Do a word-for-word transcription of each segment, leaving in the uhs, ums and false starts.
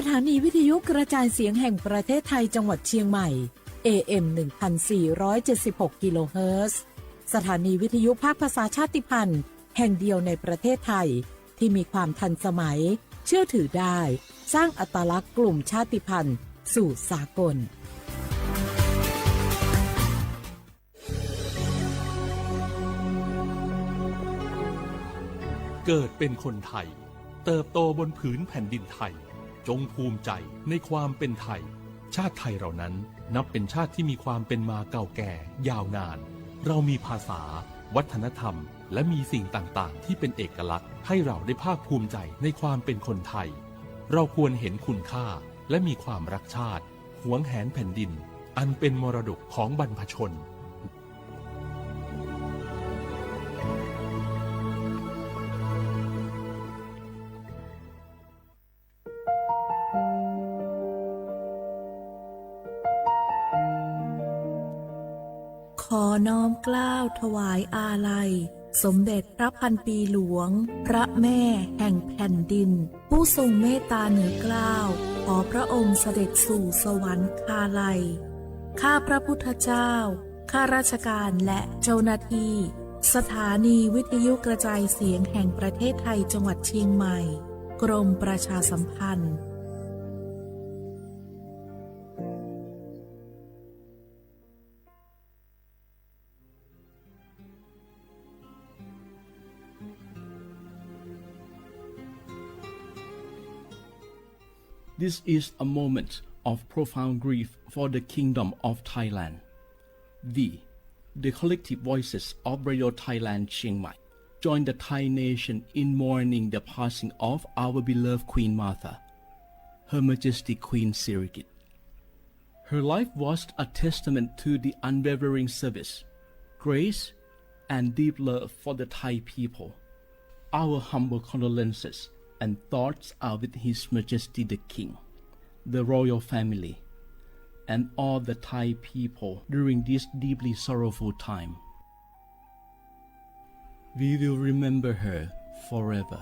สถานีวิทยุกระจายเสียงแห่งประเทศไทยจังหวัดเชียงใหม่ เอ เอ็ม หนึ่งพันสี่ร้อยเจ็ดสิบหก กิโลเฮิรตซ์ สถานีวิทยุภาคภาษาชาติพันธุ์แห่งเดียวในประเทศไทย ที่มีความทันสมัย เชื่อถือได้ สร้างอัตลักษณ์กลุ่มชาติพันธุ์สู่สากล เกิดเป็นคนไทย เติบโตบนผืนแผ่นดินไทย จงภูมิใจในความเป็นไทย ชาติไทยเรานั้นนับเป็นชาติที่มีความเป็นมาเก่าแก่ยาวนาน เรามีภาษา วัฒนธรรม และมีสิ่งต่างๆ ที่เป็นเอกลักษณ์ ให้เราได้ภาคภูมิใจในความเป็นคนไทย เราควรเห็นคุณค่า และมีความรักชาติ หวงแหนแผ่นดิน อันเป็นมรดกของบรรพชน ขอน้อมเกล้าถวายอาลัย สมเด็จพระพันปีหลวง พระแม่แห่งแผ่นดิน ผู้ทรงเมตตาเหนือเกล้า ขอพระองค์เสด็จสู่สวรรคาลัย ข้าพระพุทธเจ้า ข้าราชการและเจ้าหน้าที่ สถานีวิทยุกระจายเสียงแห่งประเทศไทยจังหวัดเชียงใหม่ กรมประชาสัมพันธ์ This is a moment of profound grief for the Kingdom of Thailand. We, the collective voices of Radio Thailand Chiang Mai, join the Thai nation in mourning the passing of our beloved Queen Mother, Her Majesty Queen Sirikit. Her life was a testament to the unwavering service, grace, and deep love for the Thai people. Our humble condolences and thoughts are with His Majesty the King, the royal family, and all the Thai people during this deeply sorrowful time. We will remember her forever.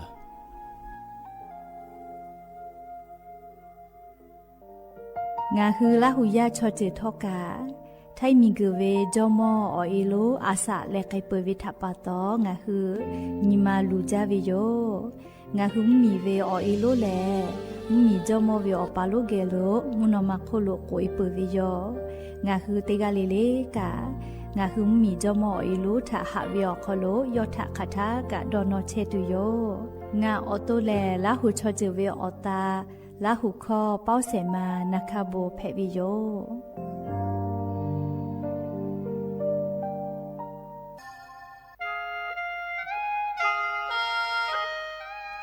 ငါဟုလႃးဟူယႃႉ ချီၣ်စၢၢ်ထီၣ်ကၢ် ထၢၢ်မံၤဂိုၢ်ဝဲ ကၠီမီၢ်အီၣ်အ့လိ အစၢ်လဲၤကဲပိာ်ဝဲထးပာ်တီၢ် ငါဟု နံၤမၤလူၤကၢ်ဝဲယိာ် ငါဟုမုၢ်မံၤဝဲအီၣ်အ့လိလဲၣ် မုၢ်မံၤကၠီမီၢ်ဝဲအီၣ်ပာ်လိၣ်ဂဲၤလိာ် မုၢ်နီၢ်မၤခိၣ်လိာ်ကိးအ့ပိာ်ဝဲယိာ် ငါဟုတဂၤလၢ်လၢ်ကၢ် ငါဟုမုၢ်မံၤကၠီမီၢ်အီၣ်အ့လိထးဟးဝဲအီၣ်ခီလိာ် ယီၢ်ထးခးထးကၢ်ဒီးနီၢ်ဆဲးတုၤယိာ် ငါအီၣ်တိၢ်လဲၣ် လၢဟူးချီၣ်စၢၢ်ဝဲအီၣ်သး လၢဟူးခီ ပီၣ်စဲးမၤ နၢ်ခၢၣ်ဘိးဖဲးဝဲယိာ်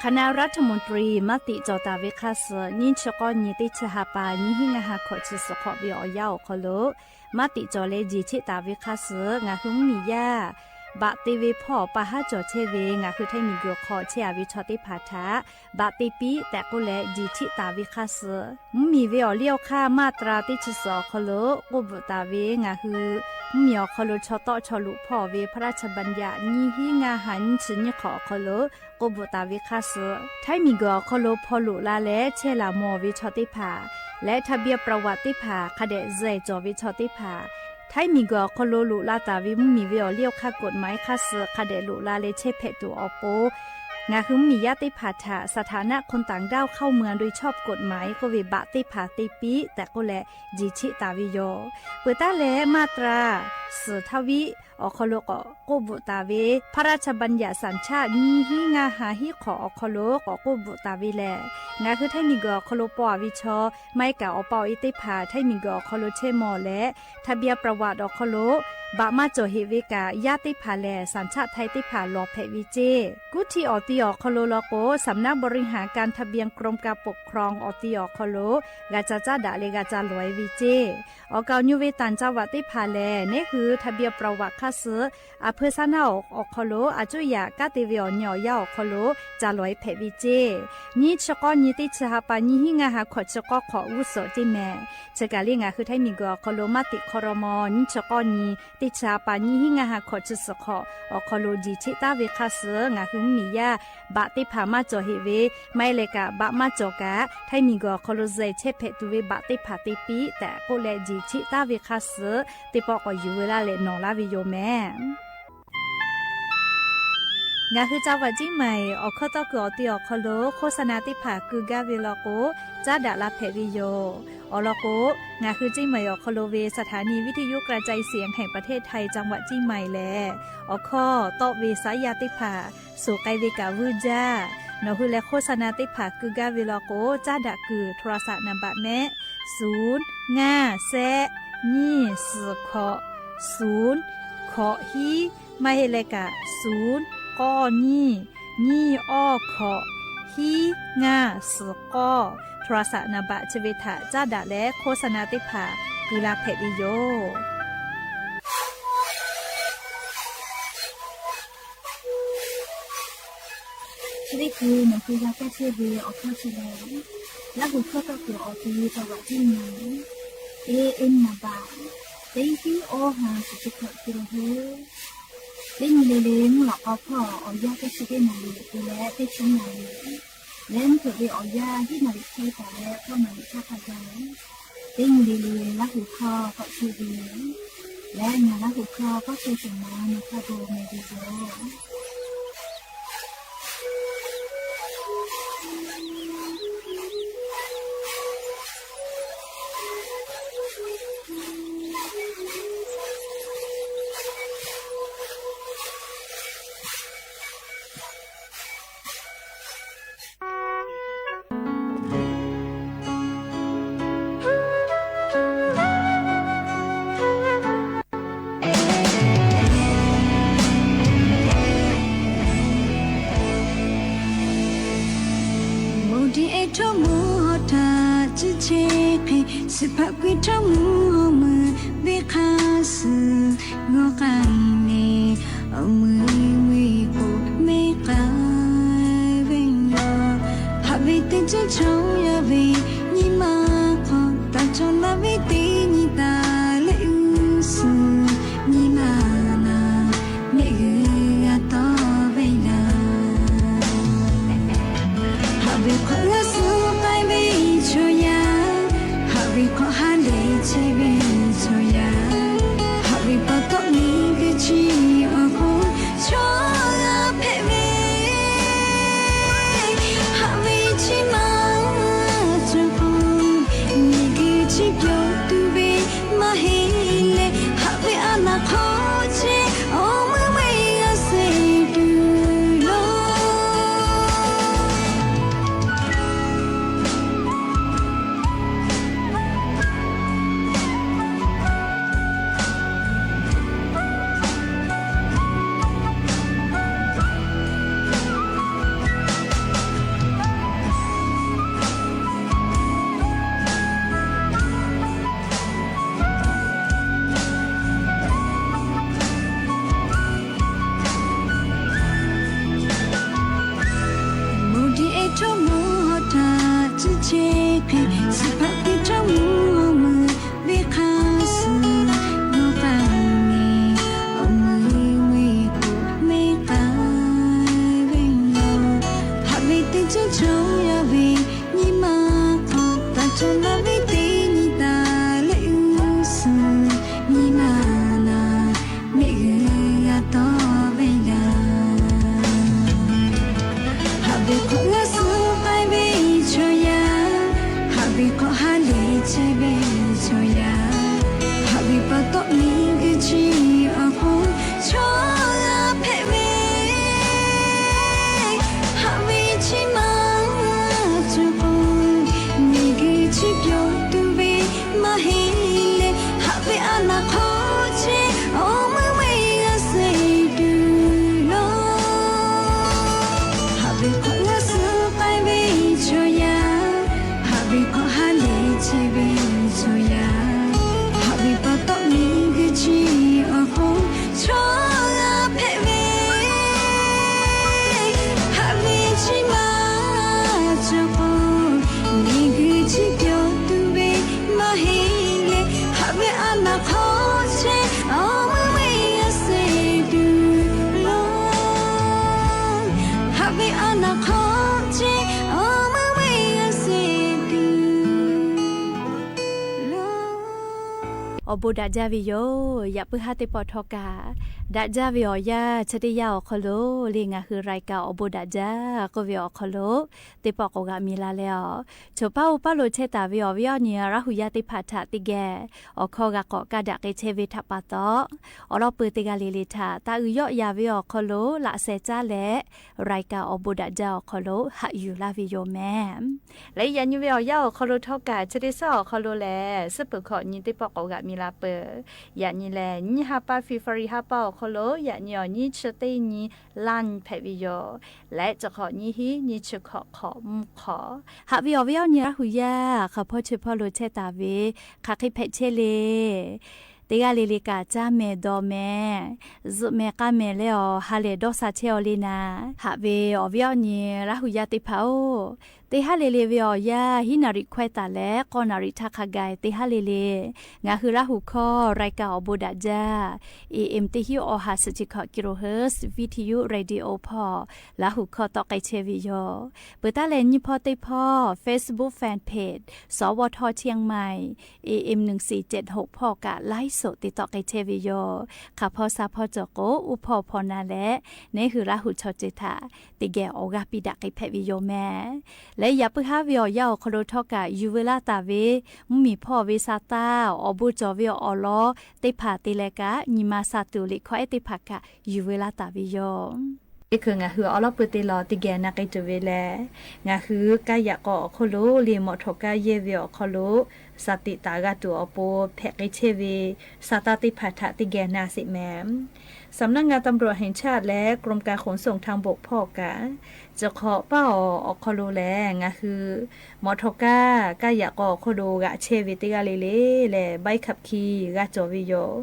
คณะรัฐมนตรี မၤသံၣ်ကၠီၣ်တၢ်ဝဲခါဆၢ နံၣ်ဆၢကီၢ်နံၣ် တ့ဆၢဟးပၢ် နံၣ်ဟံၣ်ငါဟးခီၣ်ဆၢ စးထီၣ်ဝဲအီၤယါအီၤခီလိာ် မၤသံၣ်ကၠီၣ်လၢ ကၠံၣ်ထံၣ်တၢ်ဝဲခါဆၢ ငါဟုမုၢ်မံၤယါ ဘၣ်တ့ဝဲဖီၣ် ပာ်ဟးကၠီၣ်ဆဲးဝဲ ငါဟုထၢၣ်မံၤဂိၢ်ခီၣ်ဆဲးအဝဲဆီၣ်သ့ၣ်ဖးထး ဘၣ်တ့ပံ တဲာ်ကိးလဲၣ် ကၠံၣ်ထံၣ်တၢ်ဝဲခါဆၢ မုၢ်မံၤဝဲအီၣ်လံအီၣ်ခါ မၤတြၤတ့ဆၢစၢၣ်အီၤခီလိာ် ကိးဘုၣ်တၢ်ဝဲ ငါဟု မုၢ်မံၤအီၣ်ခီလိာ် ဆီၣ်သီၣ်ဆီၣ်လိာ်ဖီၣ်ဝဲ พระราชบัญญัติ နံၣ်ဟံၣ်ငါဟးနံၣ်ဆံနံၣ်ခီၣ်အီၤခီလိာ် ကိးဘုၣ်တၢ်ဝဲခါဆၢ ထၢၣ်မံၤဂိၢ်အီၣ်ခီလိာ် ဖီၣ်လိာ်လၢ်လၢ ဆဲးလၤမီၢ်ဝဲဆီၣ်သ့ၣ်ဖး လၢ ทะเบียนประวัติ သ့ၣ်ဖး ခးဒဲး စဲးကၠီၣ်ဝဲဆီၣ်သ့ၣ်ဖး ထၢၣ်မံၤဂိၢ်အီၣ်ခီလိာ် လိၣ်လၢ်တၢ်ဝဲ မုၢ်မံၤဝဲအီၣ်လံအီၣ်ခါ กฎหมาย ခါဆၢ ခးဒဲးလိၣ်လၢ်လၢ ဆဲးဖဲးတူာ်အီၤပိ ငါဟုမုၢ်မံၤယါသ့ၣ်ဖးထး สถานะคนต่างด้าวเข้าเมืองโดยชอบกฎหมาย ကိးဝဲဘၣ်သ့ၣ်ဖးတ့ပံ တဲာ်ကိးလဲၣ် ကၠံၣ်ထံၣ်တၢ်ဝဲယိာ် ပှဲၤတၢ်လၢ မၤတြၤ စၢထၢဝံး အီၣ်ခီလိာ်ကိး ကိးဘုၣ်တၢ်ဝဲ พระราชบัญญัติสัญชาติ နံၣ်ဟံၣ်ငါဟးဟံၣ်ခီၣ်အီၤခီလိာ် ကိးဘုၣ်တၢ်ဝဲလဲၣ် ငါဟုထၢၣ်မံၤဂိၢ်အီၣ်ခီလိာ် ပိာ်အဝဲဆီ မၤကၢ်အီၣ်ပာ်အီၤအ့သ့ၣ်ဖး ထၢၣ်မံၤဂိၢ်အီၣ်ခီလိာ် ဆဲးမီၢ်လဲၣ် ทะเบียนประวัติ အီၣ်ခီလိာ် ဘၣ်မၤကၠီၣ်ဟ့ၣ်ဝဲကၢ် ယါသ့ၣ်ဖးလဲၣ် สัญชาติไทย သ့ၣ်ဖးလီၤဖဲးဝဲစ့ၢ် ကူၣ်ထံအီၣ်သံအီၣ်ခီလိာ်လီၤကိး สำนักบริหารการทะเบียนกรมการปกครอง အီၣ်သံအီၣ်ခီလိာ် ဂၤစၢ်စၢ်ဒၣ်လၢ ဂၤစၢ်လီၤဝဲစ့ၢ် အီၣ်ကၢ်ညိဝဲ ต่างจังหวัด သ့ၣ်ဖးလဲၣ် နဟံၣ် ทะเบียนประวัติ ခါဆၢ အဖၢဆါနါအီၣ်ခီလိာ် အကၠိယာ် ကၢ်သ့ဝဲအီၤ နံၣ်အီၣ်ယါအီၣ်ခီလိာ် စၢ်လီၤဝဲဖဲးဝဲစ့ၢ် နံၣ်ဆၢကီၢ်နံၣ် တ့ဆၢဟးပၢ် နံၣ်ဟံၣ်ငါဟး ခီၣ်ဆၢကီၢ်ခီၣ် ဝူစိာ်စ့ၢ်မဲာ် ဆၢကၢ်လံ ငါဟုထၢၣ်မံၤဂိၢ်အီၣ်ခီလိာ် မၤသံၣ်ခီရီမီၤ နံၣ်ဆၢကီၢ်နံၣ် ချာ ပာ်ညိၣ်ဟံၣ်ငါး ဟါခီ ဆယ် ဆယ်ခွ အိၣ်ခိးလိာ် ဒ်ချဲးတၢ်ဝဲခါ စ့ၢ် ငါဟုမ့ၢ်ယၢ် ဘးသ့ၣ်တဖၣ် မၤစၢၤဟ့ၣ်ဝဲ မ့ၢ်လၢက ဘးမၤစၢၤက ထံၣ်မံၤကီး အိၣ်ခိးလိာ် စဲးဆဲးဖဲးတူဝဲ ဘးသ့ၣ်တဖၣ်သ့ပံ တၢ်ကိးလၢ ဒ်ချဲးတၢ်ဝဲခါ စ့ၢ် သ့ၣ်ပီၣ်ကီး ယူၤဝဲဒၣ်လၢ နီၢ်လၢ်ဝဲယိာ်မဲာ် ငါဟု จังหวัดเชียงใหม่ အိၣ်ခိးတီၢ်ကွံာ်အီၤ တုၤအိၣ်ခိးလိာ် โฆษณา သ့ၣ်တဖၣ် ကုာ်ကါဝဲလီၤကိး ကၠၢ်ဒၣ်လၢဖဲးဝဲယိာ် အိၣ်လီၤကိး ငါဟု เชียงใหม่ အိၣ်ခိးလိာ်ဝဲ สถานีวิทยุกระจายเสียงแห่งประเทศไทย จังหวัดเชียงใหม่ လဲၣ် အိၣ်ခိးတီၢ်ဝဲ สายยา သ့ၣ်တဖၣ် ဆိၣ်ဃဲဝဲက ဝူၣ်ကၠၢ် နီၢ်ဟုလၢ โฆษณา သ့ၣ်တဖၣ် ကုာ်ကါဝဲလီၤကိး ကၠၢ်ဒၣ်ကုာ် โทรศัพท์ နံပါတ် မ့ၢ် ศูนย์ ငါး ဆယ့် နှစ် ဆယ့်ခွ ศูนย์ ခွ ဟံး မ့ၢ်ဟ့ၣ်လဲၣ်က ศูนย์ ကီၢ် နှစ် နှစ် အိၣ် ခွ ဟံး ငါး ဆယ့်ခွ โทรศัพท์ နံပါတ် ဆၢဝဲထး ကၠၢ်ဒၣ်လၢ โฆษณา သ့ၣ်တဖၣ် ကုာ်လၢဖဲးဝဲယိာ် ချ့းရ့ၣ်ပူၤ နီၢ်ဟု ယၤကဲဆ့ဝဲ အိၣ်ခိးဆံလဲၣ် လၢဟူးခီၣ်တီၢ်ကွံာ်အီၤ တုၤ จังหวัดเชียงใหม่ เอเอ็ม นามบัตร เต็งตี้ โอห้า ศูนย์เจ็ด กิโลเฮิรตซ์ တနံၤလၢ်လၢ် မုၢ်လၢ်ကီဖီ အိၣ်ယၢ်ကဲဆံ တနံၤလၢ်လၢ် တုၤလၢ တဆံနံၤလၢ်လၢ် လၢမုၢ်ထီၣ်လၢ အိၣ်ယၢ် ဟံၣ်နံၤလၢ် ဆံသးလၢ ဃိးနံၤလၢ် ဆၢခါယၤ တနံၤလၢ်လၢ် လၢဟူးခီၣ် ကီးဆံဝဲ လၢနၤလၢဟူးခီၣ် ကီးဆံ စၢၤမၤ နခါဘိ မ့ၢ်ဒ်သိး မိၢ်ဒ့အဲၣ်ထီၣ်မိၢ်ဟီၣ်ထၢၣ် စုဆဲးဃဲ စုဖးကွံာ်ထီၣ်မုၢ်ဟီၣ်မုၢ် ဘ့ၣ်ခါဆူ ဂီၤဃာ်အံၤန့ၣ် အမုၢ်ဝ့ၢ်ကိး မ့ၢ်ဃာ်ဝဲလီၤ ဟးဝ့ၢ်တ့ၢ်ကၠိဆိယၤဝ့ၢ် နံၤမၤခီ တၢ်ဆီလီၤဝ့ၢ်တ့ၢ်နံၤတၢ်လၢအုးစူၤ နံၤမၤနၤ မ့ၢ်ဂ့ၤဂၤတီဝဲဒၣ် ဟးဝ့ၢ်ခီဂာ်ဆူပာ်ဝ့ၢ်ဆိယၤ ဟးဝ့ၢ်ခီဟးလဲၤဆဲးဝ့ၢ်ဆိယၤ ဟးဝ့ၢ်ပီတီၢ်မံၤကဆံအဃိ ဆိယၤဖဲးဝဲ ဟးဝ့ၢ်ဆံမၤဆိဃီ မ့ၢ်ဂ့ၤဆံပျီတူၢ်ဝဲ မၤဟ့ၣ်လဲၣ် ဟးဝ့ၢ်အနၢ်ခီဆဲး အိၣ်မုၢ်ဝ့ၢ်ဂၤစဲးတုၤလီၤ မိၢ်ဒ့အဲၣ်ထီၣ်မိၢ်ဟီၣ်ထၢၣ် စုဆဲးဃဲ စုဖးကွံာ်ထီၣ်မုၢ်ဟီၣ်မုၢ် ဘ့ၣ်ခါဆူ ဂီၤဃာ်အံၤန့ၣ် အမုၢ်ဝ့ၢ်ကိး မ့ၢ်ဃာ်ဝဲလီၤ ဟးဝ့ၢ်တ့ၢ်ကၠိဆိယၤဝ့ၢ် နံၤမၤခီ တၢ်ဆီလီၤဝ့ၢ်တ့ၢ်နံၤတၢ်လၢအုးစူၤ နံၤမၤနၤ မ့ၢ်ဂ့ၤဂၤတီဝဲဒၣ် ဟးဝ့ၢ်ခီဂာ်ဆူပာ်ဝ့ၢ်ဆိယၤ ဟးဝ့ၢ်ခီဟးလဲၤဆဲးဝ့ၢ်ဆိယၤ ဟးဝ့ၢ်ပီတီၢ်မံၤကဆံအဃိ ဆိယၤဖဲးဝဲ ဟးဝ့ၢ်ဆံမၤဆိဃီ မ့ၢ်ဂ့ၤဆံပျီတူၢ်ဝဲ မၤဟ့ၣ်လဲၣ် ဟးဝ့ၢ်အနၢ်ခီဆဲး အိၣ်မုၢ်ဝ့ၢ်ဂၤစဲးတုၤလီၤ ဟးဝ့ၢ်ခီဂာ်ဆူပာ်ဝ့ၢ်ဆိယၤ ဟးဝ့ၢ်ခီဟးလဲၤဆဲးဝ့ၢ်ဆိယၤ အီႇဘိးဒၣ်ဒၢဝေယိၤ, ယၢပ်ၢၢ်ဟၢသ့ၣ်တဖၣ်ထီၣ်ကၢ်, ဒၣ်ဒၢဝေၢ်အီၤယၢ် ဆၢတယၢ်အီၤခီလိာ် လၢအဂ့ၢ် ရၢၢ်ကၢၣ်အီၣ်ဘိးဒၣ်ဒၢ ကၢၣ်ဝေၢ်အီၤခီလိာ် သ့ၣ်တဖၣ်ကိးဂၤမံၤလၢ်လၢ်အီၤ, ဆိးပၢ်အိၣ်ပၢ်လိာ်ဆဲးတၢ်ဝေၢ်အီၤ ဝေၢ်အီၤန့ၣ် ရၢ်ဟူယၢ်သ့ၣ်တဖၣ်ထၣ် သ့ၣ်ဂ့ၢ် အိၣ်ခိးဂၤကိးကးဒၣ်က့ၤဆဲးဝေၢ်တၢ်ပာ်တီၣ်, အိၣ်လီၤပၢၢ်သ့ၣ်ဂၤလၢ်လၢ်ထၣ် တၢ်အုၣ်ယီၣ်ယၢ်ဝေၢ်အီၤခီလိာ် လၢအစဲးကၠၢ်လဲၣ်, ရၢၢ်ကၢၣ်အီၣ်ဘိးဒၣ်ဒၢအီၤခီလိာ် ဟးယူၢ်လၢ်ဝေၢ်ယိၤမဲာ် လၢယၢ်နံၤဝေၢ်အီၤယၢ်အီၤခီလိာ်ထီၣ်ကၢ် ဆၢတ့ၢ်သီၣ်အီၤခီလိာ်လဲၣ်, စ့ၢ်ပၢၢ်ခီၣ်နံၤသ့ၣ်တဖၣ်ကိးဂၤမံၤလၢ်ပၢၢ်, ယၢ်နံၤလဲၣ် နံၣ်ဟါပၢ် ဖ့ၤဘြူၤအါရံၤဟါပၢ်အီၤခီလိာ် ယၢ်နံၤအီၤ နံၣ်ဆၢတ့ၢ်နံၤ လါနံၤဖဲးဝေၢ်ယိၤ, လၢတခီၣ်နံၣ်ဟံၣ် နံၣ်ဆၢခီၣ်ခီၣ်မူၣ်ခီၣ်, ဟးဝေၢ်အီၤဝေၢ်အီၤန့ၣ် ရၢ်ဟူယၢ် ဃၣ်ဖီဆိးပၢ်လိာ်ဆဲးတၢ်ဝေၢ်, ခးဃ့ဖဲးဆဲးလ့ၣ် သ့ၣ်ဂၤလၢ်လၢ်ကၢ် ကၠၢ်မဲာ်ဒီးမဲာ် စူးမဲာ်ကါမဲာ်လၢအီၤ ဟးလဲၤဒီးစးဆဲးအီၤလံနၤ, ဟးဝေၢ်အီၤဝေၢ်အီၤန့ၣ် ရၢ်ဟူယၢ်သ့ၣ်တဖၣ်အိၣ်, သ့ၣ်ဟးလ့ၣ်လ့ၣ်ဝေၢ်အီၤယၢ် ဟံးနၣ်ရံၣ်ခွဲးသးလဲၣ် ဃိးနၣ်ရံၣ်ထးခါဂၤ သ့ၣ်ဟးလ့ၣ်လ့ၣ်, ငါးဟုရၢ်ဟူခီ ရၢၢ်ကၢၣ်အီၣ်ဘိးဒၣ်ဒၢ เอเอ็ม တစ်ဆယ့်ရှစ် အီၣ်ဟၣ် ဆယ့်ရှစ်ခွ กิโลเฮิรตซ์ วิทยุเรดิโอ ဖီၣ် လၢဟူခီတီၣ်ကဲဆဲးဝေၢ်ယိၤ, ပၢႆတၢ်လဲၣ်နံၣ်ဖီသ့ၣ်ဖီ Facebook Fan Page สวท เชียงใหม่ เอเอ็ม หนึ่งสี่เจ็ดหก ဖီၣ်ကး ไลฟ์สด သ့ၣ်တီၣ်ကဲဆဲးဝေၢ်ယိၤ, ခးဖီဆါဖီစၢၢ်ကိး အူဖီၣ်ဖီနၤလဲၣ်, နဟူရၢ်ဟူဆီၣ်တ့ၢ်ထၣ် သ့ၣ်ဂ့ၢ်အီၣ်ဂၤပံးဒၣ်က့ၤဖဲးဝေၢ်ယိၤမဲာ်, လၢယၢ်ပၢၢ်ဟၢဝေၢ်အီၤယၢ်အီၤခီလိာ်ထီၣ်ကၢ် ယူၢ်ဝဲလၢတၢ်ဝေၢ်, မုၢ်မံၣ်ဖီၣ်ဝဲဆးသၣ် အီၣ်ဘိးကၠီၣ်ဝဲအီၣ်လီၤ သ့ၣ်တဖၣ်သ့ၣ်လဲၣ်ကၢ် နံၤမၤစၢ်တူၢ်လံာ်ခီအဲၣ်သ့ၣ်တဖၣ်ကၢ် ယူၢ်ဝဲလၢတၢ်ဝေၢ်ယိၤ လၢခံ ငါးဟုအီၣ်လီၤပၢၢ်သ့ၣ်လီၤ သ့ၣ်ဂ့ၢ်နာ်က့ၤတူၢ်ဝဲလဲၣ်, ငါးဟုကၢ်ယၣ်ကီအီၣ်ခီလိာ်လံ မော်တော်ကားယဲၢ်ဝေၢ်အီၤခီလိာ် စးတ့ၢ်တၢ်ဂၤတူၢ်အီၤပူၤ ဖဲးကဲဆဲးဝဲ ဆးသၣ်သ့ၣ်တဖၣ်ထၣ် သ့ၣ်ဂ့ၢ်နာ်စ့ၢ်မဲာ် สำนักงานตำรวจแห่งชาติ และกรมการขนส่งทางบก ဖီၣ်ကး တခီၣ်ပၢ်အီၤအီၣ်ခီလိာ်လဲၣ် ငါးဟု မော်တော်ကား ကၢ်ယၣ်ကီအီၣ်ခီလိာ် ဂာ်ဆဲးဝဲသ့ၣ်ဂၤလၢ်လၢ်လဲၣ် ใบขับขี่ ဂာ်ကၠီၣ်ဝဲယိၤ,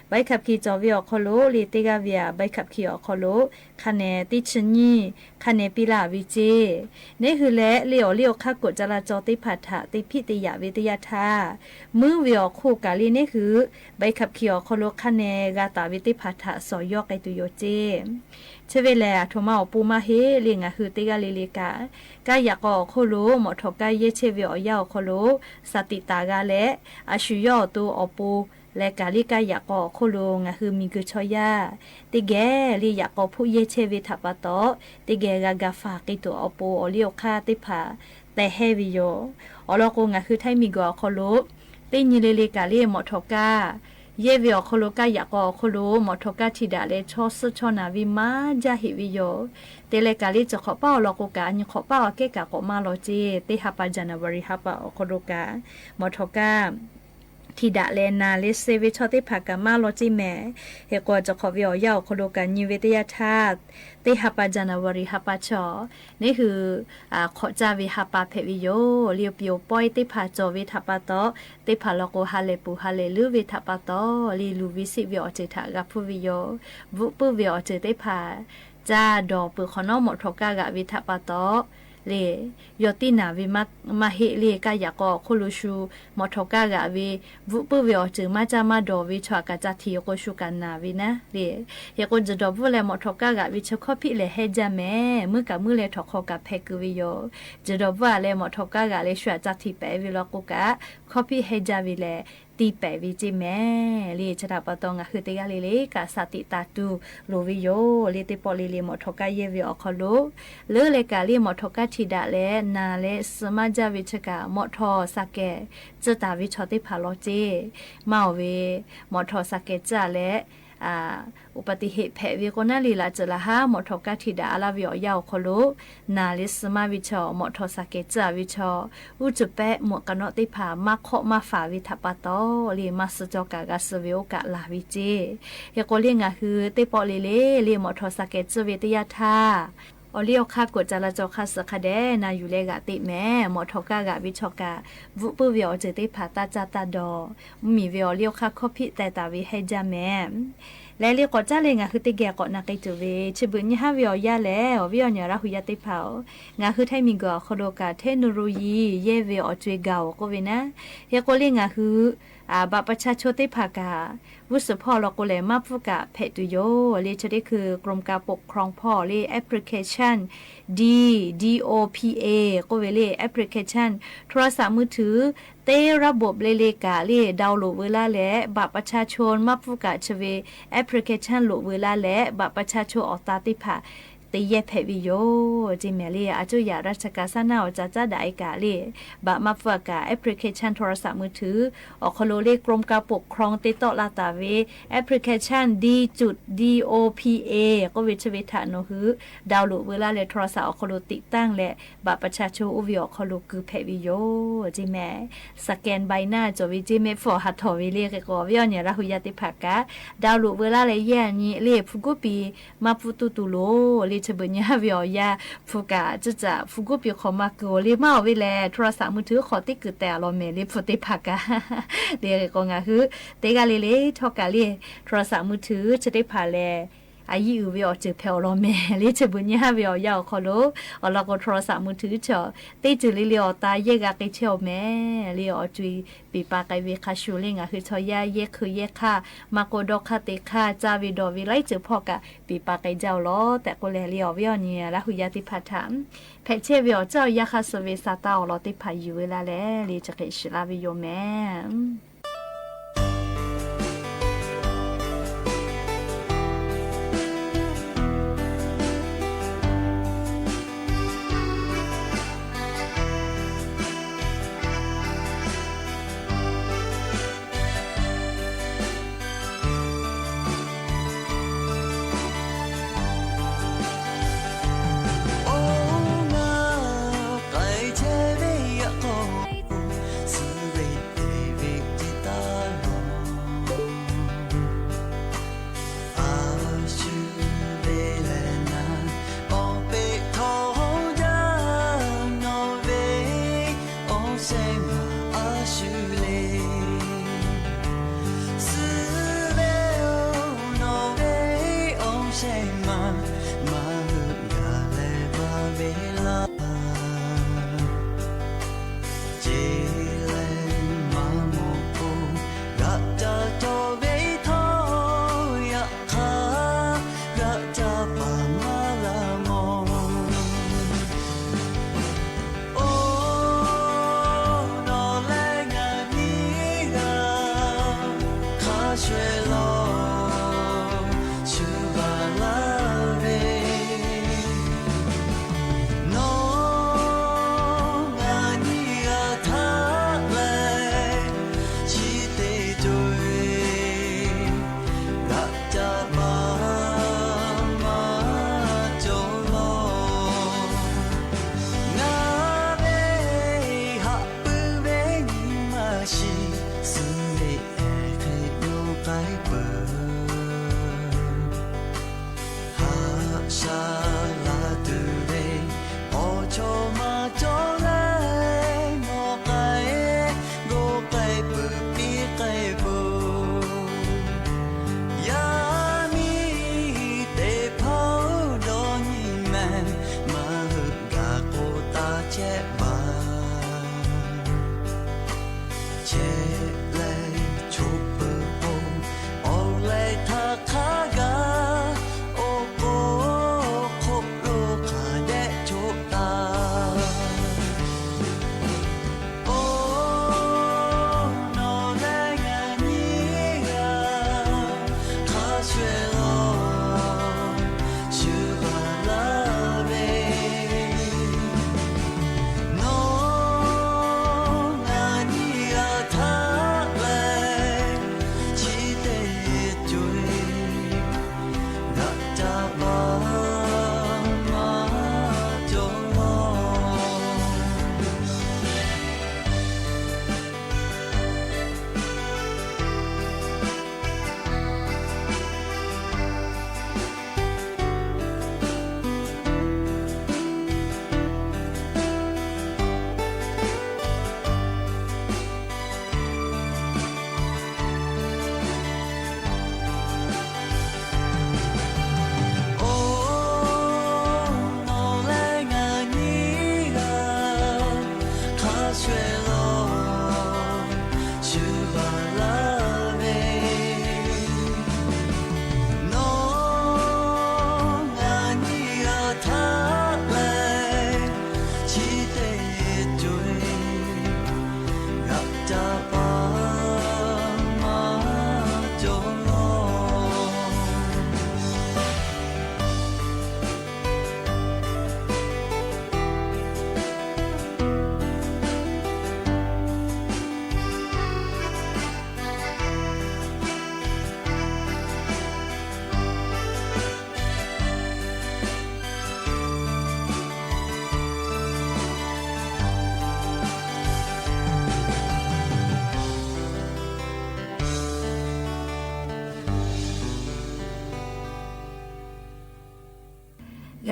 ใบขับขี่ ကၠီၣ်ဝဲအီၤခီလိာ်လံ သ့ၣ်ဂၤဝဲအ ใบขับขี่ အီၣ်ခီလိာ် ခါန့ၣ် သ့ၣ်ဆံနံၣ် ခါန့ၣ်ပံလၢ်ဝံၤစ့ၢ်, နဟူလၢ လၢအီၣ်လၢအီၣ်ခါ กฎจราจร သ့ၣ်တဖၣ်ထၣ် သ့ၣ်ဖံးသ့ၣ်ယာ်ဝဲသ့ၣ်ယါထါ မုၢ်ဝဲအီၣ်ခိၣ်ကၢ်လံ နဟူ ใบขับขี่ အီၣ်ခီလိာ်ခါန့ၣ် ဂာ်သးဝဲသ့ၣ်တဖၣ်ထၣ် စီၣ်ယီၤကဲတုၤယိၤစ့ၢ် ဆၢဝဲလဲၣ် အထိးမါအီၣ်ပူမါဟ့လံ ငါးဟုသ့ၣ်ဂၤလၢ်လၢ်ကၢ် ကၢ်ယၣ်ကီအီၣ်ခီလိာ် မော်တော်ကားယဲၢ်ဆဲးဝဲအီၤယၢ်အီၣ်ခီလိာ် စးတ့ၢ်တၢ်ဂၤလဲၣ် အဆူၣ်ယီၤအီၤတူၢ်အီၤပူၤ လဲၤကၢ်လံကၢ်ယၣ်ကီအီၣ်ခီလိာ် ငါးဟုမံၤဂုၤဆီယါ သ့ၣ်ဂ့ၢ်လၢယၣ်ကီဖုၣ်ယဲၢ်ဆဲးဝဲထၣ်ပာ်တီၣ် သ့ၣ်ဂ့ၢ်ဂၤဂၤဖးက့ၤတူၢ်အီၤပူၤ အီၣ်လၢအီၣ်ခါသ့ၣ်တဖၣ် တဲဟဲဝဲယိၤ အီၤလီၤကိး ငါးဟုထၢၣ်မံၤဂုၤအီၣ်ခီလိာ် သ့ၣ်ညါလၢ်လၢ်ကၢ်လံ မော်တော်ကား ယဲၢ်ဝဲအီၤခီလိာ် ကၢ်ယၣ်ကီအီၣ်ခီလိာ် မော်တော်ကားထံၣ်ဒၣ်လဲာ် ဆီဆၢဆီနၢ်ဝံၤမၤဒ်ဟ့ၣ်ဝဲယိၤ တဲလဲၣ်ကၢ်လံ တခီၣ်ပၢ်အီၤလီၤကိးကၢ် အနံၤခီၣ်ပၢ်အီၤကဲကၢ်ကိးမါလီၤစ့ၢ် သ့ၣ်ဟါပာ် January ဟါပာ်အီၣ်ခီလိာ်ကၢ် မော်တော်ကား ထံၣ်ဒၣ်လဲာ်နၢ်လၢစဲးဝဲဆီသ့ၣ်တဖၣ်ကၢ်မါလီၤစ့ၢ် မ့ၢ်ဟ့ၣ်ကိးတခီၣ်ဝဲအီၤယၢ်အီၣ်ခီလိာ်ကၢ် ညါဝဲသ့ၣ်ယါထါ သ့ၣ်ဟါပာ် January ဟါပာ်ဆီၣ် နဟူ ခီၣ်ကၢ်ဝဲဟါပာ်ဖဲးဝဲယိၤ လၢပယီၤပီၢ်သ့ၣ်တဖၣ်ကၠီၣ်ဝဲထၣ်ပာ်တီၣ် သ့ၣ်တဖၣ်လီၤကိး ဟးလဲၤပူၤဟးလဲၤလုၢ်ဝဲထၣ်ပာ်တီၣ် လၢလူၤဝံစံးဝဲအီၤစ့ၢ်ထၣ် ဂာ်ဖုၣ်ဝဲယိၤ ဘုၣ်ပုၢ်ဝဲအီၤစ့ၢ်သ့ၣ်တဖၣ် ကၢ်ဒီးပၢၢ်ခီနီၣ် မော်တော်ကားဂာ်ဝဲထၣ်ပာ်တီၣ် လၢ ယီၤတံၢ်နၢ်ဝံၤမၤဟ့ၣ်လံ ကၢ်ယၣ်ကီအီၣ်ခီလိာ်ဆူ မော်တော်ကားဂာ်ဝဲ ဘုၣ်ပုၢ်ဝဲအီၤစ့ၢ် မၤကၢ်မၤဒီးဝဲ ဆီၣ်အကစၢ်ထံၣ်အဃိဆူကၢ်နၢ်ဝံၤနၤလံ ဟ့ၣ်ကိး ယဒီပုၢ်ဝဲၢ်လဲၣ် မော်တော်ကားဂာ်ဝဲဆၢခီၣ်ဖံးလဲၣ်ဟဲကၢ် မ့ၢ်မုၢ်ကၢ်မုၢ်လဲၤထီၣ်ခီၣ်ကၢ်ဖဲးကုာ်ဝဲယိၤ ယဒီပုၢ်ဝဲၢ်လဲၣ် မော်တော်ကားဂာ်လဲာ်ဆူအကစၢ်ထံၣ်ပဲာ်ဝဲ လီၤကိးကၢ် ခီၣ်ဖံးဟဲကၢ်ဝဲလဲၣ် တံၢ်ပဲာ်ဝဲစ့ၢ် မ့ၢ်လံ ဆၣ်တၢ်ပာ်တီၣ် ငါးဟုသ့ၣ်ဂၤလၢ်လၢ်ကၢ် စးတံၢ်တၢ်တူၢ်လိာ်ဝဲယိၤ လၢသ့ၣ်ပီၣ်လံလံ မော်တော်ကားယဲၢ်ဝဲအီၤခီလိာ် လၢလဲၤကၢ်လံ မော်တော်ကားထံၣ်ဒၣ်လဲာ် နၢ်လဲာ်စၢၤမၤကၢ်ဝဲဆၢကၢ် မော်တော်ဆိုင်ကယ် စၢၤတၢ်ဝဲဆီသ့ၣ်တဖၣ်လီၤစ့ၢ် မၤအီၣ်ဝဲ မော်တော်ဆိုင်ကယ် စၢၤလဲၣ် อุบัติเหตุ ဖဲးဝဲကိးနၢ်လံ လၢစၢၤလၢဟါ မော်တော်ကားထံၣ်ဒၣ်အါလၢ်ဝဲအီၤယၢ်အီၣ်ခီလိာ် နၢ်လဲာ်စၢၤမၤဝဲဆီ မော်တော်ဆိုင်ကယ် စၢၤဝဲဆီ အူစပဲ မွဲကနီၣ်သ့ၣ်တဖၣ် မၤခီၣ်မၤဖးဝဲထၣ်ပာ်တီၣ်လံ မၤစၢၤကၠီကၢ်ဂၤစၢၤဝဲအိၣ်ကၢ်လၢ်ဝဲစ့ၢ် ဟ့ၣ်ကိးလံ ငါးဟုသ့ၣ်ပီၣ်လံလံ လံ မော်တော်ဆိုင်ကယ် စၢၤဝဲသ့ၣ်ယါထါ အီၣ်လၢအီၣ်ခါ กฎจราจร ခါစၢၢ်ခါဒဲး နၢ်ယူၢ်လၢဂာ်သ့ၣ် မ့ၢ် မော်တော်ကားဂာ်ဝဲဆီကၢ် ဘုၣ်ပုၢ်ဝဲအီၤစ့ၢ်သ့ၣ်တဖၣ် တၢ်ကၢ်တၢ်ဒီး မ့ၢ်ဝဲအီၤလၢအီၣ်ခါ ခီၣ်ဖံးတဲာ်တၢ်ဝဲဟဲကၢ် မ့ၢ် လဲၤလံ ကီၢ်ကၠၢ်လၢ ငါးဟုသ့ၣ်ဂ့ၢ်ကိးနၢ်က့ၤတုၤဝဲ ဆံးဘျုးညါဟါဝဲအီၤယၢ်လဲၣ် အီၣ်ဝဲအီၤန့ၣ် ရၢ်ဟူယၢ်သ့ၣ်တဖၣ်အီၤ ငါးဟုထၢၣ်မံၤဂုၤအီၤခီလိာ်ကၢ် เทคโนโลยี ယဲၢ်ဝဲအီၤစ့ၢ် ဂာ်အိၣ်ကိးဝဲနၤ ဟ့ၣ်ကိးလံ ငါးဟု อ่า บัตรประชาชนเต๊ผ่าก่า วุฒิสภา ลอโกแหล่ มาบฟูกะแผะตั๋วโย เล่ จะได้คือกรมการปกครองผ่อ เล่ แอปพลิเคชัน ดี ดี โอ พี เอ ก็เว เล่ แอปพลิเคชันโทรศัพท์มือถือ เต๊ระบบเล่ๆ ก่า เล่ ดาวน์โหลดเวลาแล บัตรประชาชน มาบฟูกะชเว แอปพลิเคชันโหลดเวลาแล บัตรประชาชนออกตาเต๊ผ่า เต๊แยกแผะวีโย เจแหมเล่ อาจุยะราชการสาธารณะ ออกจะจ้าดาไอ้ก่า เล่ บัตรมาบฟูกะ แอปพลิเคชันโทรศัพท์มือถือ ออกคอโล เล่ กรมการปกครองเต๊ต๊อกลาต๋าเว แอปพลิเคชัน ดี จุด ดี โอ พี เอ ก็เว ชเว ถะ หนอหื้อ ดาวน์โหลดเวลาแล โทรศัพท์ออกคอโล ติดตั้งแล บัตรประชาชนอู้วีออกคอโล กือแผะวีโย เจแหม สแกนใบหน้า จ๋อเว เจแหม ฝ่อหัดถอเว เล่ เกกอเว อ่อนเนี่ย ลาหูยาเต๊ผ่าก่า ดาวน์โหลดเวลาแล แยกนี้ เล่ ผู้กู้ปี มาบฟูตู้ๆ โล เล่ จะเบิ่นยาวีออกยา ฟูกะจะจะ ฟูกู้ปีขอมากือ เล่ มาออกเว แล โทรศัพท์มือถือขอติ๊กกือแต่ลอแหม เล่ ฟูเต๊ผ่าก่า เล่ ก็งาหื้อ เต๊ก่า เล่ๆ เต้าก่า เล่ โทรศัพท์มือถือ จะเต๊ผ่าแล อายี่อือวีออกเจิดแผะออกลอแหม เล่ จะเบิ่นยาวีออกยาออกคอโล ออกลอโกโทรศัพท์มือถือเถาะ เต๊จื้อเล่ๆ ออกตา แยกกาเกเชลแหม เล่ ออกจุย ปีปาไกเว คาชู เล่ งาหื้อเถาะ ยาแยกคือแยกค่า มาโกดอกค่าเต๊ค่า จ้าเวดอเว ไล่จื้อผ่อกะ ปีปาไกเจ้าลอ แต่ก็แล เล่ ออกวีออกเนี่ย ลาหูยาเต๊ผ่าถะ แผะเชเวออกเจ้า ยาคาสเวสาตาออกลอเต๊ผ่า อยู่เวลาแล เล่ จะเกะสิลาวีโยแหม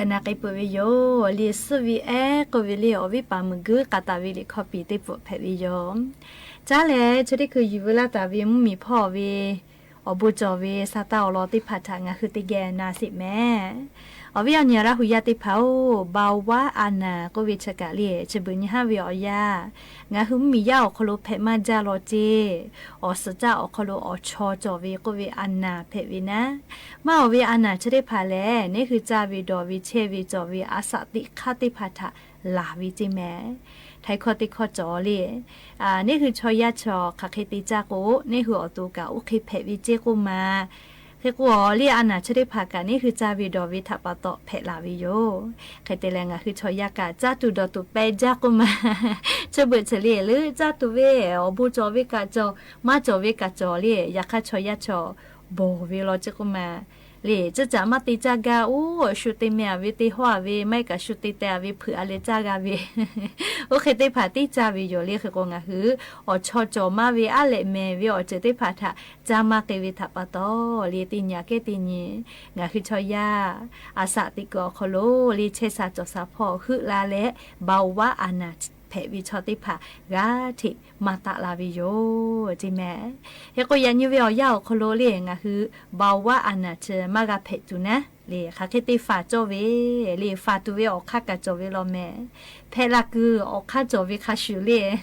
အနၢ်က့ၤပၢၢ်ဝဲယိာ် လံာ်စုဝံၤအဲ ကိးဝဲလံာ် အီၣ်ဝံၣ်ပာ်မုၢ်ကု ကးတးဝဲလံာ်ခီပီၣ် သ့ၣ်ပူၣ်ဖျဲးဝဲယိာ် ကၠါလဲၣ် ဆၢဒ့ၣ်ခုၣ် ယူၢ်ဝဲလၢတၢ်ဝံၣ်မုၢ်မံၣ်ဖီၣ်ဝဲ အီၣ်ဘိၣ်ကၠီၣ်ဝဲ စးတၢ်အီၣ်လီၤသ့ၣ်တဖၣ်ထၣ် ငါဟုသ့ၣ်ဂဲၤနၤစ့ၢ်ကီးမ့ၢ် အီၣ်ဝံၣ်အီၣ်နံၣ်ရၢ်ဟူးယၢ်သ့ၣ်တဖၣ်ဧၢ ဘၣ်ဝါအနၢ် ကိးဝဲဆၢကးလံာ် ဆၢဘုၣ်ညါဟ့ၣ်ဝဲအီၣ်ယၢ် ငါဟုမုၢ်မံၣ်ယၢ်အီၣ်ခီလိာ်ဖဲးမးဒ်လီၤတ့ၢ် အီၣ်စၢၤတၢ်အီၣ်ခီလိာ်အီၣ်ဆီကၠီၣ်ဝဲ ကိးဝဲအနၢ်ဖဲးဝဲနၤ မ့ၢ်အီၣ်ဝဲအနၢ်ဆၢသ့ၣ်တဖၣ်လဲၣ် န့ၣ်ဟုကၠါဝဲဒီးဝဲဆဲးဝဲကၠီၣ်ဝဲ အစးသံးခါသ့ၣ်တဖၣ်ထၣ် လၢ်ဝဲတ့ၢ်မ့ၢ် ထဲခီသ့ၣ်ခီကၠီၣ်လံာ် န့ၣ်ဟုဆီယၢ်ဆီၣ် ခးဃ့သ့ကၠါကိး န့ၣ်ဟုအီၣ်သူကးအိၣ်ဃ့ဖဲးဝဲစ့ၢ်ကီးမး ဃ့ကိးအီၤလံာ်အနၢ်ဆၢသ့ၣ်တဖၣ်ကး န့ၣ်ဟုကၠါဝဲဒီးဝဲထးပာ်တီၣ်ဖဲးလၢ်ဝဲယိာ် ခဲတဲလဲၣ် ငါဟုဆီယၢ်ကး ကၠါတူာ်ဒီးတူာ်ပဲကၠါကိးမး ဆၢဘုၣ်ဆၢလံာ် လၢကၠါတူာ်ဝဲ အီၣ်ဘိၣ်ကၠီၣ်ဝဲကးကၠီၣ် မးကၠီၣ်ဝဲကးကၠီၣ်လံာ် ယၤခါဆီယၢ်ဆီၣ် ဘီၣ်ဝဲလီၤစ့ၢ်ကီးမး လံာ် ကၠၢကၠၢ်မးသ့ကၠါဂၤအိၣ် အၡူသ့မ့ၢ်အဝဲသ့ဟီၣ်အဝဲ မ့ၢ်ကးၡူသ့တဲအဝဲဖုးအလဲၤကၠါဂၤဝဲ အိၣ်ဃ့သ့ၣ်တဖၣ်သ့ကၠါဝဲယိာ်လံ ဃ့ကိး ငါဟု အီၣ်ဆီကၠီၣ်မးဝဲအါလဲၣ်မ့ၢ်ဝဲအီၣ်စၢၤသ့ၣ်တဖၣ်ထၣ် ကၠါမးဃ့ဝဲထးပာ်တီၣ်လံာ် တနံၤကဲတနံၤ ငါဟုဆီယၢ် အစးသံးကအီၣ်ခီလိာ်လံာ် ဆဲးစၢ်ကၠီၣ်စၢ်ဖီၣ်ဟုးလၢလဲၣ် ဘၣ်ဝါအနၢ် ဖဲးဝဲဆီသ့ၣ်တဖၣ် ဂၤထံးမၤသးလၢ်ဝဲယိာ် တ့ၢ်မ့ၢ် ဟ့ၣ်ကိးယၤညိဝဲအီၣ်ယၢ်အီၣ်ခီလိာ်လံာ် ငါဟု ဘၣ်ဝါအနၢ်ဆၢမးဂၤဖဲးတူာ်နၤ လံာ် ခးဃ့သ့ၣ်ဖးကၠီၣ်ဝဲ လံာ် ဖးတူာ်ဝဲအီၣ်ခါကးကၠီၣ်ဝဲလီၤမ့ၢ် ဖဲးလၢကုာ်အီၣ်ခါကၠီၣ်ဝဲခါဆူၣ်လံာ်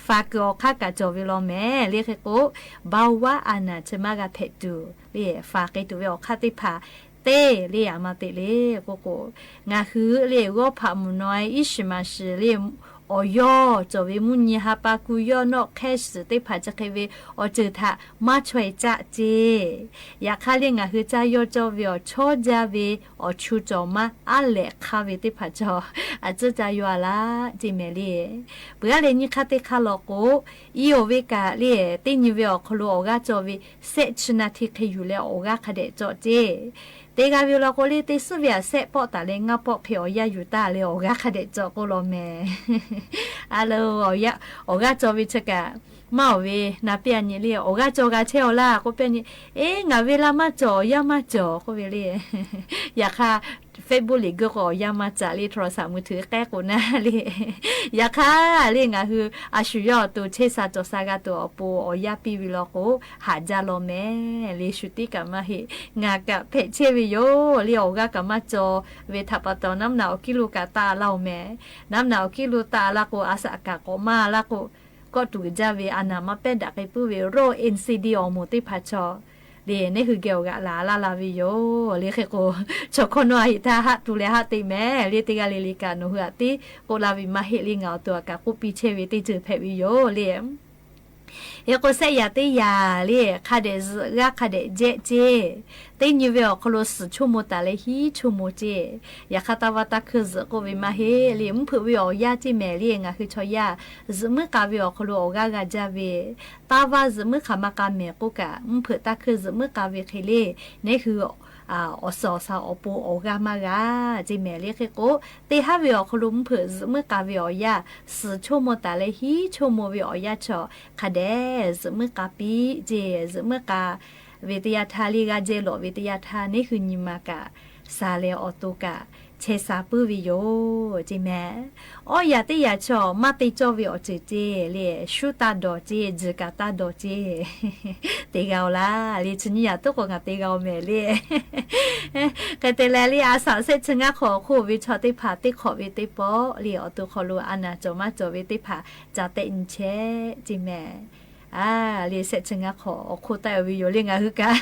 ဖးကုာ်အီၣ်ခါကးကၠီၣ်ဝဲလီၤမ့ၢ် လံာ် ဃ့ကိး ဘၣ်ဝါအနၢ်ဆၢမးဂၤဖဲးတူာ် လံာ် ဖးဃ့တူာ်ဝဲအီၣ်ခါသ့ၣ်တဖၣ် သ့လံာ် အမၤသ့လံာ် ကိးကိး ငါဟုလံာ် ဂီၤဖးမုၢ်နွံ အံၣ်စှၤမၤစှၤလံာ် အီၣ်ယီၢ်ကၠီၣ်ဝဲမုၢ်နံၤဟါပၢ်ကူယီၢ်နီၣ်ခဲစၢၣ်သ့ၣ်တဖၣ် ကၠၢဃ့ဝဲ အီၣ်စၢၤထၣ် မၤဆွဲးကၠၢ်က့ၢ် ယၤခါလံာ် ငါဟုကၠါယီၢ်ကၠီၣ်ဝဲအီၤ ဆီကၠါဝဲ အီၣ်ဆူကၠီၣ်မး အါလဲၣ်ခါဝဲသ့ၣ်တဖၣ်ကၠီၣ် အစၢၤကၠၢ်ယွၤလၢ တ့ၢ်မ့ၢ်လံာ် ပှၤလၢညံခါသ့ၣ်ခါလီၤကိး အံၤအိၣ်ဝဲကးလံာ် သ့ၣ်ညိဝဲအီၣ်ခီလိာ်အီၣ်ဂၤကၠီၣ်ဝဲ စဲးဆၢနၢ်ထံးခ့ယူၣ်လၢအီၣ်ဂၤခးဒဲးကၠီၣ်က့ၢ် တ့ၢ်ဂၤဝံၤလီၤကိးလံာ် သ့ၣ်စူဝဲအစဲးပီးတၢ်လၢ ငါပီးခ့အီၣ်ယၢ်ယူၢ်တၢ်လၢအီၣ်ဂၤခးဒဲးကၠီၣ်ကိးလီၤမ့ၢ် အါလၢ အီၣ်ဂၤကၠီၣ်ဝဲဆၢကး မ့ၢ်အီၣ်ဝဲ နၢ်ပ့ၢ်အနံၤလံာ် အီၣ်ဂၤကၠီၣ်ဂၤဆဲးအီၤလၢ ကိးပ့ၢ်နံၤ အ့ ငါဝဲလၢမၤကၠီၣ် အီၣ်ယၢ်မၤကၠီၣ် ကိးဝဲလံာ် ယၤခါ Facebook လံာ် ဂုာ်ကီၢ်အီၣ်ယၢ်မၤကၠီၣ်လံာ် โทรศัพท์มือถือ ကဲကိးနၤလံာ် ယၤခါလံာ် ငါဟု အၡူၢ်ယီၢ်အသိး ဆဲးစၢ်ကၠီၣ်စၢ်ဂၤသိးအပူၤ အီၣ်ယၢ်ပံဝံၤလီၤကိး ဟးကၠၢ်လီၤမ့ၢ် လံာ် ဆူၣ်သံကးမၤဟ့ၣ် ငါကးဖဲးဆဲးဝဲယိာ် လံာ် အီၣ်ဂၤကးမၤကၠီၣ်ဝဲထးပာ်တီၣ် နၤမနုၤအီၣ်ကံလိာ်ကးတၢ်အလါအီၤမ့ၢ် နၤမနုၤအီၣ်ကံလိာ်တၢ်အလါကိး အစးကးကိးမၤလါကိး ကီးတူာ်ကဒါဝဲ အနၢ်မၤပဲဒၣ်က့ၤပုၢ်ဝဲ ရိ NCD အီၣ်မိၢ်သ့ၣ်တဖၣ်ဆီၣ် လံာ် န့ၣ်ဟုကဲအီၣ်ဂၤလၢ်လၢ်လၢ်ဝဲယိာ် လံာ် ဃ့ကိး ဆီၣ်ခီနီၢ်အဟံၣ်ထါ ဟးတူၢ်လဲၤဟးတ့ၢ်မ့ၢ် လံာ် တ့ၢ်ဂၤလံၤလံၤကး နီၢ်ဟုအသံ ကိးလၢ်ဝံၤမၤဟ့ၣ်လံ ငါအသိးအကး ကိးပံဆဲးဝဲသ့ၣ်စၢၤဖဲးဝဲယိာ် လံာ် ဟ့ၣ်ကိးစဲးယၤသ့ၣ်ယၤလံာ် ခးဒဲးစၢၤဂၤခးဒဲးကၠဲးက့ၢ် သ့ၣ်ညိဝဲအီၣ်ခီလိာ် စူၣ်ဆိကမိၣ်တၢ်လၢဟံးဆိကမိၣ်က့ၢ် ယၤခါတၢ်ဝါတၢ်ခုၣ်စ့ၢ်ကီးဝဲမၤဟ့ၣ် လံာ် မုၢ်ဖုးဝဲအီၣ်ယၢ်က့ၢ်မ့ၢ် လံာ် ငါဟုဆီၣ်ယၢ် စူၣ်မုၢ်ကၤဝဲအီၣ်ခီလိာ်အီၣ်ဂၤဂၤကဒါဝဲ တၢ်ဝါစူၣ်မုၢ်ကၤမၤကၤမဲာ်ကိးကး မုၢ်ဖုးတၢ်ခုၣ်စူၣ်မုၢ်ကၤဝဲဃီလံာ် န့ၣ်ဟု အီၣ်စီၣ်အီၣ်စီၣ်အီၣ်ပူၤအီၣ်ဂၤမၤဂၤ က့ၢ်မ့ၢ် လံာ် ဃ့ကိး သ့ၣ်ဟးဝဲအီၣ်ခီလိာ် မုၢ်ဖုးစူၣ်မုၢ်ကၤဝဲအီၣ်ယၢ် စူၣ်ဆိကမိၣ်တၢ်လၢဟံးဆိကမိၣ်ဝဲအီၣ်ယၢ်ဆီၣ် ခးဒဲး စူၣ်မုၢ်ကၤပံ က့ၢ် စူၣ်မုၢ်ကၤဝဲတယၢ်ထါ လံာ် ဂၤကဲလိာ်ဝဲတယၢ်ထါ န့ၣ်ဟု နံၤမၤကး စၢ်လဲၤအီၣ်သိးကး ဆဲးစၢ်ပုၢ်ဝဲယိာ် က့ၢ်မ့ၢ် အီၣ်ယၤသ့ၣ်ယၤဆီၣ် မၤသ့ၣ်ကၠီၣ်ဝဲအီၣ်စၢၤက့ၢ် လံာ် ဆူတၢ်ဒိၣ်က့ၢ် စူၢ်ကၤတၢ်ဒိၣ်က့ၢ် တ့ၢ်ဂၤအီၤလၢ် လံာ် ဆူညါယၤသကိး ငါတ့ၢ်ဂၤအီၤမ့ၢ် လံာ် ကဲတဲလဲၣ် လံာ် အစးဆဲးဆၢငါခီၣ်အခိၣ်ဝဲဆီၣ်သ့ၣ်တဖၣ် သ့ၣ်ခီၣ်ဝဲသ့ၣ်ပီ လံာ် အီၣ်သိးခီလိာ် အနၢ်ကၠီၣ်မၤကၠီၣ်ဝဲသ့ၣ်တဖၣ် ကၠၢ်တဲာ်အံၤဆဲး က့ၢ်မ့ၢ် အါ လံာ် ဆဲးဆၢငါခီၣ်အခိၣ် တၢ်အဝဲယိာ်လံ ငါဟုကး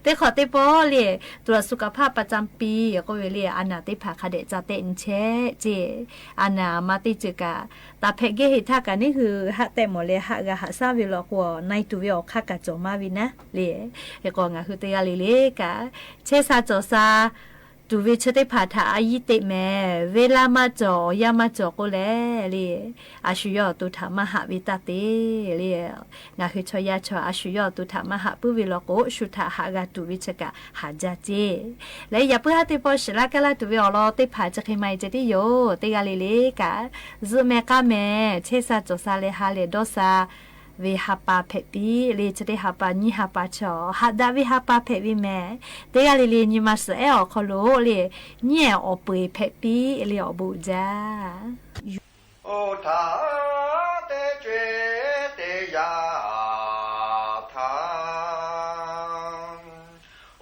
သ့ၣ်ခီၣ်သ့ၣ်ပီလံာ် ตรวจสุขภาพประจำปี ကိးဝဲလံာ် အနၢ်သ့ၣ်တဖၣ် ခးဒဲးကၠၢ်တဲာ်အံၤဆဲး က့ၢ် အနၢ်မၤသ့ၣ်စၢၤကး တၢ်ဖဲးက့ၤဟ့ၣ်ထါကး န့ၣ်ဟု ဟးတဲာ်မီၣ်လဲၤ ဟးဂၤဟးဆါဝဲလီၤကိး နံၤတူာ်ဝဲအီၣ်ခါကးကၠီၣ်မၤဝဲနၤ လံာ် ဟ့ၣ်ကိး ငါဟုတ့ၢ်ဂၤလံၤလံၤကး ဆဲးစၢ်ကၠီၣ်စၢ် တူၢ်ဝဲဆၢသ့ၣ်တဖၣ်ထၣ်အယံၤသ့ၣ်မ့ၢ် ဝဲလၢမၤကၠီၣ် အီၣ်ယၢ်မၤကၠီၣ်ကိးလဲၣ် လံာ် အၡူၢ်ယီၢ်အသိးထၣ်မၤဟးဝဲတၢ်သ့ လံာ် ငါဟုဆီၣ်ယၢ်ဆီၣ် အၡူၢ်ယီၢ်အသိးထၣ်မၤဟး ပုၢ်ဝဲလီၤကိး ဆူၣ်ထၣ်ဟးဂၤတူၢ်ဝဲဆၢကး ဟးကၠၢ်က့ၢ် လၢယၤပုၢ်ဟးသ့ၣ်ပီၣ် စှၤလၢကလၢ်တူၢ်ဝဲအီၤလီၤသ့ၣ်တဖၣ် ကၠၢ်ဃ့မၤအံၤကဲတ့ၢ်ယိာ် တ့ၢ်ဂၤလံၤလံၤကး စူၣ်မဲာ်ကၤမဲာ် ဆဲးစၢ်ကၠီၣ်စၢ် လဲၤဟးလဲၤဒီးစၢ် ဝ့ၢ်ဟၣ်ပၢ်ဖဲးပံ လၢ จะได้หาปลา ညိဟၣ်ပၢ်ဆီၣ် ဟးဒါဝ့ၢ်ဟၣ်ပၢ်ဖဲးဝ့ၢ်မဲာ် တဂၤလၢ်လၢ် ညိမၤစၢၤအဲၣ်အီၤခီလိာ်လၢ် ညိဢွၣ်ပှ့ၤဖဲးပံ လၢ အီၣ်ဘူၣ်ဒါ အိၣ်ထါတဲကွဲးတဲယါထါ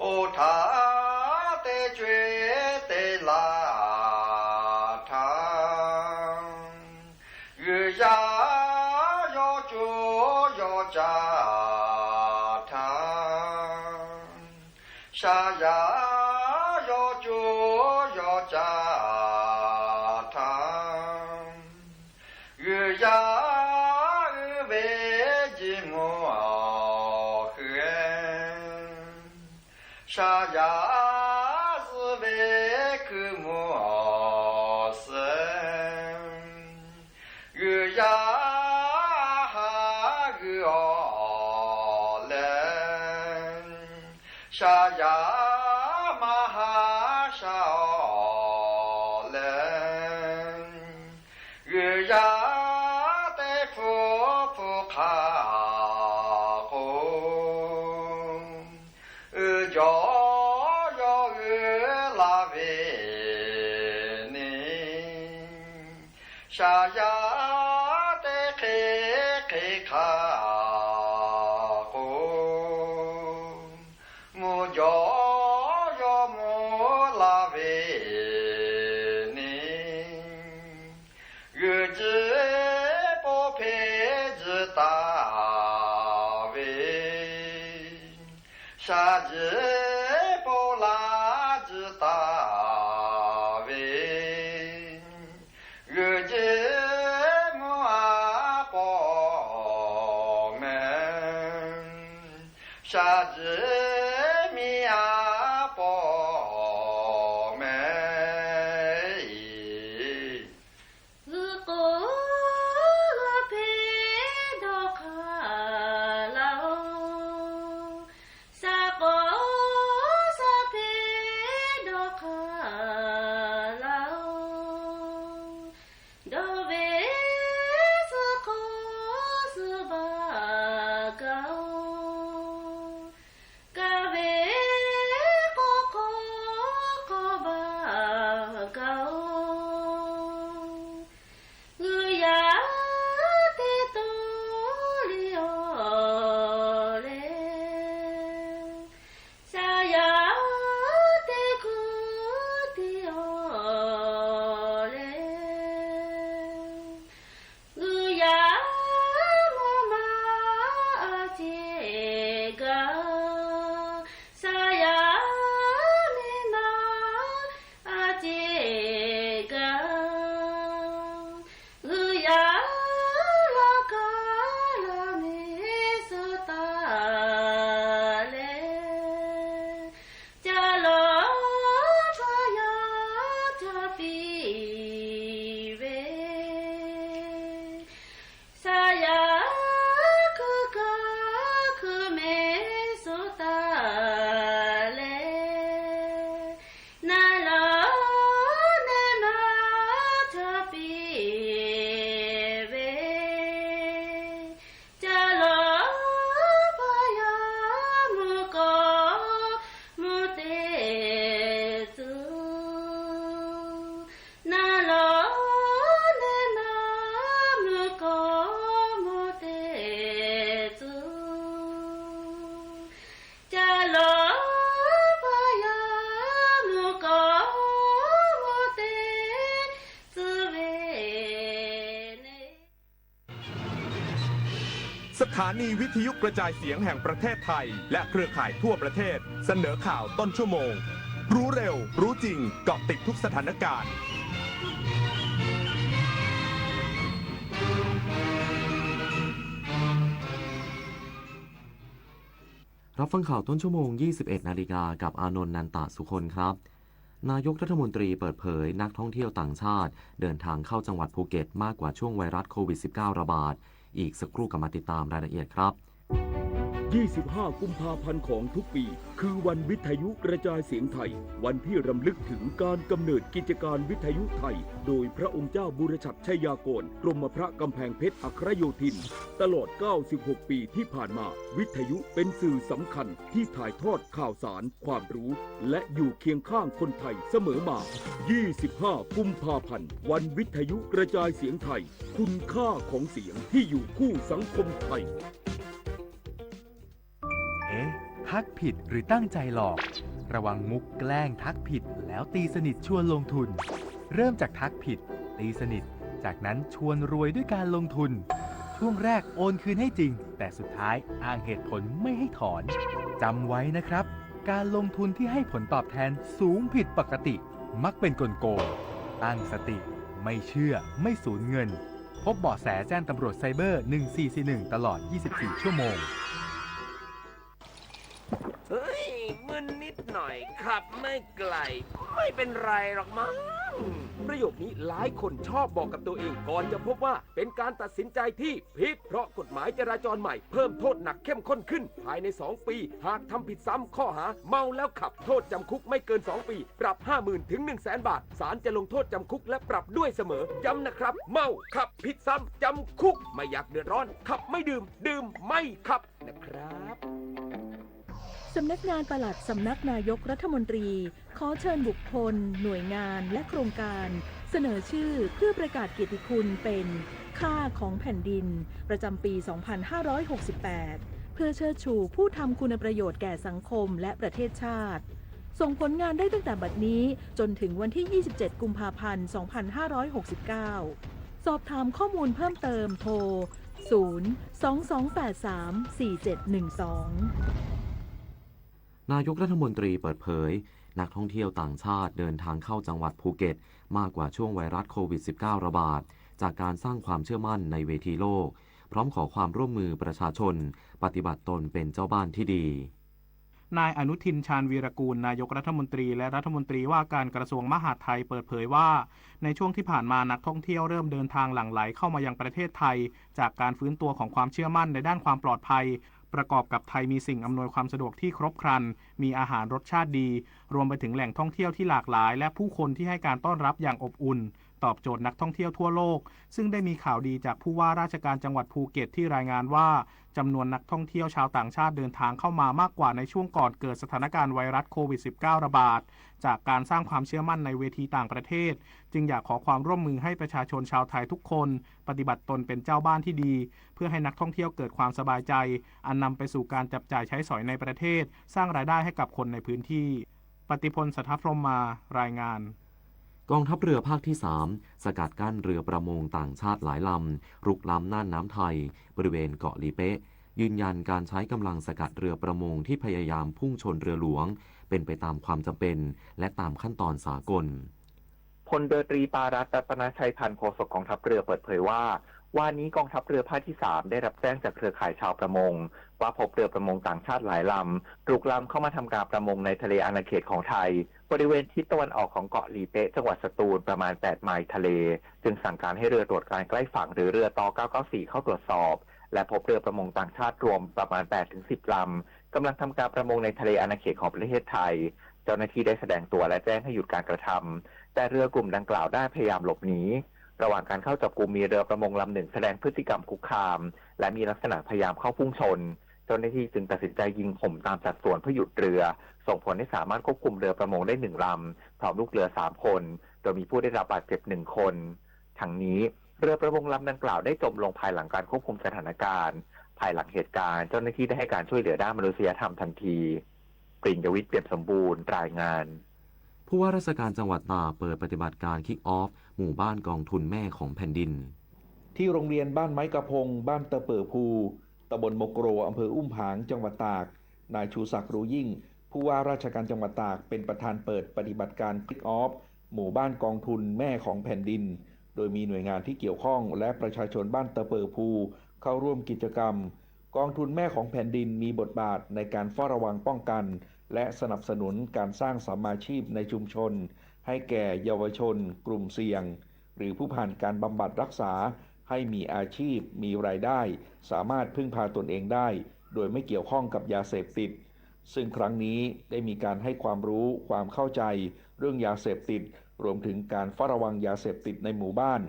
အိၣ်ထါတဲကွဲးတဲလါထါ ယုယါယီၤကၠိယီၤကၠၢထါ ရှါယါယီၤကၠိယီၤကၠၢထါ ယုယါအုဝဲယံမူဃု ရှါယါစုဝဲခုမူစဲ ယုယါဟါဂုာ်အီၤလဲၣ် ရှါယါမၤဟါရှါအီၤလဲၣ် ယုယါတဲဖူဖူခါဃိ အုယီၤယီၤအုလၢဝ့ၢ်န့ၣ် ရှါယါတဲခဲခဲခါဃိ မူယီၤယီၤမူလၢဝ့ၢ်န့ၣ် ယုကၠံပိာ်ဖဲယုတၢ်ဝ့ၢ် ရှါယုပိာ်လၢယုတၢ်ဝ့ၢ် ယုကၠံမူအပိာ် မဲ ရှါယုမံအပိာ်မဲ ဂုာ်ကိာ်ဂုာ်ဖဲဒီးခါလီၤ စးကိာ်စးဖဲဒီးခါလီၤ ဒီးဝ့ၢ်စုခိၣ်စုဘၣ်ကီး ကဝ့ၢ်ကိးကိးကိးဘၣ်ကီး ဂုာ်ယါတဲတိၢ်လံအီၤလဲၣ် ရှါယါတဲကူၣ်တံၢ်အီၤလဲၣ် ဂုာ်ယါမူမါအစ့ၢ်ကီး ရှါယါမ့ၢ်မါအစ့ၢ်ကီး ဂုာ်ယါလီၤကီလီၤမ့ၢ်စိတၢ်လဲၣ် ကၢ်လီၤဖးယီၤကၢ်ပံဝဲ ရှါယါခုကီခုမ့ၢ်စိတၢ်လဲၣ် နၤလီၤနဲမၤကၢ်ပံဝဲ ကၢ်လီၤဖးယီၤမူကီမူတဲစူ နၤလီၤနဲမၤမူကီမူတဲစူ ကၢ်လီၤဖးယီၤမူကီမူတဲစူဝဲန့ၣ် สถานีวิทยุกระจายเสียงแห่งประเทศไทย และเครือข่ายทั่วประเทศ เสนอข่าวต้นชั่วโมง รู้เร็ว รู้จริง เกาะติดทุกสถานการณ์ รับฟังข่าวต้นชั่วโมง ยี่สิบเอ็ดนาฬิกา กับอานนท์ นันตะสุคนครับ นายกรัฐมนตรีเปิดเผยนักท่องเที่ยวต่างชาติเดินทางเข้าจังหวัดภูเก็ตมากกว่าช่วงไวรัสโควิดสิบเก้าระบาด อีกสักครู่กลับมาติดตามรายละเอียดครับ ยี่สิบห้า กุมภาพันธ์ของทุกปี คือวันวิทยุกระจายเสียงไทย วันที่รำลึกถึงการกำเนิดกิจการวิทยุไทย โดยพระองค์เจ้าบุรชัดชัยยากร กรมพระกำแพงเพชรอัครโยธิน ตลอด 96 ปีที่ผ่านมา วิทยุเป็นสื่อสำคัญที่ถ่ายทอดข่าวสาร ความรู้ และอยู่เคียงข้างคนไทยเสมอมา ยี่สิบห้า กุมภาพันธ์ วันวิทยุกระจายเสียงไทย คุณค่าของเสียงที่อยู่คู่สังคมไทย เอ๊ะ ทักผิดหรือตั้งใจหลอก ระวังมุกแกล้งทักผิดแล้วตีสนิทชวนลงทุน เริ่มจากทักผิด ตีสนิท จากนั้นชวนรวยด้วยการลงทุน ช่วงแรกโอนคืนให้จริง แต่สุดท้ายอ้างเหตุผลไม่ให้ถอน จำไว้นะครับ การลงทุนที่ให้ผลตอบแทนสูงผิดปกติ มักเป็นกลโกง ตั้งสติ ไม่เชื่อ ไม่สูญเงิน พบเบาะแสแจ้งตำรวจไซเบอร์ หนึ่งสี่สี่หนึ่ง ตลอด ยี่สิบสี่ ชั่วโมง เฮ้ย มึนนิดหน่อย ขับไม่ไกล ไม่เป็นไรหรอกมั้ง ประโยคนี้หลายคนชอบบอกกับตัวเอง ก่อนจะพบว่าเป็นการตัดสินใจที่ผิด เพราะกฎหมายจราจรใหม่เพิ่มโทษหนักเข้มข้นขึ้น ภายใน สอง ปี หากทำผิดซ้ำข้อหาเมาแล้วขับ โทษจำคุกไม่เกิน สอง ปี ปรับ ห้าหมื่น ถึง หนึ่งแสน บาท ศาลจะลงโทษจำคุกและปรับด้วยเสมอ ย้ำนะครับ เมาขับผิดซ้ำจำคุก ไม่อยากเดือดร้อน ขับไม่ดื่ม ดื่มไม่ขับนะครับ สำนักงานปลัดสำนักนายกรัฐมนตรี ขอเชิญบุคคล หน่วยงาน และโครงการ เสนอชื่อเพื่อประกาศเกียรติคุณเป็น ค่าของแผ่นดิน ประจำปี สองพันห้าร้อยหกสิบแปด เพื่อเชิดชูผู้ทำคุณประโยชน์แก่สังคมและประเทศชาติ ส่งผลงานได้ตั้งแต่บัดนี้จนถึงวันที่ ยี่สิบเจ็ด กุมภาพันธ์ สองพันห้าร้อยหกสิบเก้า สอบถามข้อมูลเพิ่มเติมโทร ศูนย์ สองสองแปดสาม สี่เจ็ดหนึ่งสอง นายกรัฐมนตรีเปิดเผย นักท่องเที่ยวต่างชาติเดินทางเข้าจังหวัดภูเก็ต มากกว่าช่วงไวรัสโควิด สิบเก้า ระบาด จากการสร้างความเชื่อมั่นในเวทีโลก พร้อมขอความร่วมมือประชาชน ปฏิบัติตนเป็นเจ้าบ้านที่ดี นายอนุทิน ชาญวีรกูร นายกรัฐมนตรี และรัฐมนตรีว่าการกระทรวงมหาดไทยเปิดเผยว่า ในช่วงที่ผ่านมานักท่องเที่ยวเริ่มเดินทางหลั่งไหลเข้ามายังประเทศไทย จากการฟื้นตัวของความเชื่อมั่นในด้านความปลอดภัย ประกอบกับไทยมีสิ่งอำนวยความสะดวกที่ครบครัน มีอาหารรสชาติดี รวมไปถึงแหล่งท่องเที่ยวที่หลากหลาย และผู้คนที่ให้การต้อนรับอย่างอบอุ่น ตอบโจทย์นักท่องเที่ยวทั่วโลก ซึ่งได้มีข่าวดีจากผู้ว่าราชการจังหวัดภูเก็ตที่รายงานว่า จำนวนนักท่องเที่ยวชาวต่างชาติเดินทางเข้ามามากกว่าในช่วงก่อนเกิดสถานการณ์ไวรัสโควิด สิบเก้า ระบาด จากการสร้างความเชื่อมั่นในเวทีต่างประเทศ จึงอยากขอความร่วมมือให้ประชาชนชาวไทยทุกคน ปฏิบัติตนเป็นเจ้าบ้านที่ดี เพื่อให้นักท่องเที่ยวเกิดความสบายใจ อันนำไปสู่การจับจ่ายใช้สอยในประเทศ สร้างรายได้ให้กับคนในพื้นที่ ปฏิพล สัทธพรหมมา รายงาน กองทัพเรือภาคที่สาม สกัดกั้นเรือประมงต่างชาติหลายลำ รุกล้ำน่านน้ำไทย บริเวณเกาะหลีเป๊ะ ยืนยันการใช้กำลังสกัดเรือประมงที่พยายามพุ่งชนเรือหลวง เป็นไปตามความจำเป็น และตามขั้นตอนสากล พลเรือตรีปารัตน์ รัตนชัยพันธ์ โฆษกกองทัพเรือเปิดเผยว่า วานนี้กองทัพเรือภาคที่สาม ได้รับแจ้งจากเครือข่ายชาวประมง ว่าพบเรือประมงต่างชาติหลายลำ รุกล้ำเข้ามาทำการประมงในทะเลอาณาเขตของไทย บริเวณทิศตะวันออกของเกาะหลีเป๊ะ จังหวัดสตูล ประมาณ แปด ไมล์ทะเล จึงสั่งการให้เรือตรวจการใกล้ฝั่ง หรือเรือตอ เก้าเก้าสี่ เข้าตรวจสอบ และพบเรือประมงต่างชาติรวมประมาณ แปดถึงสิบ ลำ กำลังทำการประมงในทะเลอาณาเขตของประเทศไทย เจ้าหน้าที่ได้แสดงตัวและแจ้งให้หยุดการกระทำ แต่เรือกลุ่มดังกล่าวได้พยายามหลบหนี ระหว่างการเข้าจับกุมมีเรือประมงลำหนึ่งแสดงพฤติกรรมคุกคาม และมีลักษณะพยายามเข้าพุ่งชน เจ้าหน้าที่จึงตัดสินใจยิงข่มตามสัดส่วนเพื่อหยุดเรือ ส่งผลให้สามารถควบคุมเรือประมงได้หนึ่งลำ พร้อมลูกเรือสามคน โดยมีผู้ได้รับบาดเจ็บหนึ่งคน ทั้งนี้ เรือประมงลำดังกล่าวได้จมลงภายหลังการควบคุมสถานการณ์ ภายหลังเหตุการณ์ เจ้าหน้าที่ได้ให้การช่วยเหลือด้านมนุษยธรรมทันที ปริญญวิทย์ เปี่ยมสมบูรณ์ รายงาน ผู้ว่าราชการจังหวัดตากเปิดปฏิบัติการ Kick Off หมู่บ้านกองทุนแม่ของแผ่นดิน ที่โรงเรียนบ้านไม้กระพง บ้านตะเปิ่อภู ตำบลโมโกร อำเภออุ้มผาง จังหวัดตาก นายชูศักดิ์ รู้ยิ่ง ผู้ว่าราชการจังหวัดตาก เป็นประธานเปิดปฏิบัติการ Kick Off หมู่บ้านกองทุนแม่ของแผ่นดิน โดยมีหน่วยงานที่เกี่ยวข้อง และประชาชนบ้านตะเปิ่อภู เข้าร่วมกิจกรรม กองทุนแม่ของแผ่นดินมีบทบาทในการเฝ้าระวังป้องกัน และสนับสนุนการสร้างสัมมาชีพในชุมชน ให้แก่เยาวชน กลุ่มเสี่ยง หรือผู้ผ่านการบำบัดรักษา ให้มีอาชีพ มีรายได้ สามารถพึ่งพาตนเองได้ โดยไม่เกี่ยวข้องกับยาเสพติด ซึ่งครั้งนี้ได้มีการให้ความรู้ความเข้าใจเรื่องยาเสพติด รวมถึงการเฝ้าระวังยาเสพติดในหมู่บ้าน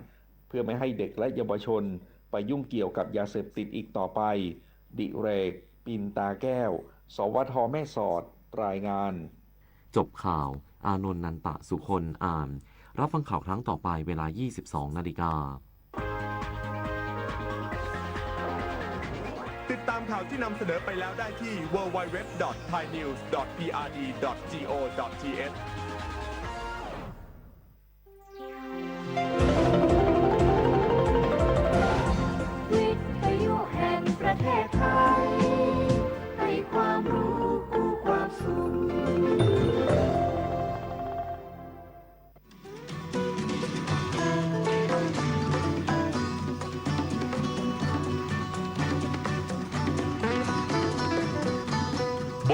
เพื่อไม่ให้เด็กและเยาวชนไปยุ่งเกี่ยวกับยาเสพติดอีกต่อไป ดิเรก ปินตาแก้ว สวท แม่สอด รายงาน จบข่าว อานนท์ นันตะสุคน อ่าน รับฟังข่าวครั้งต่อไปเวลา ยี่สิบสองนาฬิกา ติดตามข่าวที่นำเสนอไปแล้วได้ที่ ดับเบิลยู ดับเบิลยู ดับเบิลยู ดอท ไทยนิวส์ ดอท พีอาร์ดี ดอท จี โอ ดอท ที เอช วิทยุแห่งประเทศไทย ให้ความรู้คู่ความสุข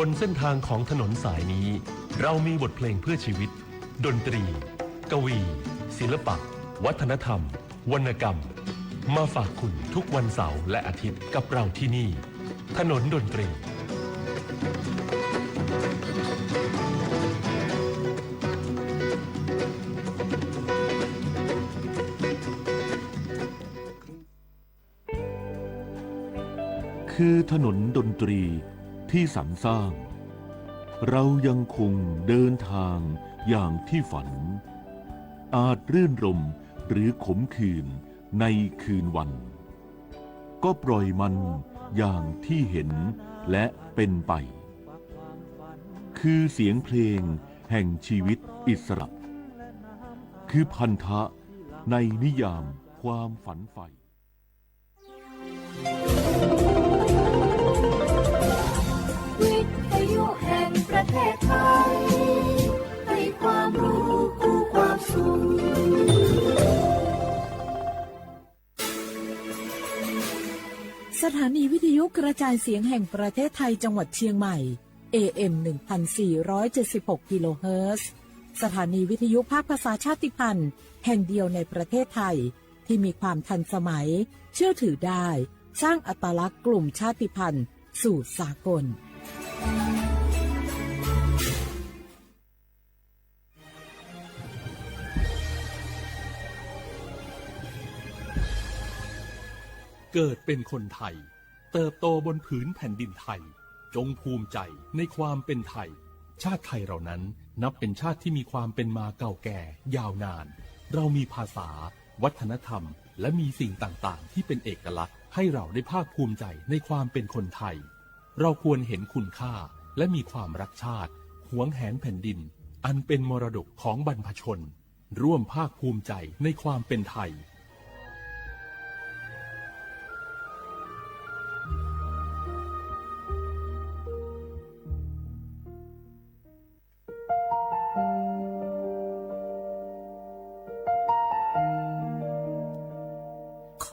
บนเส้นทางของถนนสายนี้ เรามีบทเพลงเพื่อชีวิต ดนตรี กวี ศิลปะ วัฒนธรรม วรรณกรรม มาฝากคุณทุกวันเสาร์และอาทิตย์กับเราที่นี่ ถนนดนตรี คือถนนดนตรีที่สรรสร้าง เรายังคงเดินทางอย่างที่ฝัน อาจรื่นรมย์หรือขมขื่นในคืนวัน ก็ปล่อยมันอย่างที่เห็นและเป็นไป คือเสียงเพลงแห่งชีวิตอิสระ คือพันธะในนิยามความฝันใฝ่ วิทยุแห่งประเทศไทย ให้ความรู้คู่ความสุข สถานีวิทยุกระจายเสียงแห่งประเทศไทยจังหวัดเชียงใหม่ เอ เอ็ม หนึ่งพันสี่ร้อยเจ็ดสิบหก กิโลเฮิรตซ์ สถานีวิทยุภาคภาษาชาติพันธุ์แห่งเดียวในประเทศไทย ที่มีความทันสมัย เชื่อถือได้ สร้างอัตลักษณ์กลุ่มชาติพันธุ์สู่สากล เกิดเป็นคนไทย เติบโตบนผืนแผ่นดินไทย จงภูมิใจในความเป็นไทย ชาติไทยเรานั้นนับเป็นชาติที่มีความเป็นมาเก่าแก่ยาวนาน เรามีภาษา วัฒนธรรม และมีสิ่งต่างๆ ที่เป็นเอกลักษณ์ ให้เราได้ภาคภูมิใจในความเป็นคนไทย เราควรเห็นคุณค่า และมีความรักชาติ หวงแหนแผ่นดิน อันเป็นมรดกของบรรพชน ร่วมภาคภูมิใจในความเป็นไทย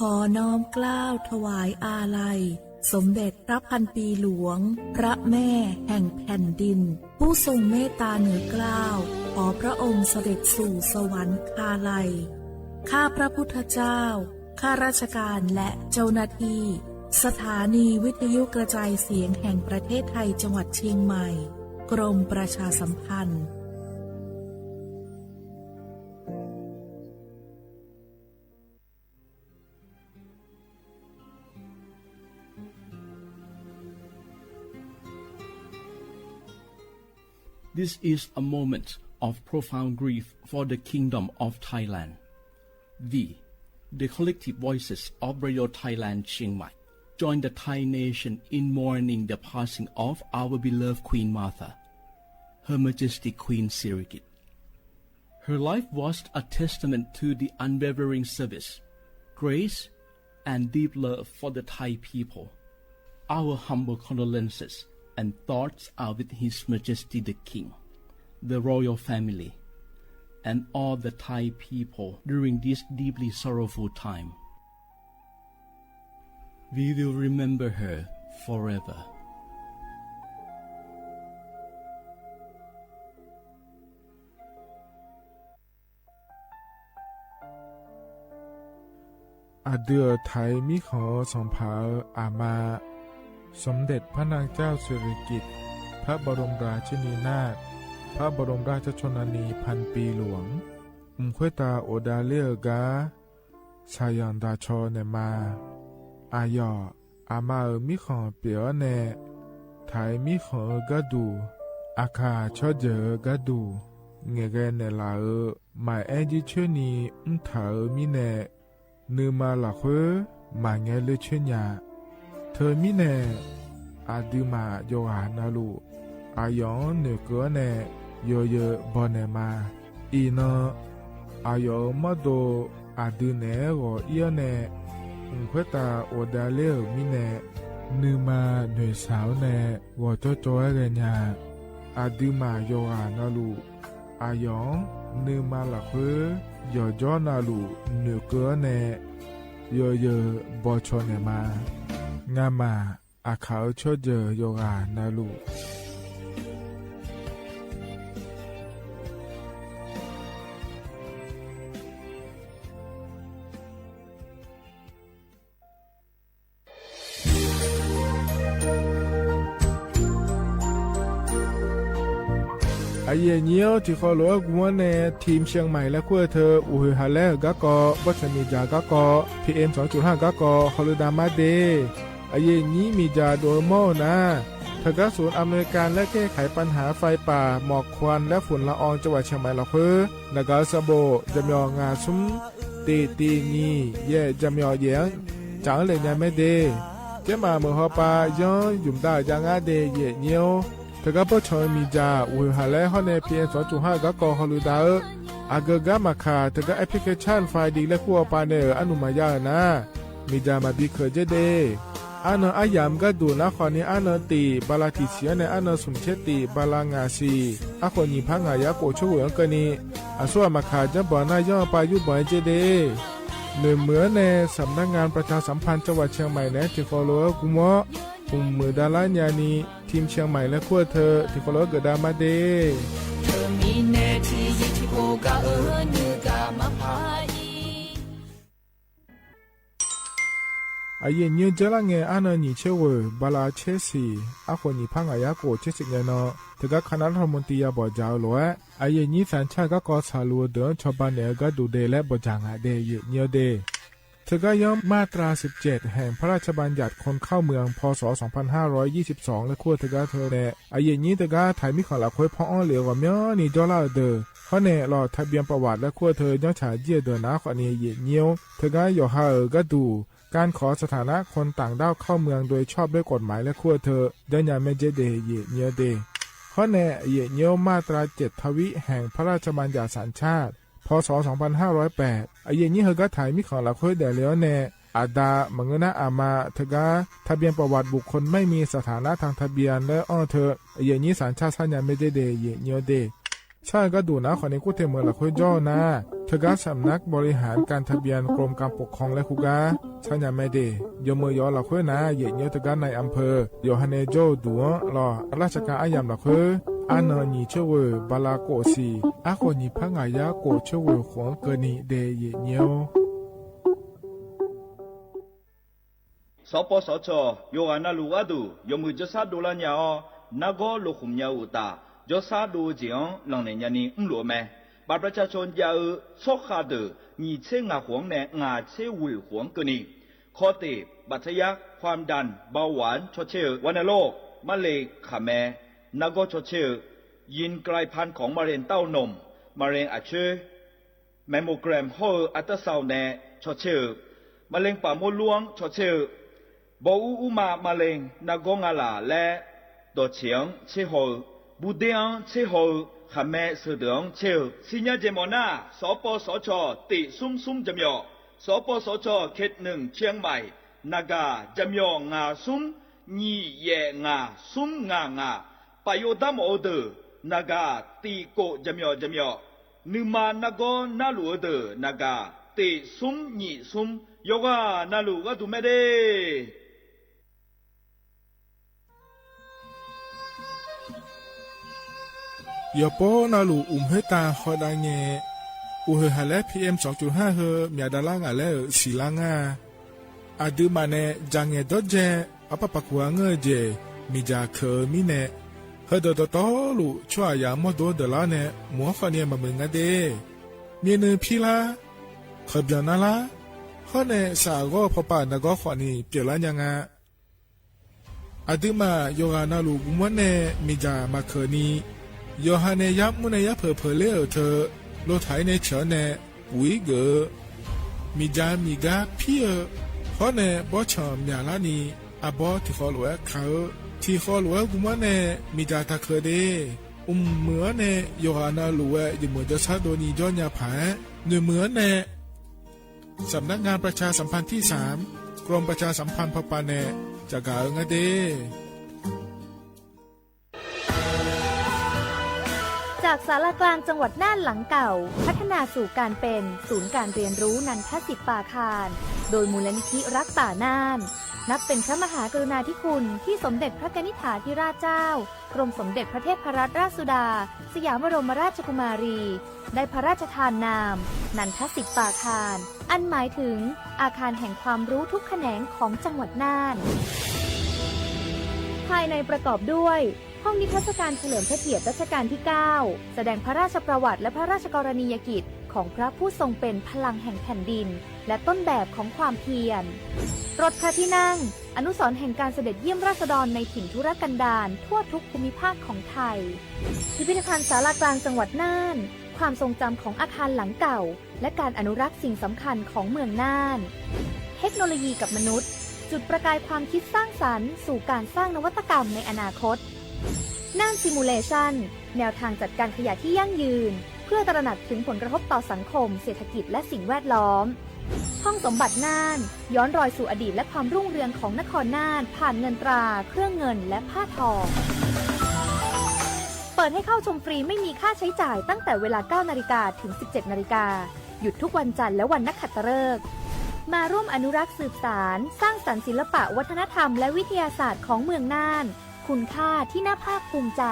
ขอน้อมเกล้าถวายอาลัย สมเด็จพระพันปีหลวง พระแม่แห่งแผ่นดิน ผู้ทรงเมตตาเหนือเกล้า ขอพระองค์เสด็จสู่สวรรคาลัย ข้าพระพุทธเจ้า ข้าราชการและเจ้าหน้าที่ สถานีวิทยุกระจายเสียงแห่งประเทศไทยจังหวัดเชียงใหม่ กรมประชาสัมพันธ์ This is a moment of profound grief for the Kingdom of Thailand. We, the collective voices of Radio Thailand Chiang Mai, join the Thai nation in mourning the passing of our beloved Queen Mother, Her Majesty Queen Sirikit. Her life was a testament to the unwavering service, grace, and deep love for the Thai people. Our humble condolences and thoughts are with His Majesty the King, the royal family, and all the Thai people during this deeply sorrowful time. We will remember her forever. အဒုၣ်အထၢၣ် မီးဃီၤစီၤပၤအမါ สมเด็จพระนางเจ้าสิริกิติ์ พระบรมราชินีนาถ พระบรมราชชนนีพันปีหลวง อุ่มค้วยตาโอดาเล่อก๊า สาหยันตาชอแหน่มา อาหยอด อามาเอ๋อ มิของเปียแหน่ ไถมิของเอ๋อก๊าดู อาข่าชอเจ๋อก๊าดู แงะแกแหน่หละเอ๋อ หมายแอ้นยี่เชอนี้ อุ้มถาเอ๋อ มิแหน่ นือมาหละเค้อ หมายแงะเล่อเชอหยา เธอมิแหน่ อาดือหมาหยกหานาลู อาหยองเหน่อเกอแหน่ เยอเยอบ่แหน่มา อี่นอ อาหยองเอ๋อ มอดโด อาดือแหน่หงออี้แหน่ อุ่มค้วยตาโอดาเล่อ มิแหน่ นือมาเหน่อสาวแหน่ หงอจ้อจอแหน่หยา อาดือหมาหยกหานาลู อาหยอง นือมาหละเค้อ หยอดจ้อนาลู เหน่อเกอแหน่ เยอเยอบ่ชอแหน่มา งาหมา อาข่าเอ๋อ ชอเจ๋อหยกหานาลู อะเย่เยียว ตี้เคารพกั๋นแหน่ ทีมเชียงใหม่และครัวเธอ อู่หือหาแลเอ๋อก๊ากอ บ่าเถิงหมีจ๋าก๊ากอ PM สองจุดห้าก๊ากอ ฮอลือดามาเด อะเย่เยียว หมีจ๋าโดยมอลนะ เถิงก๊าศูนย์อำนวยการและแก้ไขปัญหาไฟป่า หมอกควันและฝุ่นละอองจังหวัดเชียงใหม่หละเค้อ หน้ากากสะโบก จ๋ำเหยาะหง่าซุม เต๋ตีหงี่ แหยะจ๋ำเหยาะแหยง จ๋าเอ๋อ เหล็กยาแม่เด เจ๊หมาเหมือนฮอปา ย้อนหยุ่มตาจ๋างาเด เย่เยียว เถิงก๊าบ่าเถิงหมีจ๋า อู่หือหาแล ฮอดแหน่ PM สองจุดห้าก๊ากอ ฮอลือดาเอ๋อ อะเกอก๊ามาข่า เถิงก๊าแอปพลิเคชัน ไฟดี และครัวปาแหน่เอ๋อ อนุมัติยาเอ๋อนะ หมีจ๋าหมาบีเขินเจ๊เด อะเนินอะหยามก๊าดูนะ ข้อนี้ อะเนินตี๋ บาลากี่เสียงแหน่ อะเนินสุนเชษฐี บาลาหง่าสี่ อะโขดหงี่พระหง่ายาโกะเชอเว่ออังเกิลนี้ อะซั่วมาข่า จ๊ำบ่อหน้าย้อนปายุบ่อยเจ๊เด เหมือนเหมือนแหน่ สำนักงานประชาสัมพันธ์จังหวัดเชียงใหม่แหน่ ตี้เคารพกั๋นมอล อุ่มมือดาราหญานี้ ทีมเชียงใหม่และครัวเธอ ตี้เคารพเกิดดามาเด อะเย่เยียว เจ๊ละแง อะเนินหงี่เชอเว่อ บาลาเชษฐี อะโขดหงี่พระหง่ายาโกะเชษฐีแหน่นอ เถิงก๊าคณะรัฐมนตรียาบ่อจ๋าเอ๋อแหละ อะเย่เยียว สัญชาติก๊ากอ สาลูเดินชอปาแหน่เอ๋อก๊าดูเด และบ่จ๋าหง่าเด เย่เยียวเด เถิงก๊าย้อนมาตราสิบเจ็ด แห่งพระราชบัญญัติคนเข้าเมือง พ.ศ. สองพันห้าร้อยยี่สิบสอง และครัวเถิงก๊าเธอแหน่ อะเย่เยียว เถิงก๊าไถมิของหละเค้อ ผ่ออ้อเหลียวกว่าเมี้ยนี้จ้อละเอ๋อเด้อ ฮอดแหน่ หลอดทะเบียนประวัติและครัวเธอ ย้อนฉายเจี้ยเดินหน้า ข้อนี้ เย่เยียว เถิงก๊าหยอดหาเอ๋อก๊าดู การขอสถานะคนต่างด้าวเข้าเมืองโดยชอบด้วยกฎหมายและครัวเธอ ย้อนยาแม่เจ๊เด เย่เยียวเด ฮอดแหน่ เย่เยียว มาตราเจ็ด ทวิ แห่งพระราชบัญญัติสัญชาติ พ.ศ. สองพันห้าร้อยแปด อะเย่เยียว เถิงก๊าไถมิของหละเค้อแด่แล้วแหน่ อาดา มะเงือนะ อามา เถิงก๊าทะเบียนประวัติบุคคลไม่มีสถานะทางทะเบียนและอ้อเธอ อะเย่เยียว สัญชาติ ย้อนยาแม่เจ๊เด เย่เยียวเด ใช่ก๊าดูนะ ข้อนี้ กู้เต็มเหมือนหละเค้อจ้อนะ เถิงก๊าสำนักบริหารการทะเบียนกรมการปกครองและครัวก๊า ย้อนยาแม่เด ยกมือหยอดหละเค้อนะ เย่เยียว เถิงก๊านายอำเภอ หยอดฮาแหน่จ้อดูลอ ราชการอะหยามหละเค้อ อะเนินหงี่เชอเว่อ บาลาโกะสี่ อะโขดหงี่พระหง่ายาโกะเชอเว่อ ขวงเกินนี้เด เย่เยียว สปสช. ယိၤဂၤနၢ်လူႇအါဒူႇ ယိၤမုၢ် ကၠီၣ်စၢ်ဒိၣ်လၢညါအီၤ နၢ်ဂီၢ်လိာ်ဃုာ်မၠးအုၣ်တၢ် ကၠီၣ်စၢ်ဒိၣ်ကၠ့ၣ်အီၤ လီၤနဲၣ်ညါနံၤ အုၣ်လိာ်အမဲာ် บัตรประชาชน ယၤအု ဆီၣ်ဃာ်ဒၢၣ် နံၣ်ဆံငါးဃုာ်န့ၣ် ငါးဆံဝ့ၢ်ဃုာ်ကၢၢ်နံၤ ခီၣ်တ့ၢ် บัตรทะยัก ความดัน เบาหวาน ဆီၣ်ဆ့ၣ်ဧိၤ วัณโรค မะเร็งခါမဲ နၢ်ဂီၢ် ဆီၣ်ဆ့ၣ်ဧိၤ ယိင်ၵလၢၢ်ဖၢၣ်ခွင် มะเร็งเต้านม มะเร็งอาเชื้อ แมมโมแกรม ဟီၣ်ဧိၤ อัลตราซาวด์ န့ၣ် ဆီၣ်ဆ့ၣ်ဧိၤ มะเร็งปากมดลูก ဆီၣ်ဆ့ၣ်ဧိၤ ဘီအူအူမး မะเร็ง နၢ်ဂီၢ်ငါလၢ် လၢ ဒီၣ်ဆ့ၣ်အီၤ ဆီၣ်ဆ့ၣ်ဧိၤ ဘူးဒ့အီၤ ဆီၣ်ဆ့ၣ်ဧိၤ ခါမဲ ဆၢၣ်ဒၢၣ်အီၤ ဆီၣ်ဆ့ၣ်ဧိၤ စံညါကၠ့ၣ်မီၣ်နၢ် စပစချ တ့ၢ်သုမ်းသုမ်းကၠ့ၣ်မီၣ် စပစချ เขตหนึ่ง เชียงใหม่ နၢ်ဂၤ ကၠ့ၣ်မီၣ် ငါးသုမ်း နံၣ်ယဲၢ်ငါး သုမ်းငါးငါး ပာ်ယိၣ်တၢ်မီၣ်အီၤဒၢၣ် နၢ်ဂၤ တ့ၢ်ကိး ကၠ့ၣ်မီၣ် ကၠ့ၣ်မီၣ် နုာ်မၤနၢ်ဂီၢ်နၢ်လူၢ်အီၤဒၢၣ် နၢ်ဂၤ တ့ၢ်သုမ်းနံၣ်သုမ်း ယိၤဂၤနၢ်လူၢ်ဂၤဒူၣ်မဲာ်ဒ့ၣ် ယိၤပီၣ်နၢ်လူၢ် အိၣ်မူတၢ်ဃီဒၣ်ငဲၣ် အိၣ်ဟ့ၣ်ဟးလၢ PM สองจุดห้า ဟၢ မၠးဒၣ်လၢငါလဲၣ်ဧိၤ စံးလၢငါ အဒုးမးန့ၣ် ကၠ့ၣ်ငဲၣ်ဒီးကၠ့ၣ် အပၢ်ပာ်ကူၣ်အငိူၢ်အကျဲး မီၢ်ယၢ်ၶၢၣ်မံနဲၣ် ဟဲဒီးတီတီလူး ဆှၢယၢ်မီၢ်ဒိဒၢလါနဲၣ် မူအီၣ်ဃာ်န့ၣ် မၤမုာ်ငါဒဲး မ့ၢ်နုၤဖံလါ ခၢၣ်ပၠၣ်နါလါ ဟီန့ၣ် စးအဂီၢ်ဖီပာ်နဂီၢ်ဃိးနံၣ် ပျဲၢ်လါညါငါ အဒုးမး ယိၤဂာ်နၢ်လူၢ်မူနဲၣ် မီၢ်ယၢ်မၤခၢၣ်နံၤ ယိၤဟၣ်နဲၣ်ယါမူနဲၣ်ယါဖၢၣ်ဖၢၣ်လၢအၢၣ်ထၢၣ် လိၣ်ထးအံၤနဲၣ်ဆၢန့ၣ် ပူၤအံၤဂၢၢ် မီၢ်ယၢ်မံၤဂါဖံဧၢ ဟီန့ၣ် ဘီဆၣ်မၠၣ်လါနံၤ အဘီထံၣ်ဃီလိာ်ဝဲခါဧၢ ထံၣ်ဃီလိာ်ဝဲမူနဲၣ် မီၢ်ယၢ်တၢ်ခၢၣ်ဒဲး အိၣ်မုာ်အီၤန့ၣ် ယိၤဂာ်နၢ်လူၢ်ဝဲ ယမုာ်ဒိဆါဒိၣ်နံၤဒီးညါဖး နုာ်မုာ်အီၤန့ၣ် สำนักงานประชาสัมพันธ์ที่สาม กรมประชาสัมพันธ์ ဖီပာ်နဲၣ် ကၠီၣ်ကၣ်အၢ ငါဒဲး จากศาลากลางจังหวัดน่านหลังเก่า พัฒนาสู่การเป็นศูนย์การเรียนรู้นันทสิทธิ์ปาคาร โดยมูลนิธิรักป่าน่าน นับเป็นพระมหากรุณาธิคุณที่สมเด็จพระกนิษฐาธิราชเจ้า กรมสมเด็จพระเทพรัตนราชสุดา สยามบรมราชกุมารี ได้พระราชทานนาม นันทสิทธิ์ปาคาร อันหมายถึงอาคารแห่งความรู้ทุกแขนงของจังหวัดน่าน ภายในประกอบด้วย ห้องนิทรรศการเฉลิมพระเกียรติรัชกาลที่เก้า แสดงพระราชประวัติและพระราชกรณียกิจของพระผู้ทรงเป็นพลังแห่งแผ่นดิน และต้นแบบของความเพียร รถพระที่นั่ง อนุสรณ์แห่งการเสด็จเยี่ยมราษฎรในถิ่นทุรกันดารทั่วทุกภูมิภาคของไทย พิพิธภัณฑ์ศาลากลางจังหวัดน่าน ความทรงจำของอาคารหลังเก่า และการอนุรักษ์สิ่งสำคัญของเมืองน่าน เทคโนโลยีกับมนุษย์ จุดประกายความคิดสร้างสรรค์สู่การสร้างนวัตกรรมในอนาคต น่าน Simulation แนวทางจัดการขยะที่ยั่งยืน เพื่อตระหนักถึงผลกระทบต่อสังคม เศรษฐกิจ และสิ่งแวดล้อม ห้องสมบัติน่าน ย้อนรอยสู่อดีตและความรุ่งเรืองของนครน่าน ผ่านเงินตรา เครื่องเงิน และผ้าทอ เปิดให้เข้าชมฟรีไม่มีค่าใช้จ่ายตั้งแต่เวลา เก้านาฬิกา ถึง สิบเจ็ดนาฬิกา หยุดทุกวันจันทร์และวันนักขัตฤกษ์ มาร่วมอนุรักษ์สืบสาน สร้างสรรค์ศิลปะวัฒนธรรมและวิทยาศาสตร์ของเมืองน่าน คุณค่าที่น่าภาคภูมิใจ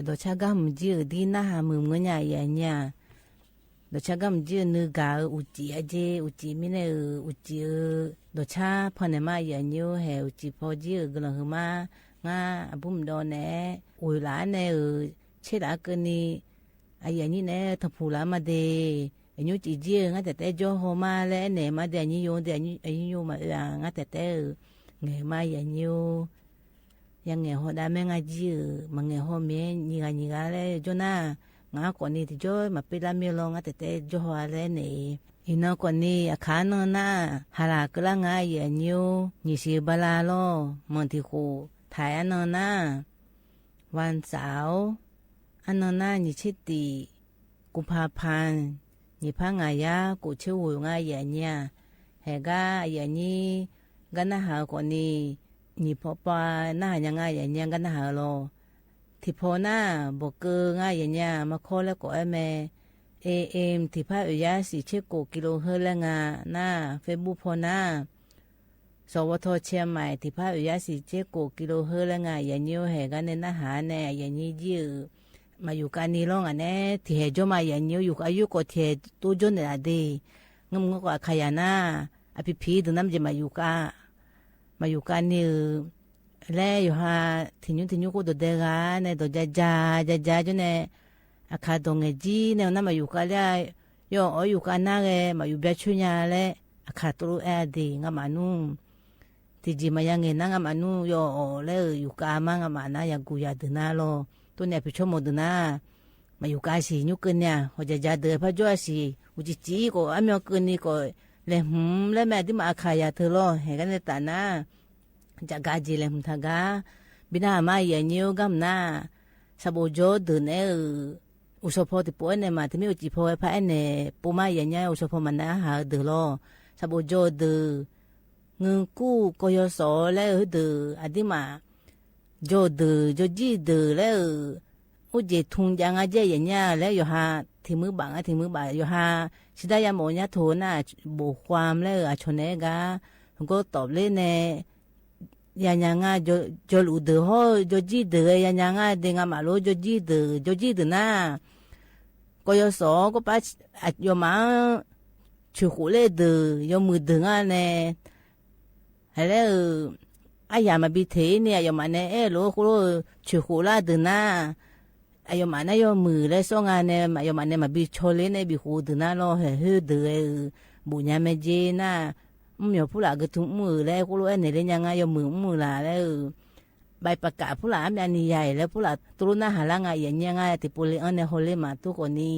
ဒอกช้างก๊ำหื้อ จี๊ด เอ่อ ดี น่าหา เมิน เมิน เงา เยียะ เยียะ ดอกช้างก๊ำหื้อ จี๊ด เอ่อ นึ่งก๋า เอ่อ อุจิ อาเจ อุจิ มีแน่ เอ่อ อุจิ เอ่อ ดอกช้าง พอแหน่มา เยียะ เยียะ แห่ อุจิ พอ จี๊ด เอ่อ กำลังหื้อมา งา อะบุ้มดอแหน่ อุ๋ยหลาแหน่ เอ่อ เชษหลาเกินนี้ อะเยียะ นี่แหน่ ทองผูหลามาเด อะยู๋จิ จี๊ด เอ่อ งาแต๊ๆ จ้อฮอมาแล แหน่มาเด อะยู๋โย เด อะยู๋ อะยู๋โยมา เอ่อ งาแต๊ๆ เอ่อ แหน่มา เยียะ เยียะ ยังแหน่ฮอดาแม่ งา จี๊ด เอ่อ มาแหน่ฮอดเมีย ยี่กา ยี่กา แล จ้อหน้า งา ก่อนนี้ ตี้จ้อมาเป๊ะละเมียลอ งาแต๊ๆ จ้อฮอแล แหน่ อีกหน่อยก่อนนี้ อะขาเนินหน้า หาหลาเกอละ งา เยียะ เยียะ ยี่สิบบาลาลอ เมินตี้โข ไถอันเนินหน้า วันเสาร์ อันเนินหน้า ยี่สิบเจ็ด กุมภาพันธ์ ยี่สิบห้า งายา กู่เชียงใหม่ งา เยียะ เยียะ แห่งา เยียะ เยียะ กาหน้าหาก่อนนี้ ยี่สิบหก ปา หน้าหายัง งา เยียะ เยียะ กาหน้าหาลอ ตี้พอหน้า บ่เกอ งา เยียะ เยียะ มาคอแล้วก็ เอเม เอเอ็ม ตี้พาดเอเวอร์เยียสี่เจ็ดเก้ากิโลเฮิรตซ์ และ งา หน้า เฟซบุ๊ก พอหน้า สวท เชียงใหม่ ตี้พาดเอเวอร์เยียสี่เจ็ดเก้ากิโลเฮิรตซ์ และ งา เยียะ เยียะ แห่งา แหน่ หน้าหาแหน่ เยียะ เยียะ จี๊ด เอ่อ มาอยู่กานี้ลอง อะแหน่ ตี้แห่จ้อมา เยียะ เยียะ อยู่อายุก็ตี้แห่โตจ้อแหน่ละเด งา งา ก็ อะขายา หน้า อะผีๆ ตึงน้ำจะมาอยู่กา มาอยู่กานี้ เอ่อ แลอยู่ฮา ตี้ยู้ ตี้ยู้ก็โดดเดกา แหน่ โดดจาจา จาจา จ้อแหน่ อะขา โดดแหน่ จี๊ด แหน่ หน้า มาอยู่กาแล้ว ยอ อ๋อ อยู่กาหน้าแล มาอยู่เบียช่วยยาแล อะขา ตกลงแอดี งา มานู่น ตี้จีมายังแหน่ หน้า งา มานู่น ยอ อ๋อ แล เอ่อ อยู่กามา งา มาหน้า ยากู่ยาเดินหน้าลอ โตแหน่ ผิดชอบหมดเดินหน้า มาอยู่กาสี่ยู้เกินเนี่ย หัวจาจาเดินพระจ้อสี่ อุจิจิก็ อะเมียเกินนี้ก็ แหล่หืม แลแม่ตี้มา อะขายาเธอลอ แห่งา แหน่ ตาหน้า จากกาเจริญพุทธะกา บิณฑบาตมา เยียะ เยียะ กำหน้า สะบกโจ้เดิน เอ่อ อุสภอ ตี้ปอยแหน่มา ตี้มีอุจิภอ พระแหน่ ปูมา เยียะ เยียะ อุสภอ มาหน้าหาเดินลอ สะบกโจ้เดิน เงินกู้ กยศ แล หื้อเดิน อะตี้มา โจ้เดิน โจ้จี๊ดเดิน แล เอ่อ อุเจทุงยัง งา เยียะ เยียะ แล ยอฮา ตี้มือบาง ตี้มือบาง ยอฮา สิได้ยาหมอ ยาโท หน้า บทความ แล เอ่อ อะชนแหน่กา ก็ตอบเลยแหน่ ยายัง งา โจ้ โจ้หลูเดิน ฮ้อ โจ้จี๊ดเดิน ยายัง งา เด งา มาโล โจ้จี๊ดเดิน โจ้จี๊ดเดินหน้า กยศ ก็ปะ อะ ยอมมา ฉวยโขกเล่เดิน ยอมมือเดิน งา แหน่ แหละ เอ่อ อะหยามาบีเถเนี่ย ยอมมาแหน่ เอ๊ะ โล โคโล ฉวยโขกล่าเดินหน้า อะยอมมาหน้า ยอมมือและซ่อง งา แหน่ อะยอมมาแหน่ มาบีชอเล่แหน่ บีโขกเดินหน้าลอ แห่หื้อเดิน เอ่อ บุญญาแม่เจน่ะ อืม ยอมผู้หลาก็ทุกมือและ โคโล แหน่ เล่นยัง งา ยอมมือ มือหลาและ เอ่อ ใบประกาศผู้หลา มีอันนี้ใหญ่และ ผู้หลาตกลงหน้าหาละ งา เยียะ เยียะ งา ตี้ปูเล่อันแหน่ ฮอเล่มา ตุ๊กคนนี้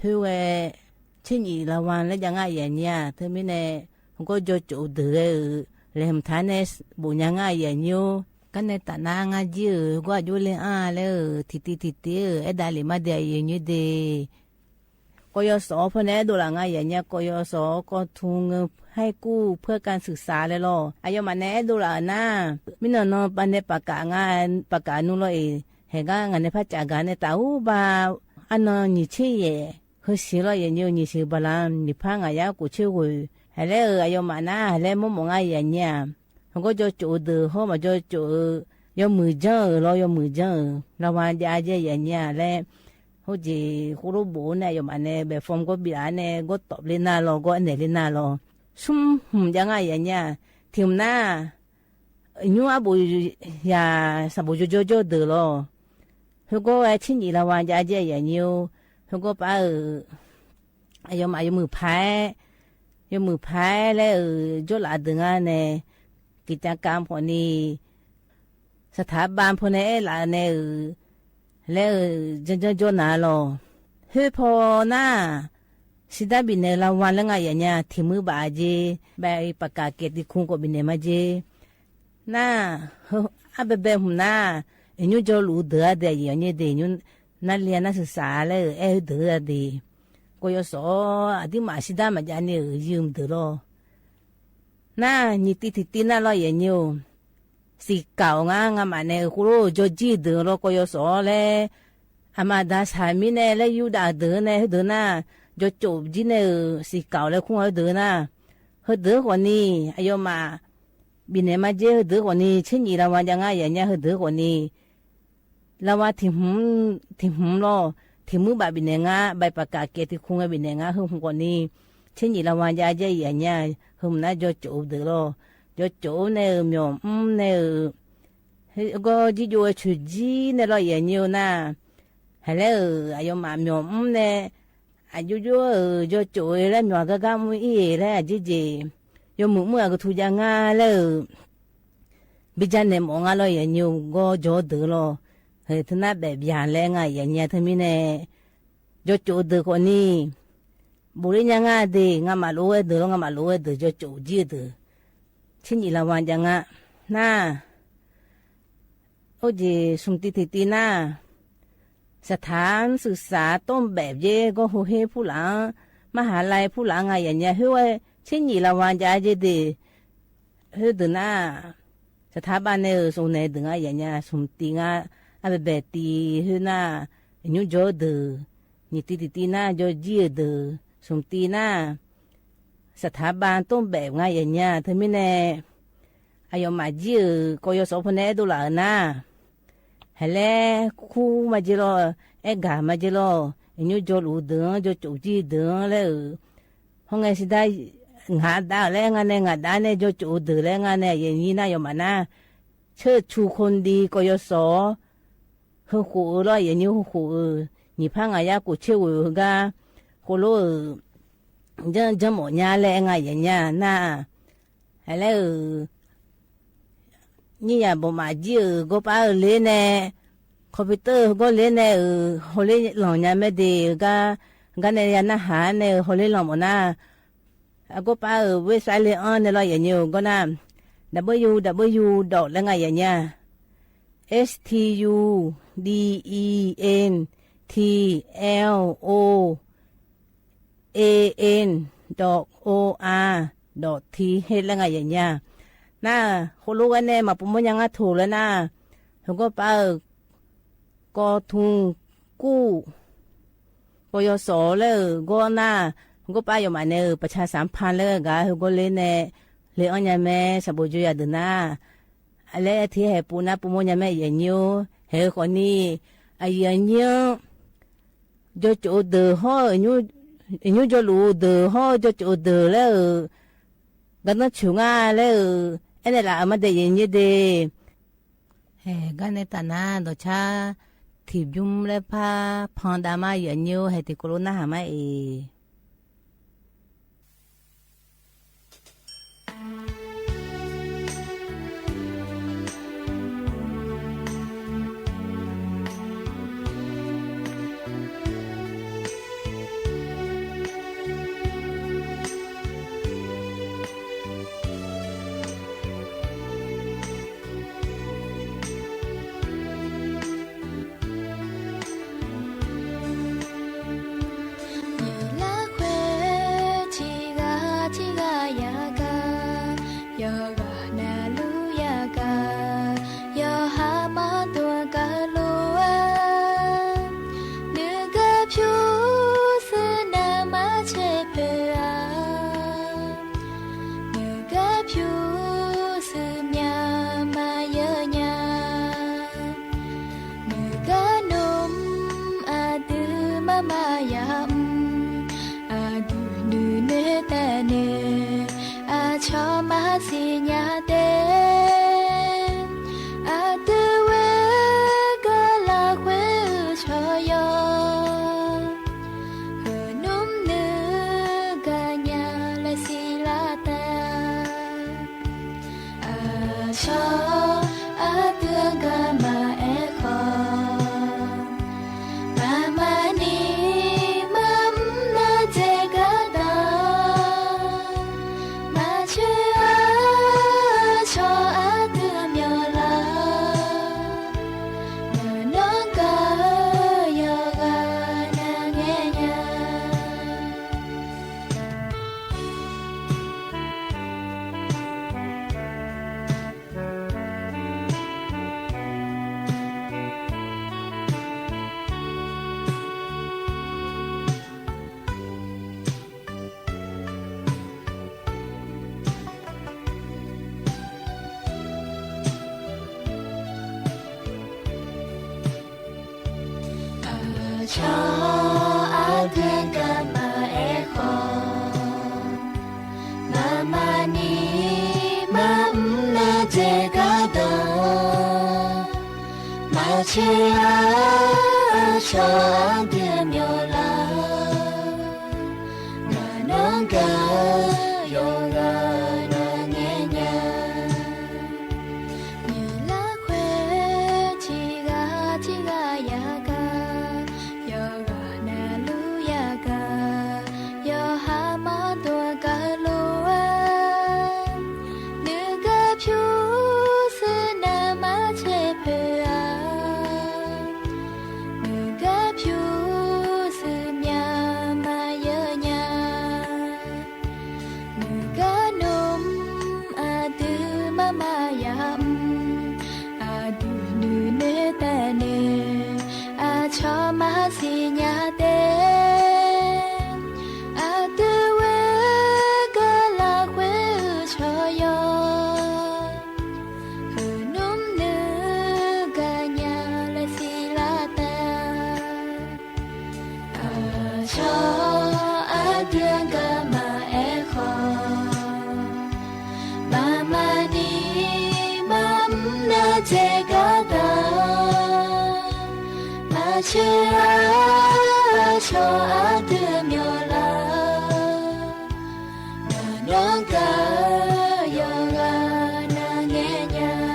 หื้อแว เช่นอีกละวันและยัง งา เยียะ เยียะ เธอมีแหน่ ก็โจ้โจ้เดิน เอ่อ แหล่หืมถาแหน่ บุญญา งา เยียะ เยียะ กั๋นแหน่ ตาหน้า งา เยียะ ก็อยู่เล่นอ้าแล้ว เอ่อ ตี้ตี้ตี้ตี้ เอ่อ แอดดาลิมาเดีย เยียะ เยียะ เด กยศ พอแหน่ โดละ งา เยียะ เยียะ กยศ กองทุนเงินให้กู้เพื่อการศึกษา แลลอ อะยอมมาแหน่ โดละ หน้า มีหน่อ หน่อ ปะแหน่ ประกาศ งา ประกาศ นู่นลอ เอ่อ แห่งา งา แหน่ พระจากกา แหน่ ต๋าอู้บา อันนอ ยี่สิบเอ็ด เฮอ สี่ร้อย เยียะ เยียะ ยี่สิบบาลาน ยี่สิบห้า งายา กู่เชียงใหม่ แหละ เอ่อ อะยอมมาหน้า แหละ มอมอง งา เยียะ เยียะ ก็โจ้โจ้เดิน ฮ้อ มาโจ้โจ้ เอ่อ ยอมมือเจิง เอ่อ ลอ ยอมมือเจิง เอ่อ ละวันยาเยียะ เยียะ เยียะ และ โหเจ โคโลโบแหน่ ยอมมาแหน่ แบบฟอร์มก็บีละแหน่ ก็ตอบเล่นหน้าลอ ก็แหน่เล่นหน้าลอ ซุ่มหืมยัง งา เยียะ เยียะ ตี้หื้อหน้า ยู้อะบุญญา สะบกโจ้โจ้เดินลอ หื้อก็แวะ เช่นอีกละวันยาเยียะ เยียะ เยียะ หื้อก็ปะ เอ่อ อะยอมมา ยอมมือพาย ยอมมือพายและ เอ่อ โจ้หลาเดิน งา แหน่ กิจกรรมพอนี้ สถาบันพอแหน่ เอ๊ะ หลาแหน่ เอ่อ และ เอ่อ เจิงเจิงโจ้หน้าลอ หื้อพอหน้า สิได้บิณฑบาต ละวันและ งา เยียะ เยียะ ตี้มือบาเจ ใบประกาศเกียรติคุณก็บิณฑบาตมาเจ หน้า เฮอ อะแบบแบบหื้อหน้า เอ่อ ยู้โจ้หลูเดิน เดียะ เยียะ เยียะ เด ยู้ นักเรียนนักศึกษาแล้วเอ่อ แอ้ เฮอเดินอะดี กยศ อะตี้หมาย ซิด้าหมายจานี่เอ่อ ยืมเดินลอ นา หยี่ตี้ ตี้ตี้นา ลอ เยียะเยียว ศิษย์เก่างา งาหมายใน คุโร่ จอจี้เดินลอ กยศ แล อามาดาสามิแน่ แล ยูดาเดินแน่ เฮอเดินนา จอโจ๋วจี้แน่เอ่อ ศิษย์เก่าแล คุงเฮอเดินนา เฮอเดินขอนี้ อะยอมมา บิ๋นแหนมาเจ๊ เฮอเดินขอนี้ เชษฐีลาวาจา งาเยียะเยียะ เฮอเดินขอนี้ ลาวาถี่หืม ถี่หืมลอ ถี่มือบ่าบิ๋นแหนงา ใบประกาศเกียรติคุณอะบิ๋นแหนงา เฮอหืมขอนี้ เชษฐีลาวาจาเจ๊ เยียะเยียะ เฮอหืมนา จอโจ๋วเดินลอ จอโจ๋วแน่เอ่อ หม่อมอึ้มแน่เอ่อ เฮ้ย ก็จี้โยเอ่อ ฉู่จี้แน่ลอ เยียะเยียวนา หาแล้วเอ่อ อะยอมมา หม่อมอึ้มแน่ อะโยโยเอ่อ จอโจ๋วแล หม่อมก้าก้ามุ้ยอี้แล อะเจ๊เจ๊ ยอมมือมืออะ ก็ถูกจางาแล้วเอ่อ บิจาแหนมองงาลอ เยียะเยียว ก็จอเดินลอ เฮ้ย เถิงนาแบบอย่างแล งาเยียะเยียะ เถิงมีแน่ จอโจ๋วเดินขอนี้ บุรียางาเด งาหมายโลเอ่อ เดินลอ งาหมายโลเอ่อ เดิน จอโจ๋วจี้เดิน เชษฐีลาวาจา งา นา โอเจ สุมตี้ ตี้ตี้นา สถานศึกษาต้นแบบเย้ ก็โฮเฮ้ผู้หลัง มหาลัยผู้หลัง งาเยียะเยียะ เฮ้ย เชษฐีลาวาจาเจ๊เด เฮอเดินนา สถาบันแน่เอ่อ ส่งแหนเดิน งาเยียะเยียะ สุมตี้งา อะแบบตี้ เฮอนา ยูจอเดิน หยี่ตี้ ตี้ตี้นา จอจี้เดิน สุมตี้นา สถาบันต้นแบบ งาเยียะเยียะ เถิงมีแน่ อะยอมมาจี้เอ่อ กยศ พอแน่ ดูลาเอ่อนา หาแล้ว คุมาเจ๊ลอ แอ้ ก๋ามาเจ๊ลอ ยูจอหลูเดิน จอโจ๋วจี้เดินแลเอ่อ ห้องไงซิด้า หงาดาแล งาแน่ หงาดาแน่ จอโจ๋วเดินแล งาแน่ อย่างนี้นา ยอมมานา เชิดชูคนดี กยศ เฮอโขเอ่อลอ อย่างนี้ เฮอโขเอ่อ หยี่ผ้างายากูเชวเอ่อ กา โคโลเอ่อ เจิ่ง เจิ่งหมอญาแล งาอย่างเยียะนา หาแล้วเอ่อ นี่อย่าบ่มาจี้เอ่อ ก็ป้าเอ่อ เล่นแน่ คอมพิวเตอร์ก็เล่นแน่เอ่อ โฮเล่นหล่องยาแม่เด กา กาแน่ ยานาหาแน่ โฮเล่นหล่องหมดนา อะก็ป้าเอ่อ เว็บไซต์เล่นอันแน่ลอ อย่างนี้ก็นา ดับเบิลยู ดับเบิลยู ดอท แล งาอย่างเยียะ เอช ที ยู ดี อี เอ็น ที แอล โอ เอ เอ็น ดอท โอ อาร์ ดอท ที เอช แล งาอย่างเยียะนา โคโลกาแน่ มาปูโมยางาถูกแล้วนา เฮอก็ป้าเอ่อ กอทุงกู้ กยศ แลเอ่อ ก็นา เฮอก็ป้ายอมมาแน่เอ่อ ประชาสัมพันธ์แลเอ่อ กา เฮอก็เล่นแน่ เล่นอันยาแม่ สะบดโยยาเดินนา อะแล เทียแหปูนา ปูโมยาแม่ เยียะเยียว เฮอขอนี้ อะเยียะเยียว จอโจ๋วเดินฮ้อ ยู ยูจอหลูเดินฮ้อ จอโจ๋วเดินแลเอ่อ กาต้องฉู่งาแลเอ่อ แอ้ แน่ละ อะมาเด เยียะเยียวเด เฮ้ กาแน่ตานา ดอช้า ถีบยุ้มแลผ้า พองดามา เยียะเยียว เฮ้ ตี้โคโลนาหามาเอ နုာ်ကဖျိသုနမၤဆဲးဖဲအါ, နုာ်ကဖျိသုမျးမၤယၢညါ, နုာ်ကနုာ်အဒုးမၤမၤယၤ, အဒုးနုာ်နုာ်တၢ်နုာ် အဆီၣ်မၤစံညါတဲ, အတဝဲကလၤဃွဲအုဆီၣ်ယီၤ, ဟနုာ်နုာ်ကညးလၢစံလၢတၢ်, အဆီၣ်အဒုးကမၤအဲၣ်ဃီ မၤမၤနံၤမၤမနၤစဲကဒီး, မၤဆၢအါ ချီအဒုးကမၤအဲၣ်ဃီ မၤမၤနံၤ မၤအုမ်နၤစဲကဒီး မၤဆၢအါ အချီအဒုးမၠီလၢ နနီၢ်ကါ ယီၤဂၤနၤငဲၣ်ညါ နုာ်လၢခွဲး ထံဂၤထံဂၤယၤကါ ယီၤဂၤနၤလူၤယၤကါ ယီၤဟးမၤဒွးကလိဝဲ နုာ်ကဖျိ သုနၤမၤဆဲးဖဲအါ နုာ်ကဖျိ သုမၠၣ်မၤယၢၤညါ နုာ်ကနူမ် အဒုးမၤမၤယၤအုမ် အဒုးနုာ်နုာ်တၢ်နုာ် အဆီမၤစံၣ်ညါတဲ အဒုးဝဲကလၢခွဲးအုးဆီယီၤ ဟဲနူမ်နုာ်ကညးလၢစံၣ်လၢတၢ် အဆီအဒုးကမၤအဲၣ်ဃီ မၤမၤနံၤ မၤအုမ်နၤစဲကဒီး မၤဆၢအါ အဆီအဒုးမၠီလၢ နနီၢ်ကါ ယီၤဂၤနၤငဲၣ်ညါ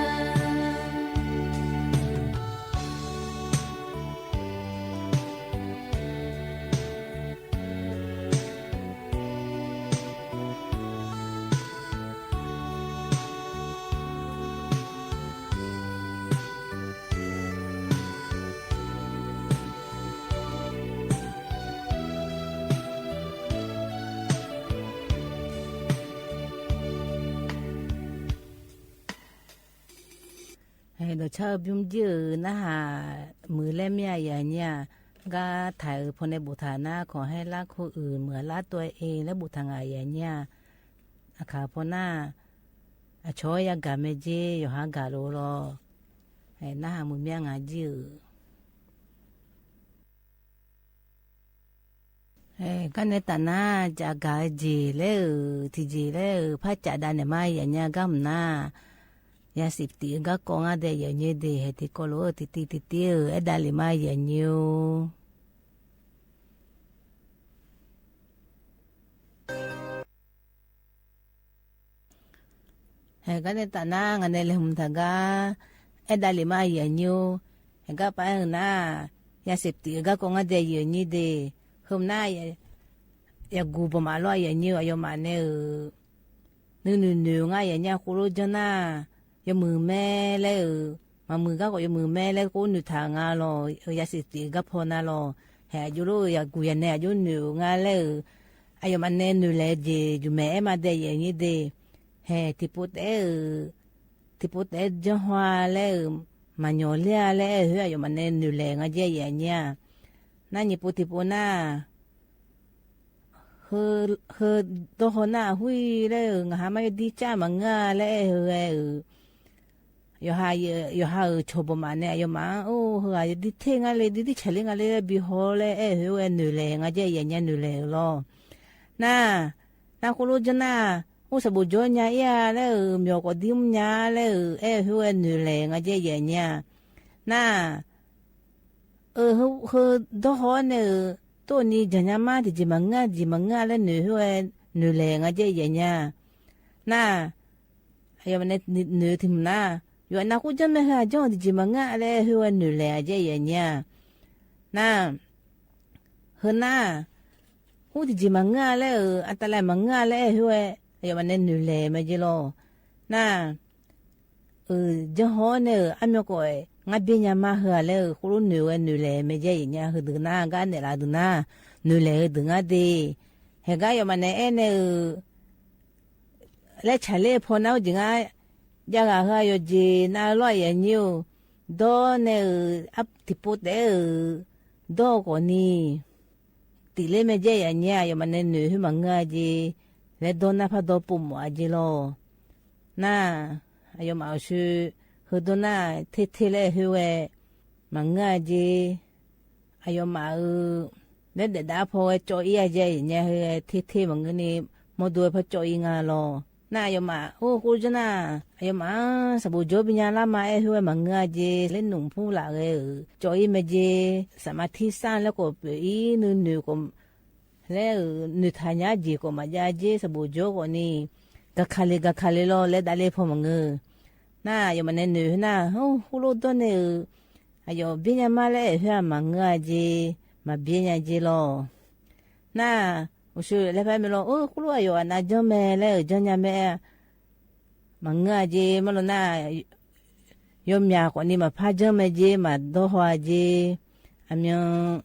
ဟဲ ဒီးဆၢအဘျုးမုၢ်ဒံၣ်ဧၢ နဟးမုာ်လဲၣ်မ့ၢ်ယၤညါ ကါထးဧၢ ဖီန့ၣ် ဘူးထးနၤ ခီဟဲလၢခိၣ်အုး မုာ်လၢတိၢ်အ့ လၢဘူးထး ယၤညါ အခါဖီနၤ အဆီယၤဂၤမ့ၢ်က့ ယီၤဟးဂၤလီၤလီၤ ဟဲ နဟးမုာ်မ့ၢ်ယၤဒံၣ်ဧၢ ဟဲ ကါန့ၣ်တၢ်နၤ ကဂၤက့လဲၣ်ဧၢ ထံက့လဲၣ်ဧၢ ဖးကဒါန့ၣ်မး ယၤညါ ကါမနၤ ယၤစံးပတံၣ်အဂၤကိးဂၤဒဲး ယၤညါဒဲး ဟဲတံၤကိးလီၤ တံၤတံၤတံၤတံၤဧၢ အဲၣ်ဒၣ်လံမး ယၤညါ ဟဲ ကါန့ၣ်တၢ်နၤ ဂၤန့ၣ်လဲၤမုာ်တၢ်ဂၤ အဲၣ်ဒၣ်လံမး ယၤညါ ဟဲ ကါပာ်ဟဲနၤ ယၤစံးပတံၣ်အဂၤကိးဂၤဒဲး ယၤညါဒဲး ဟဲမနၤ ယၤဂူၤဘၣ်မးလီၤ ယၤညါ အယီၤမးန့ၣ်ဧၢ နုာ်နုာ်နုာ်ငါ ယၤညါ ဃိလိကၠီနၤ ယမုာ်မဲလဲၣ်ဧၢ မၤမုာ်ဂၤကိး ယမုာ်မဲလဲၣ် ဃိနုာ်ထးငါလီၤ ယၤစံးပတံၣ်အဂၤဖီနၤလီၤ ဟဲ အယိၤလီၤ ယဂူၤယၤနဲၣ် အယိၤနုာ်ငါလဲၣ်ဧၢ အယီၤမးနဲၣ် နုာ်လဲၤက့ ယုၢ်မဲအဲၣ်မးဒဲး ယၤညါဒဲး ဟဲ ထံဖိတဲဧၢ ထံဖိတဲကၠီဟီလဲၣ်ဧၢ မၤညီလၢလဲၣ် အဲၣ်ဟဲ အယီၤမးနဲၣ် နုာ်လဲၤငါက့ ယၤညါ နၤ ညါဖိထံဖိနၤ ဟဲ ဟဲ ဒီဟီနၤ ဟူးလဲၣ်ဧၢ ငါဟးမး ယဒ်ကၢ်မၤငါလဲၣ် အဲၣ်ဟဲဧၢ ယီၤဟး ယီၤဟးဧၢ ဆိးဘၣ်မးန့ၣ် အယီၤမး အိၣ် ဟဲ ယဒ်ထဲငါလဲၣ် ဒ်ဒ်ဆဲးလၢငါလဲၣ် ဘံဟီလဲၣ် အဲၣ်ဟဲဝဲ နုာ်လဲၤငါက့ ယၤညါ နုာ်လဲၤလီၤ နၤ နၤဃိလိကၠီနၤ အိၣ်စးဘိးကၠီညါအံၤလဲၣ်ဧၢ မၠီၤကိးဒံညါလဲၣ်ဧၢ အဲၣ်ဟဲဝဲ နုာ်လဲၤငါက့ ယၤညါ နၤ အၢ ဟဲ ဟဲဒီဟီန့ၣ်ဧၢ တိၢ်နံၤကၠီညါမး တက့ၢ်မၤငါ တက့ၢ်မၤငါလဲၣ် နုာ်ဟဲဝဲ နုာ်လဲၤငါက့ ယၤညါ နၤ အယီၤမးနဲၣ် နုာ်ထံမနၤ ယိၤနၤ ဃိကၠီမ့ၢ်ဟဲ ကၠီ တက့ၢ်မၤငါလဲၣ် အဲၣ်ဟဲဝဲ နုာ်လဲၤက့ ယၤညါ နၤ ဟဲနၤ ဃိတက့ၢ်မၤငါလဲၣ်ဧၢ အတၢ်လဲၤမၤငါလဲၣ် အဲၣ်ဟဲဝဲ အယီၤမးနဲၣ် နုာ်လဲၤမ့ၢ်က့လီၤ နၤ အၢ ကၠီဟီန့ၣ်ဧၢ အမၠီၤကိး ငါဘ့ၣ်ညါမးဟဲလဲၣ်ဧၢ ဃိလိနုာ်ဝဲ နုာ်လဲၤမ့ၢ်က့ ယၤညါ ဟဲဒုးနၤ ကါနဲၣ်လၢဒုးနၤ နုာ်လဲၤဟဲဒုးငါဒဲး ဟဲကါ ယီၤမးနဲၣ် အဲၣ်နဲၣ်ဧၢ လဲၤဆဲးလၢဖီနၤ အိၣ်က့ၤငါ ယၤဂၤဟဲ ယီၤက့ၤနၤလီၤ ယၤညါဧၢ ဒီးနဲၣ်ဧၢ အထံဖိတဲဧၢ ဒီကိးနံၤ တံၢ်လၢမ့ၢ်က့ ယၤညါ ယီၤမးနဲၣ် နုာ်ဟဲမၤငါက့ လဲၤဒီနၤဖးဒီပိာ်မၢ်အက့လီၤ နၤ အယီၤမးအဆၢ ဟဲဒီနၤ ထဲထဲလဲၣ် အဲၣ်ဟဲဝဲ မၤငါက့ အယိၤမးဧၢ လၢဒဲးဒါဖီဝဲ ကၠီအီၣ်အယဲၢ်ယဲၢ်ဟဲ ထဲထဲမးငိုၢ်န့ၣ် မိၢ်ဒိၣ်ဝဲဖီကၠီအီၣ်ငါလီၤ. နၢ်အယိၤမး အိၣ်ဃိကၠီနၢ် အယိၤမး စၢဘိးကၠိဘိညါလၢ်မး အဲၣ်ဟဲဝဲမၤငိုၢ်အက့ လၢနူၢ်ဖူလၢ်ဂ့ၤဧၢ ကၠီအီၣ်မ့ၢ်က့ စမၤထံစၢ်လၢကိးပၢၤအံၤ နုၢ်နုၢ်ကိး လၢဧၢ နုၢ်ထးညါက့ၤကိးမးယါက့ စၢဘိးကၠိကိးန့ၣ် ကခးလ့ၤကခးလ့ၤလီၤ လၢဒၣ်လဲာ်ဖီမးငိုၢ် နၢ် အယိၤမးနဲနုၢ်နၢ် အိၣ်ဃိလိၣ်ဒိၣ်န့ၣ်ဧၢ အယိၤဘိညါမးလၢအဲၣ်ဟဲအမၤငိုၢ်အက့ မၤဘိညါက့လီၤ. နၢ် အိၣ်ဆူၣ်လၢဖဲမ့ၢ်လီၤ အိၣ်ဃိလိၣ်အယိၤအနါကၠီမဲာ်လၢဧၢ ကၠီညါမဲာ် မၤငိုၢ်အက့ မ့ၢ်လီၤနၢ် ယိၤမၠးကိးန့ၣ် မၤဖးကၠီမဲာ်က့ မၤဒီဟီၣ်အက့ အမ့ၢ်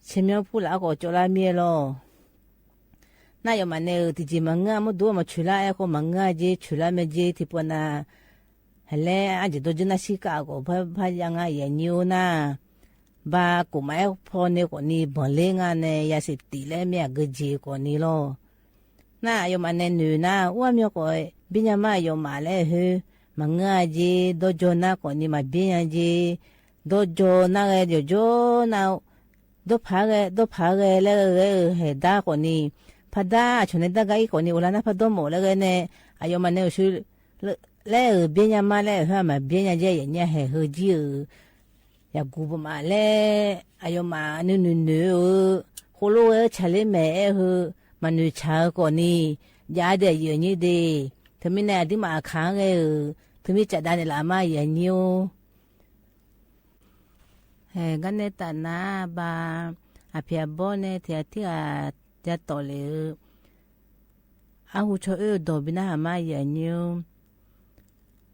ဆဲးမၠီဖူလၢ်အကိးကၠီလၢ်မ့ၢ်လီၤ. နၢ် ယိၤမးနဲဧၢ တက့ၢ်မၤငိုၢ် မိၢ်ဒိၣ်မၤဆူၣ်လၢ်အဲၣ်ဃိ မၤငိုၢ်အက့ ဆူၣ်လၢ်မ့ၢ်က့ ထံၣ်ပှၤနၤ ဟဲလၢအကၠီဒိကၠီနၢ်ဆံကၣ်ကိး ဖဲဖးယါငါယဲၢ်နံၣ်အိၣ်နၢ် ဘၣ်ကိးမးအဲၣ်ဖီန့ၣ်ကိးန့ၣ် ဘီၣ်လဲငါန့ၣ် ယၤစ့းတံးလၢမ့ၢ်အဂ့ၤက့ကိးန့ၣ်လီၤ. နၢ် အယိၤမးနဲနုၢ်နၢ် အိၣ်အမ့ၢ်ကိး ဘိညါမးအယိၤမးလၢအဲၣ်ဟဲ မၤငိုၢ်အက့ ဒီကၠီနၢ်ကိးန့ၣ် မၤဘိညါက့ ဒီကၠီနၢ်ဂ့ၤ ယိၤကၠီနၢ် ဒီဖးဂ့ၤ ဒီဖးဂ့ၤလၢဂ့ၤ ဟဲဒါကိးန့ၣ် ဖးဒါအဆိန့ၣ် တၢ်ဂၤအံၤကိးန့ၣ် အိၣ်လၢနၢ်ဖးဒိၣ်မးလၢဂ့ၤန့ၣ် အယိၤမးနဲအိၣ်ဆူၣ် လၢအဲၣ်ဘိညါမးလၢအဲၣ်ဟဲမၤဘိညါက့ ယဲၢ်နံၣ်ဟဲဟဲကံဧၢ ယၤကူပမးလၢ အယိၤမးနုၢ်နုၢ်နုၢ်ဧၢ ဃိလိၣ်ဝဲဆးလ့မဲာ်အဲၣ်ဟဲ မၤနုၢ်ဆးဧၢကိးန့ၣ် ယၤဒဲးယဲၢ်နံၣ်ဒ့ၣ် သုမ့ၢ်နဲအဒုးမၤအခါဂ့ၤဧၢ သုမ့ၢ်ကးဒါန့ၣ်လၢအမါယဲၢ်နံၣ်အိၣ် ဟဲ ကန့ၣ်တၢ်နၢ်ဘၣ် အဖံးအဘီန့ၣ် ထံၣ်အထံၣ်အ ယၤတီၢ်လၢ အဟူးဆီအၢဒီးဘိနၢ်ဟါမါယဲၢ်နံၣ်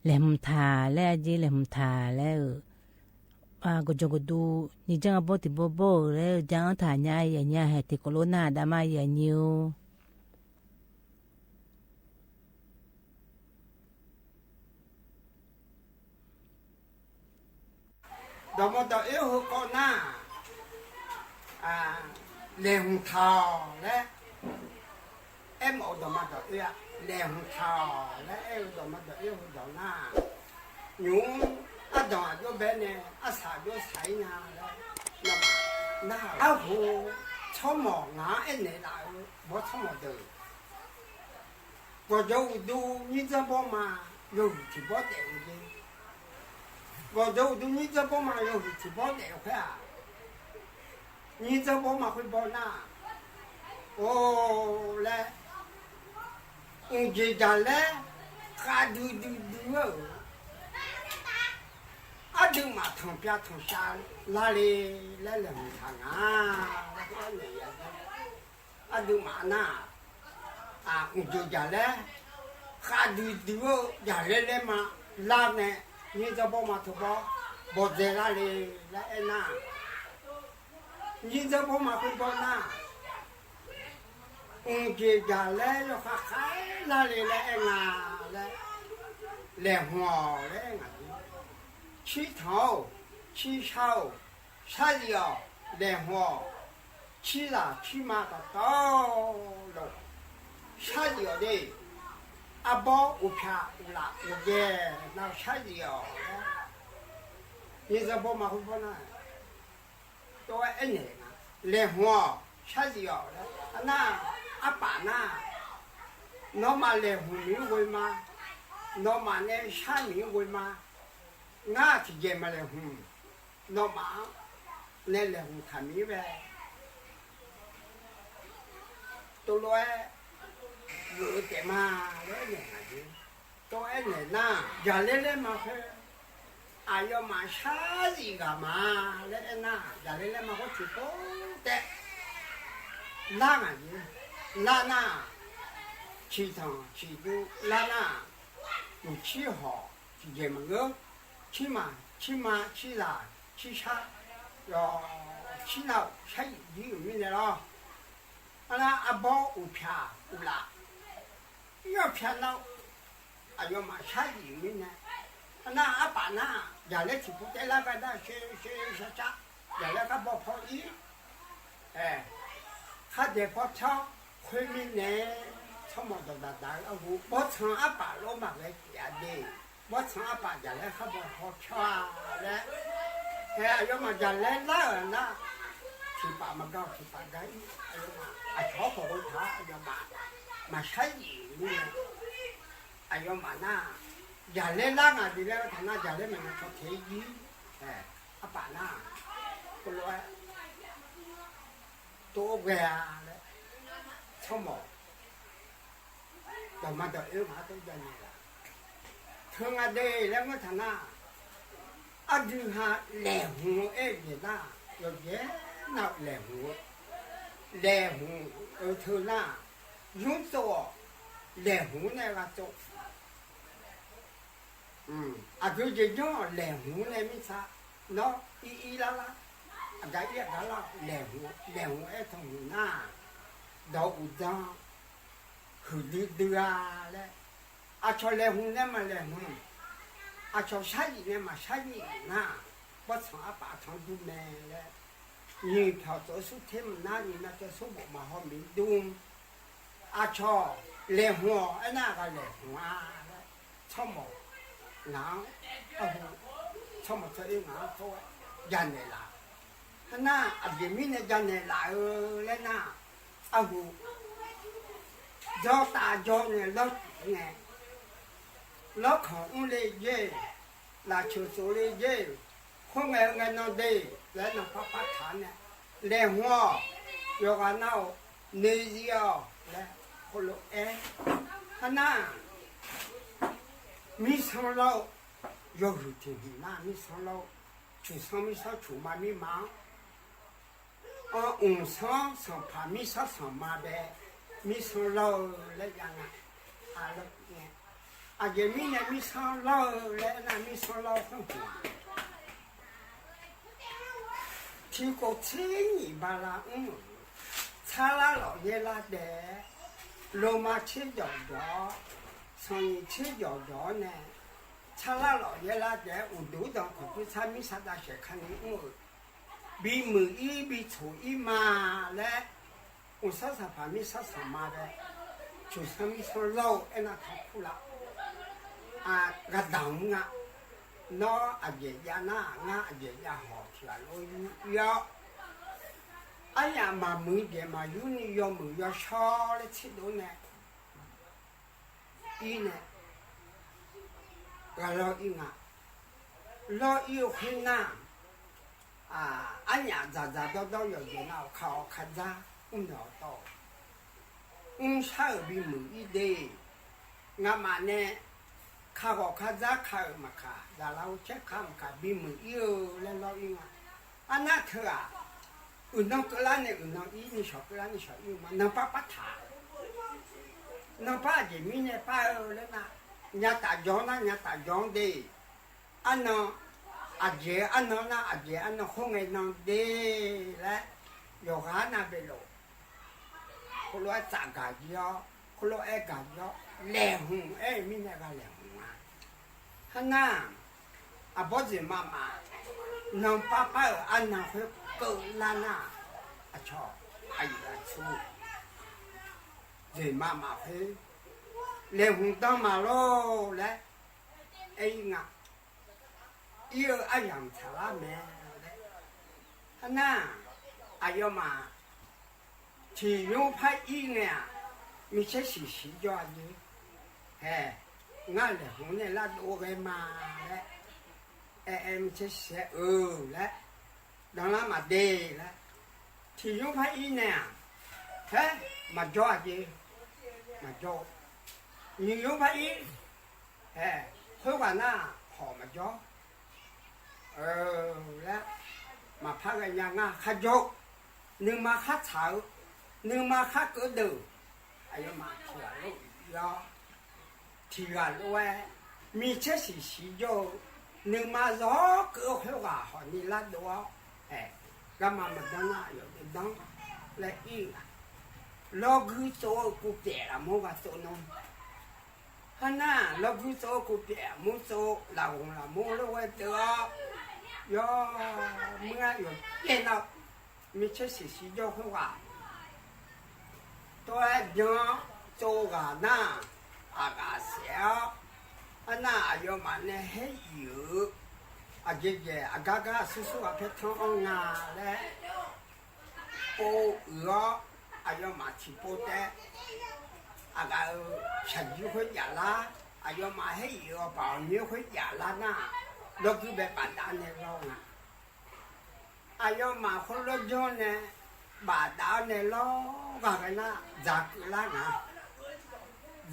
လဲၤမုာ်ထၣ်လၢအက့ လဲၤမုာ်ထၣ်လၢ ကကီကဒူ နံၣ်ကၠၢ်အဘီတံၤဘီဘီလၢ ကၠၢ်အီၣ်ထၣ်ညါယဲၢ်နံၣ် ဟဲထံၣ်ကိးလိာ်နၢ်ဒါမါယဲၢ်နံၣ် ဒီးမီၢ်ဒီးအၢဟူးကိးနၢ် လဲၤမုာ်ထၣ်လၢ အဲၣ်မီၢ်ဒီးမီၢ်ဒီးအၢ လဲၤမုာ်ထၣ်လၢ အဲၣ်ဒီးမီၢ်ဒီးအၢဟူးဒီးနၢ် ညူ အဒီးအဒိဘဲန့ၣ် အစၢ်ဒိစၢ်အံၤနၤလၢ နၢ် အဟူး ဆီမီၢ် နၢ်အဲၣ်နဲဒၣ် ဘီဆီမီၢ်ဒၢး ကီၢ်ကၠီအူဒူ နံၣ်ကၠၢ်ဘီမါ ယိၤဟူးထံၣ်ဘီဒဲးအူဒူ ကီၢ်ကၠီအူဒူ နံၣ်ကၠၢ်ဘီမါ ယိၤဟူးထံၣ်ဘီဒဲးအူခွဲးဧါ နံၣ်ကၠၢ်ဘီမါခွဲးဘီနၢ် အိၣ်လၢ အုၣ်က့ၤဒၣ်လဲ ဃးဒုးဒုးဒုးဧၢ အဒုးမးထီၣ်ပျၢ်ထီၣ်စှၤလါလံ လၢလဲၤမုာ်ထၣ်နၤ အဒုးမးနၢ် အုၣ်က့ၤဒၣ်လဲ ဃးဒုးဒုးဧၢ ဒၣ်လဲလဲမးလါန့ၣ် နံၣ်ကၠၢ်ဘီမါထီၣ်ဘီ ဘီဒဲးလါလံ လၢအဲၣ်နၢ် နံၣ်ကၠၢ်ဘီမါခွဲးဘီနၢ် အုၣ်က့ၤဒၣ်လဲ ယီၤဃးဃးလါလံ လၢအဲၣ်နၢ် လၢ လဲၤဟူးလၢအဲၣ်နၢ် ဆံထီၣ် ဆံဆါ ဆါယံာ်အီၤ လဲၤဟူး ဆံလၢ်ဆံမါတီတီလိၤ ဆါယံာ်အီၤဒ့ၣ် အဘီအိၣ်ဖျးအိၣ်လၢ်အိၣ်ယဲၢ် နၢ်ဆါယံာ်အီၤ နံၣ်ကၠၢ်ဘီမါခွဲးဘီနၢ် တဲဝဲအဲၣ်နဲၣ် လဲၤဟူး ဆါယံာ်အီၤ အနၢ် အပၢ်နၢ် နီၢ်မးလဲၤဟူးမံၤဝဲမါ နီၢ်မးနဲဆါမံၤဝဲမါ နၢ်ထံၣ်ယဲၢ်မးလဲၤဟူး နီၢ်မး နဲလဲၤဟူးထၣ်မံၤဝဲ တလိၣ်အဲၣ် ဂုာ်တဲာ်မး လၢအဲၣ်နဲၣ်နၤ တလိၣ်အဲၣ်နဲၣ်နၢ် ယၤလဲလဲမါဖဲ အယီၤမးဆါယံာ်ဂၤမး လၢအဲၣ်နၢ် ယၤလဲလဲမါဖိထံဖိတဲာ် လါနၤ လါနၢ် ဆံထီၣ်ဆံဒူ လါနၢ် မုၢ်ဆံဟီၣ် ထံၣ်ယဲၢ်မးဂ့ၤ ဆံမး ဆံမါ ဆံလၢ် ဆံဆါ ဒီး ဆံနၢ် ဆါယံာ်ဒ်အမံၤန့ၣ်လီၤ အနၢ်အဘီအိၣ်ဖျးအိၣ်လၢ် ယီၤဖျးနၢ် အယီၤမးဆါယံာ်မံၤန့ၣ် အနၢ်အပၢ်နၢ် ယၤလဲထံၣ်ဖိတဲာ်လၢကဒါ ဆှ့ဆှ့ဆှ့ဆှ့ ယၤလဲခါဘီဖီအံၤ အဲ ခါဒဲးဖီဆီ ခွ့မံၤန့ၣ် ဆီမီၢ်ဒီးဒၣ်ဒၣ်အဂီၢ် ဘီဆၣ်အပၢ်လီၤမၢ်ဂဲၤက့ၤအဒ့ၣ် ဘီဆၣ်အပၢ်ယၤလဲခါဘီဖီဆီလၢ ဟဲအယီၤမးယၤလဲလါဧၢနၢ် ပာ်မၢၵ်ႇ ပာ်ၵႃႈ အယွမ်းမး အချော ဖိၣ်ဃိုထႃ အယွမ်းမး မၤဆါယံၣ်လံ အယွမ်းမးနၢ် ယၢ်လဲလၢ်ငါဒ်လဲၣ် ထၢနၢ် ယၢ်လဲမၤနၢ် ချော ထေယံ အဲ အပၢ်နၢ် ကလိ တိဝဲလၢ ဆိကမိၣ် ဒီးမၤဒီးအၢ မၤတၢ်ယၢ်န့ၣ်လၢ် ထၢနၢ်ဒဲးလၢ မ့ၢ်ထၢနၢ် အဒုးဟးလဲၤဟူးအဲၣ်ယဲၢ်နၢ် ယဲၢ်နၢ်လဲၤဟူး လဲၤဟူး အၢ ထၢနၢ် ယုၢ်သိး လဲၤဟူးန့ၣ်ဂၤသိး အဒုးယဲၢ်ယီၢ်လဲၤဟူးန့ၣ် မ့ၢ်သး နီၢ်အံၣ်အံၣ်လါလါ အဂၤအံၣ်အဂၤလါ လဲၤဟူး လဲၤဟူးအဲၣ်ထီၣ်ဟူးနၢ် ဒီးအုၣ်ဒီး ဟုၣ်ဒုးဒုးဧါလဲၣ် အဆီၣ်လဲၤဟူးန့ၣ် မၤလဲၤဟူး အဆီၣ်ဆါယံၣ်န့ၣ် မၤဆါယံၣ်နၢ် ဘၣ်ဆၣ်အပၢ်ထီၣ်ဒုးမဲာ်လဲၣ် ယံာ်ထီၣ်သိးဆူထံမနုၤ ယံာ်မးသိးဆူဘိးမးဟီမံၤဒူ အဆီၣ်လဲၤဟူး အဲၣ်နၢ်ဂၤလဲၤဟူးဧါလဲၣ် ဆိကမိၣ် နၢ် အဟူး ဆိကမိၣ် ထၢအံၣ်နၢ် ထၢဝဲ ယၢ်နဲၣ်လၢ် ဟဲနၢ် အဒ်မံၤန့ၣ် ယၢ်နဲၣ်လၢ်ဧၢလဲၣ်နၢ် အဟူး ဒီးတၢ်ယီၤန့ၣ် လီၤန့ၣ် လီၤခီၣ်အူလၢယဲၢ် လၢ်ဆိၣ်သိးလၢယဲၢ် ဃိငဲၤငဲၤနီၢ်ဒ့ လၢနီၢ်ပၢ်ပၢ်ထးန့ၣ် လဲၤဟူး ယီၤဂၤနၢ်အိၣ် န့ၢ်ယံၤအီၤ လၢ ခီလိာ်အဲၣ် ဟဲနၢ် မံဆီလီၤ ယီၤဟုၣ်ထံၣ်ဟူးနၢ် မံဆီလီၤ ဆူၣ်ဆီမံဆီဆူၣ်မၤမံမၤ အီၣ်အုၣ်ဆီဆီၣ်ဖးမံဆီဆီၣ်မၤဘဲ မံဆီလီၤလၢယၤနၢ် အလီၤန့ၣ် အဒ်မံၤန့ၣ် မံဆီလီၤလၢနၢ် မံဆီလီၤဆိၣ်ဟူး ထံကိးဆံနံၣ်ဘၣ်လၢအူ ဆါလၢလီၤယဲလၢဒဲး လိၤမၤဆ့ယီၤဒီး ဆီၣ်နံၣ်ဆ့ယီၤဒီးန့ၣ် ဆါလၢလီၤယဲလၢဒဲး အိၣ်ဒူဒီးခိၣ်ကူဆါမံဆါတၢ်ဆဲးခါန့ၣ်အူ ဘံမုၢ်အံၣ် ဘံဆိၣ်အံၣ်မးလၢ အိၣ်ဆီဆီၣ်ဖးမံဆီဆီၣ်မၤဒဲး ဆူၣ်ဆီမံဆီလီၤ အဲၣ်နၢ်ထီၣ်ခူၣ်လၢ် အဂၤဒၣ်မုၢ်နၢ် နီၢ်အယဲၢ်ယၤနၢ် နၢ်အယဲၢ်ယၤဟီၣ်ထံၣ်အလိၤယုယီၤ အယၤမၤမုၢ်ယဲၢ်မၤယူနံၣ်ယီၤမုၢ်ယီၤဆီလၢဆံးဒိၣ်န့ၣ် အံၤန့ၣ် ဂၤလီၤအံၤနၢ် လီၤအံၤအိၣ်ဃ့နၢ် အညၣ်ဒၣ်ဒၣ်ဒီဒီယီၤယဲၢ်နၢ် ခးဂီၤခးဒါ အူနီၢ်တီၢ် အူဆါအၢဘံမုၢ်အံၣ်ဒ့ ငါမးန့ၣ် ခးဂီၤခးဒါခးအၢမးခး ဒၣ်လၢအိၣ်ဆဲးခးမးခး ဘံမုၢ်အံၣ်ဧၢ လဲၤလီၤအံၤနၢ် အနၢ်ထၢၣ်ဧါ အုၣ်နီၢ်ကလါန့ၣ် အုၣ်နီၢ်အံၣ် နံၣ်ဆီၣ်ကလါ နံၣ်ဆီၣ်အံၣ်မး နီၢ်ပၢ်ပၢ်ထး နီၢ်ပၢ်အဒ်မံၤန့ၣ် ပၢ်ဧၢ လၢနၢ် ညါတၢ်ယီၤနၢ် ညါတၢ်ယီၤဒ့ အနီၢ် အယဲၢ်အနီၢ်နၢ် အယဲၢ်အနီၢ် ဃိငဲၤနီၢ်ဒ့ လၢ ယီၤဂၤနၢ်ဘ့ၣ်လိာ် ခီလိာ်အဲၣ်တၢ်ဂၤယီၤ ခီလိာ်အဲၣ်ဂၤယီၤ လဲၤဟူး အဲၣ်မံၤန့ၣ်ဂၤလဲၤဟူးမး ဟဲနၢ် အဘီဇ့ၣ်မးမး နီၢ်ပၢ်ပၢ်ဧၢ အနီၢ်ဃ့ကၢလၢ်နၢ် အဆီၣ် အယံၣ်အဆူ ဇ့ၣ်မးမးဃ့ လဲၤဟူးတၢ်မးလိာ်လဲၣ် အဲၣ်နၢ် အံၤဧၢ အယံၣ်ဆၣ်လၢမဲာ် ဟဲနၢ် အယီၤမး ထံၣ်ယိဖးအံၤန့ၣ် မ့ၢ်ဆဲးဆံးဆံးယီၤအံၤ ဟဲ နၢ်လဲၤဟူးန့ၣ်လၢဒိဂဲၤမးလဲၣ် အဲၣ်အဲၣ် မ့ၢ်ဆဲးဆံးဆံးအၢလဲၣ် ဒီးလၢမၤဒ့လဲၣ် ထံၣ်ယိဖးအံၤန့ၣ် ဟဲ မၤယီၤအံၤ မၤယီၤ နံၣ်ယိဖးအံၤ ဟဲ ဃိဂၤနၢ် ဟီၣ်မၤယီၤ အၢ လၢ မၤဖးဂၤညါနၢ် ခးယီၤ နုၤမၤခးဆၣ်ဧၢ နုၤမၤခးကဒၢၣ် အယီၤမး ထံၣ်ဂၤလိာ် ယီၤ ထံၣ်ဂၤလိာ်ဝဲ မ့ၢ်ဆဲးဆံးဆံးယီၤ နုၤမၤယီၤကဒၢၣ်ဃိဂၤ ဟီၣ်န့ၣ်လၢဒိ ဟဲ ဂၤမၤမၤဒီနၢ် ယီၤဒိ လၢအံၤ လီၤဂုၢ်သိးကူပျဲၢ်လၢမိၢ်ဂၤသိးနီၤ ဟဲနၢ် လီၤဂုၢ်သိးကူပျဲၢ်မူသိး လၢဂုၢ်လၢမိၢ်လၢဝဲတၢ် ယီၤ မုၢ်ယီၤကဲနီၤ မ့ၢ်ဆဲးဆံးဆံးယီၤဃိဂၤ တိၢ်အဲၣ်ဘျီၣ်သိးဂၤနၢ် အဂၤစဲးအီၤ ဟဲနၢ် အယီၤမးန့ၣ်ဟဲအံၤဧၢ အယဲၢ်ယဲၢ် အဂၤဂၤဆူၣ်ဆူၣ် အဖဲထီအီငါလဲၣ် ပိူဝ်ဢိုၣ်အီၤ အယွၤမးထံၣ်ပိူဝ်တဲ အဂၤအၢ ဆၢၣ်ယုၢ်ဃုာ်ယၣ်လါ အယွၤမးဟဲအံၣ်အီၤပာ်အီၤမဵဝ်းဃုာ်ယၣ်လါနၢ် ဒီးကုဘဲဘၣ်ဒၣ်အီၤန့ၣ်လီၤနၢ် အယွၤမးဃိလၢယီၤန့ၣ် ဘၣ်ဒၣ်အီၤန့ၣ်လီၤဂာ်ကနၣ် ဒၣ်ကုလါနၢ်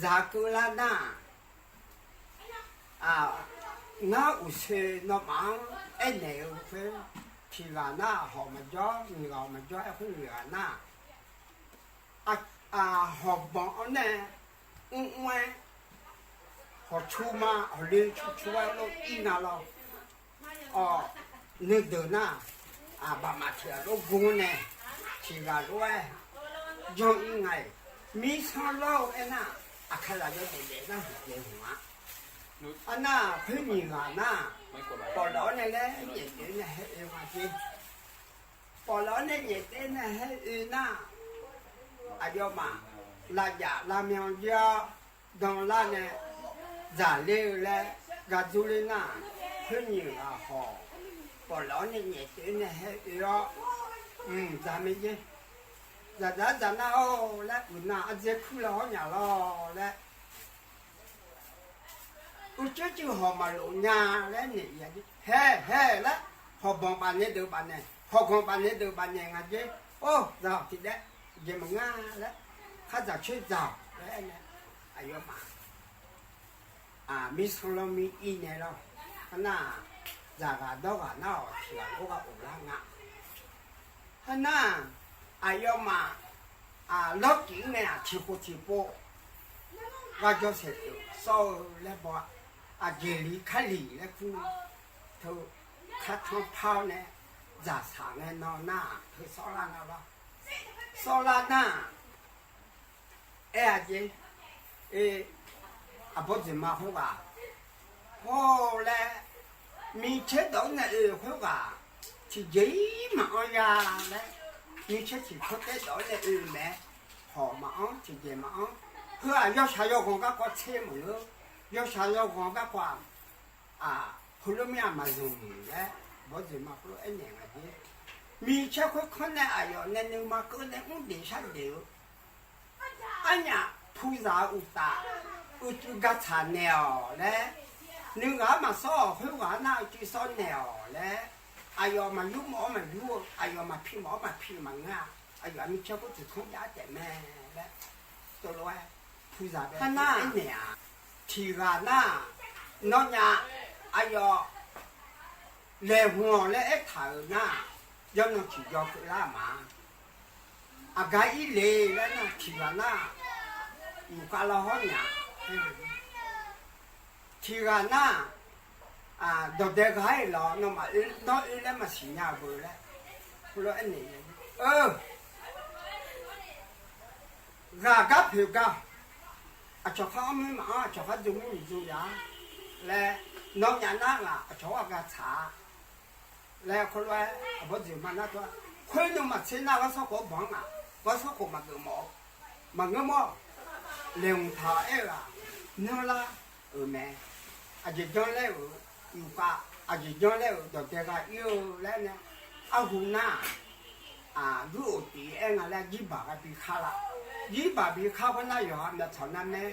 ဒၣ်ကုလါနၢ် အ နၢ်အိၣ်ဆ့ၣ်နီၤမး အဲၣ်နဲၣ်အဃု ထံၣ်ဂၤနၢ် ဟီၣ်မၤယီ နံၣ်ဂၤမၤယီ အဲၣ်ဃုနံၣ်ဂၤနၢ် အ အဟီၣ်ဘီၣ်အီၤန့ၣ် အူအူဝဲ ဟီၣ်ဆူၣ်မး ဟီၣ်လ့ဆူၣ်ဆူၣ်ဝဲလီၤအံၤနၢ်လီၤ အီၤ နုာ်ဒၢးနၢ် အဘၣ်မးထံၣ်အလိာ်ကိန့ၣ် ထံၣ်ဂၤလိာ်ဝဲ ယီၤအံၤနၢ် မံဆီလီအဲၣ်နၢ် အခါလၢယီၤဒဲးဒဲးနၢ် ဟဲက့ၤဟူးမး အနၢ်ဖုနံၣ်ဂၤနၢ် ပီၣ်လဲၣ်အီၤန့ၣ်လဲၣ် ညဲၣ်တုၤန့ၣ်ဟဲအၢမးက့ၤ ပီၣ်လဲၣ်အီၤန့ၣ်ညဲၣ်တုၤန့ၣ်ဟဲအၢနၢ် အယွၤမး လၢယၣ်လၢမံယီၤ ဒီလါန့ၣ် ဒၣ်လၢလဲၣ် ဂၤဒူလၢနၢ် ဖုနံၣ်ဂၤဟီၣ် ပီၣ်လဲၣ်အီၤန့ၣ်ညဲၣ်တုၤန့ၣ်ဟဲအၢအီၤ အု ဒၣ်မ့ၢ်ယ့ၣ် ဒၣ်ဒၣ်ဒၣ်နၢ်ဧိၤ လဲၣ် အုၣ်နၢ်အစ့ခုလၢဟီၣ်ညၣ်လီၤလဲၣ် အုၣ်ကၠိကၠိဟီၣ်မၤလိာ်ညါလဲၣ်န့ၣ် ယဟဲဟဲလဲၣ် ဟီၣ်ဘီၣ်ဘၣ်န့ၣ်ဒုးဘၣ်န့ၣ် ဟီၣ်ကီၢ်ဘၣ်န့ၣ်ဒုးဘၣ်န့ၣ် ငါက့ၤ အိၣ် ဒၣ်ထံၣ်ဒဲး ယမၤငါလဲၣ် ခါဒၣ်ဆၢဒၣ်လဲၣ်န့ၣ် အယွၤမး အမံဆီလီမံအံၤန့ၣ်လီၤ အနၢ် ဒၣ်ဂၤဒီဂၤနၢ်အီၤ ထံၣ်ဂၤလိာ်ဂၤအိၣ်လၢနၢ် ဟနၢ် အယွၤမး အလီၤကံၣ်န့ၣ် အထံၣ်ဃိထံၣ်ပိ ဝါကၠီဆဲးတုး စီၤအၢလဲၣ်ဘီ အက့ၢ်လံခါလံလဲၣ်ကူ ထုး ခါထီဖီန့ၣ် ဒၣ်ဆၣ်န့ၣ်နီၢ်နၢ် ထုးစီၤလါနၢ်လီၤ စီၤလါနၢ် အဲၣ်အက့ၤ အဘီၣ်ဒုးမၤဃုဂၤ ဟိလဲၣ် မံဆၢဒီးန့ၣ်အၢဃုဂၤ ထံၣ်က့ၤမၤအီၣ်ယၤလဲၣ် မံဆၢထံၣ်ခိၣ်တဲဒီးန့ၣ်အၢမဲာ် ဟီၣ်မၤအီၣ် ထံၣ်က့ၤမၤအီၣ် ဟၢအယီၤဆၣ်ယီၤဂီၤဘၣ်ကွၢ်ဆ့မုၢ်လၢ ယီၤဆၣ်ယီၤဂီၤဘၣ်ကွၢ် အ ဖိလၢမ့ၢ်အမၤစၢၤမုၢ်လဲၣ် ဘီၣ်ဒုးမၤဖိလၢအဲၣ်နဲၣ်ဂၤက့ၤ မံဆၢခိၣ်ခီန့ၣ်အယီၤန့ၣ် နုာ်မၤကၢန့ၣ် အူဒ့ၣ်ဆၣ်ဒ့ၣ်ဧၢ အညၣ်ဖုသၣ်အုၣ်တၢ် အုၣ်တုၤဂၤဆၣ်နဲၣ်အီၤလဲၣ် နုာ်ဂၤမၤစီအီၤဃုဂၤနၢ်အုၣ်တုၤစီနဲၣ်အီၤလဲၣ် အယီၤမၤယူမၤအီၣ်မၤယူ အယီၤမၤဖံးမၤအီၣ်မၤဖံးမၤငါ အယီၤမံဆၢခိၣ်ထံၣ်ခိၣ်ယါတဲာ်မဲာ်လဲၣ် တိၢ်လိာ်ဝဲ ဖုသၣ်ဘဲဟနၢ်န့ၣ်ဧါ ထံၣ်ဂၤနၢ် နီၢ်ညါ အယီၤ လဲၤဟူးအီၤလၢအဲၣ်ထၣ်အၢနၢ် ယီၤနီၢ်ထံၣ်ယီၤကလါမး အဂၤအံၤလဲၤလၢနၢ်ထံၣ်ဂၤနၢ် ယူၤကလါဟီၣ်ညါ ထံၣ်ဂၤနၢ် ဒီးဒဲဂၤအံၤလီၤ နီၢ်မၤအၢ နီၢ်အၢလၢမၤဆံၣ်ညါဘၢလဲၣ် ဖိလၢအဲၣ်နဲၣ် အၢ ဂၤကါဖုးကါ အဆီၣ်ခါအီၣ်မ့ၢ်မၤအီၣ် အဆီၣ်ခါဒိၣ်မ့ၢ်မံၤဒိၣ်ယၤ လဲၣ် နီၢ်ညါနၢ်ဂၤ အဆီၣ်ဝဲဂၤဆၣ် လဲၣ် ခိၣ်လွဲ အဘီၣ်ဒုးမၤနၢ်တွၤ ဃုနုာ်မၤဆ့နၢ်ဂီၤဆီခိၣ်ဘီၣ်ငါ ဂီၤဆီခိၣ်မၤဂၢၢ်မီၣ် မၤဂၢၢ်မီၣ် လဲၤဟူးထၣ်အဲၣ်ဂၤ နၢ်လါ အၢမဲာ် အယံာ်ကၠီလဲၣ်ဧၢ ယူၤကါ အယံာ်ကၠီလဲၣ်ဧၢ ဒီးဒဲဂၤအံၤဧၢ လဲၣ်န့ၣ် အဟူးနၢ် အဒုးအိၣ်တ့ၢ်အဲၣ်ဂၤလၢယံၢ်ဘၣ်ဂၤဘံခါလီၤ ယံၢ်ဘၣ်ဘံခါဃီနၢ်ယီၤဟးမၢထီၣ်နၢ်မဲ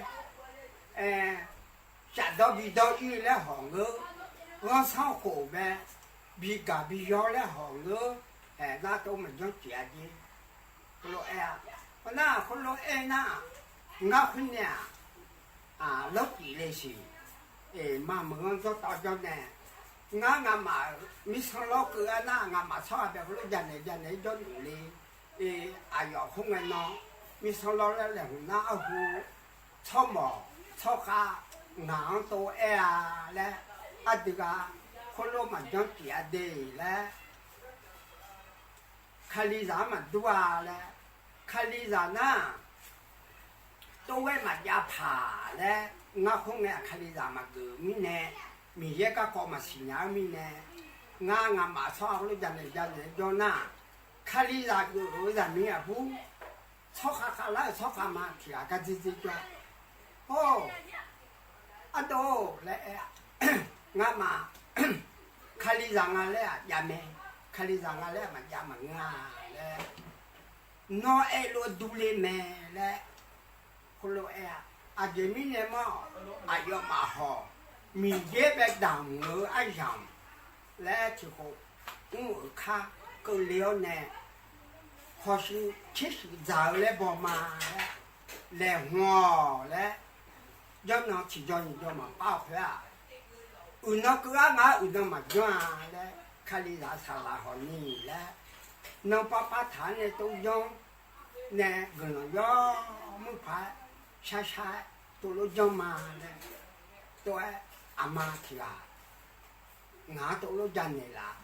အဲ ကၠးဒီဘံဒီအံၤလၢဟီၣ်ငၢၢ် ဂီၤဆီခိၣ်ဘဲ ဘံကၢ်ဘံယီၤလၢဟီၣ်ငၢၢ် အဲၣ်နၢ်တိမၤကၠီကံၤအက့ၤ ခိၣ်လိအဲၣ် ပနၢ်ခိၣ်လိအဲၣ်နၢ် ငါဃုန့ၣ် အလီၤကံၣ်လၢဆံး အ့ မၤမုၢ်ဂီၤကၠီတီကၠီနဲၣ် ငါ ငါမၤ မံဆီလီၤကအနၢ် ငါမၤဆီအဘဲခိၣ်လိယၤနဲၣ်ယၤနဲၣ်ယီၤနုာ်လံ အ့ အယီၤခိၣ်ငဲနီၤ မံဆီလီၤလၢလဲၤဟူးနၢ်အဟူး ဆီမီၣ် ဆီဃါ နၤတိအဲၣ်အါလဲၣ် အဒုးဂၤ ခိၣ်လိမၤကၠီကံၤအဒ့လဲၣ် ခလံၤသၣ်မၤဒူဧါလဲၣ် ခလံၤသၣ်နၢ် တိဝဲမၤယါဖးလဲၣ် ငါခိၣ်ငဲအခလံၤသၣ်မၤဂၢၢ်မံန့ၣ် မံၤယဲၢ်ကၢ်ကီမၤဆံၣ်ညါမံန့ၣ် ငါ ငါမၤဆီအဃိလိယၤနဲၣ်ယၤနဲၣ်ယီၤနၢ် ခလံၤသၣ်ဂၢၢ်ဧၢသၣ်မံအပူၤ ဆီဃါဃါလၢဆီဃါမၤထံၣ်အကဒံကဒံကၠီ အိၣ် အဒိလဲၣ် ငါမၤ ခလံၤသၣ်ငါလဲၣ် ယၤမဲာ် ခလံၤသၣ်ငါလဲၣ် မၤယါမၤငါလဲၣ် နီအဲၣ်လိာ်ဒူလ့မဲာ်လၢ ခီဖျိအဲၣ် အဂ့ၢ်မံန့ၣ်မ့ၢ် အယွၤမၤဟီၣ် မံၤယဲၢ်ဘဲဒၣ်မုၢ်အယၢၢ် လၢထံၣ်ဃိ အူအၢၣ်ခါ ကလ့အီၤန့ၣ် ဟီၣ်ဆူၣ်ဆ့ဆူၣ်ဒၣ်အၢလၢဘီမါလၢ လဲၤဟူလၢ ယီၢ်နီၢ်ထံၣ်ယီၢ်နံၣ်ယီၢ်မးပာ်အီၤဖဲဧါ အုၣ်နီၢ်ကအါမး အုၣ်နီၢ်မၤယီၢ်ဧါလၢ ခလံၤသးစၢ်လၢဟီၣ်နံၤလၢ နီၢ်ပၢ်ပၢ်ထးန့ၣ် တအိၣ်ယီၢ် န့ၣ် ဂုၢ်လီၤယီၢ်မုၣ်ဖး ဆါဆါ တအိၣ်လိာ်ယီၢ်မးလၢ တအိၣ်အမါထံၣ်ဧါ နတအိၣ်လိာ်ယၤန့ၣ်လၢ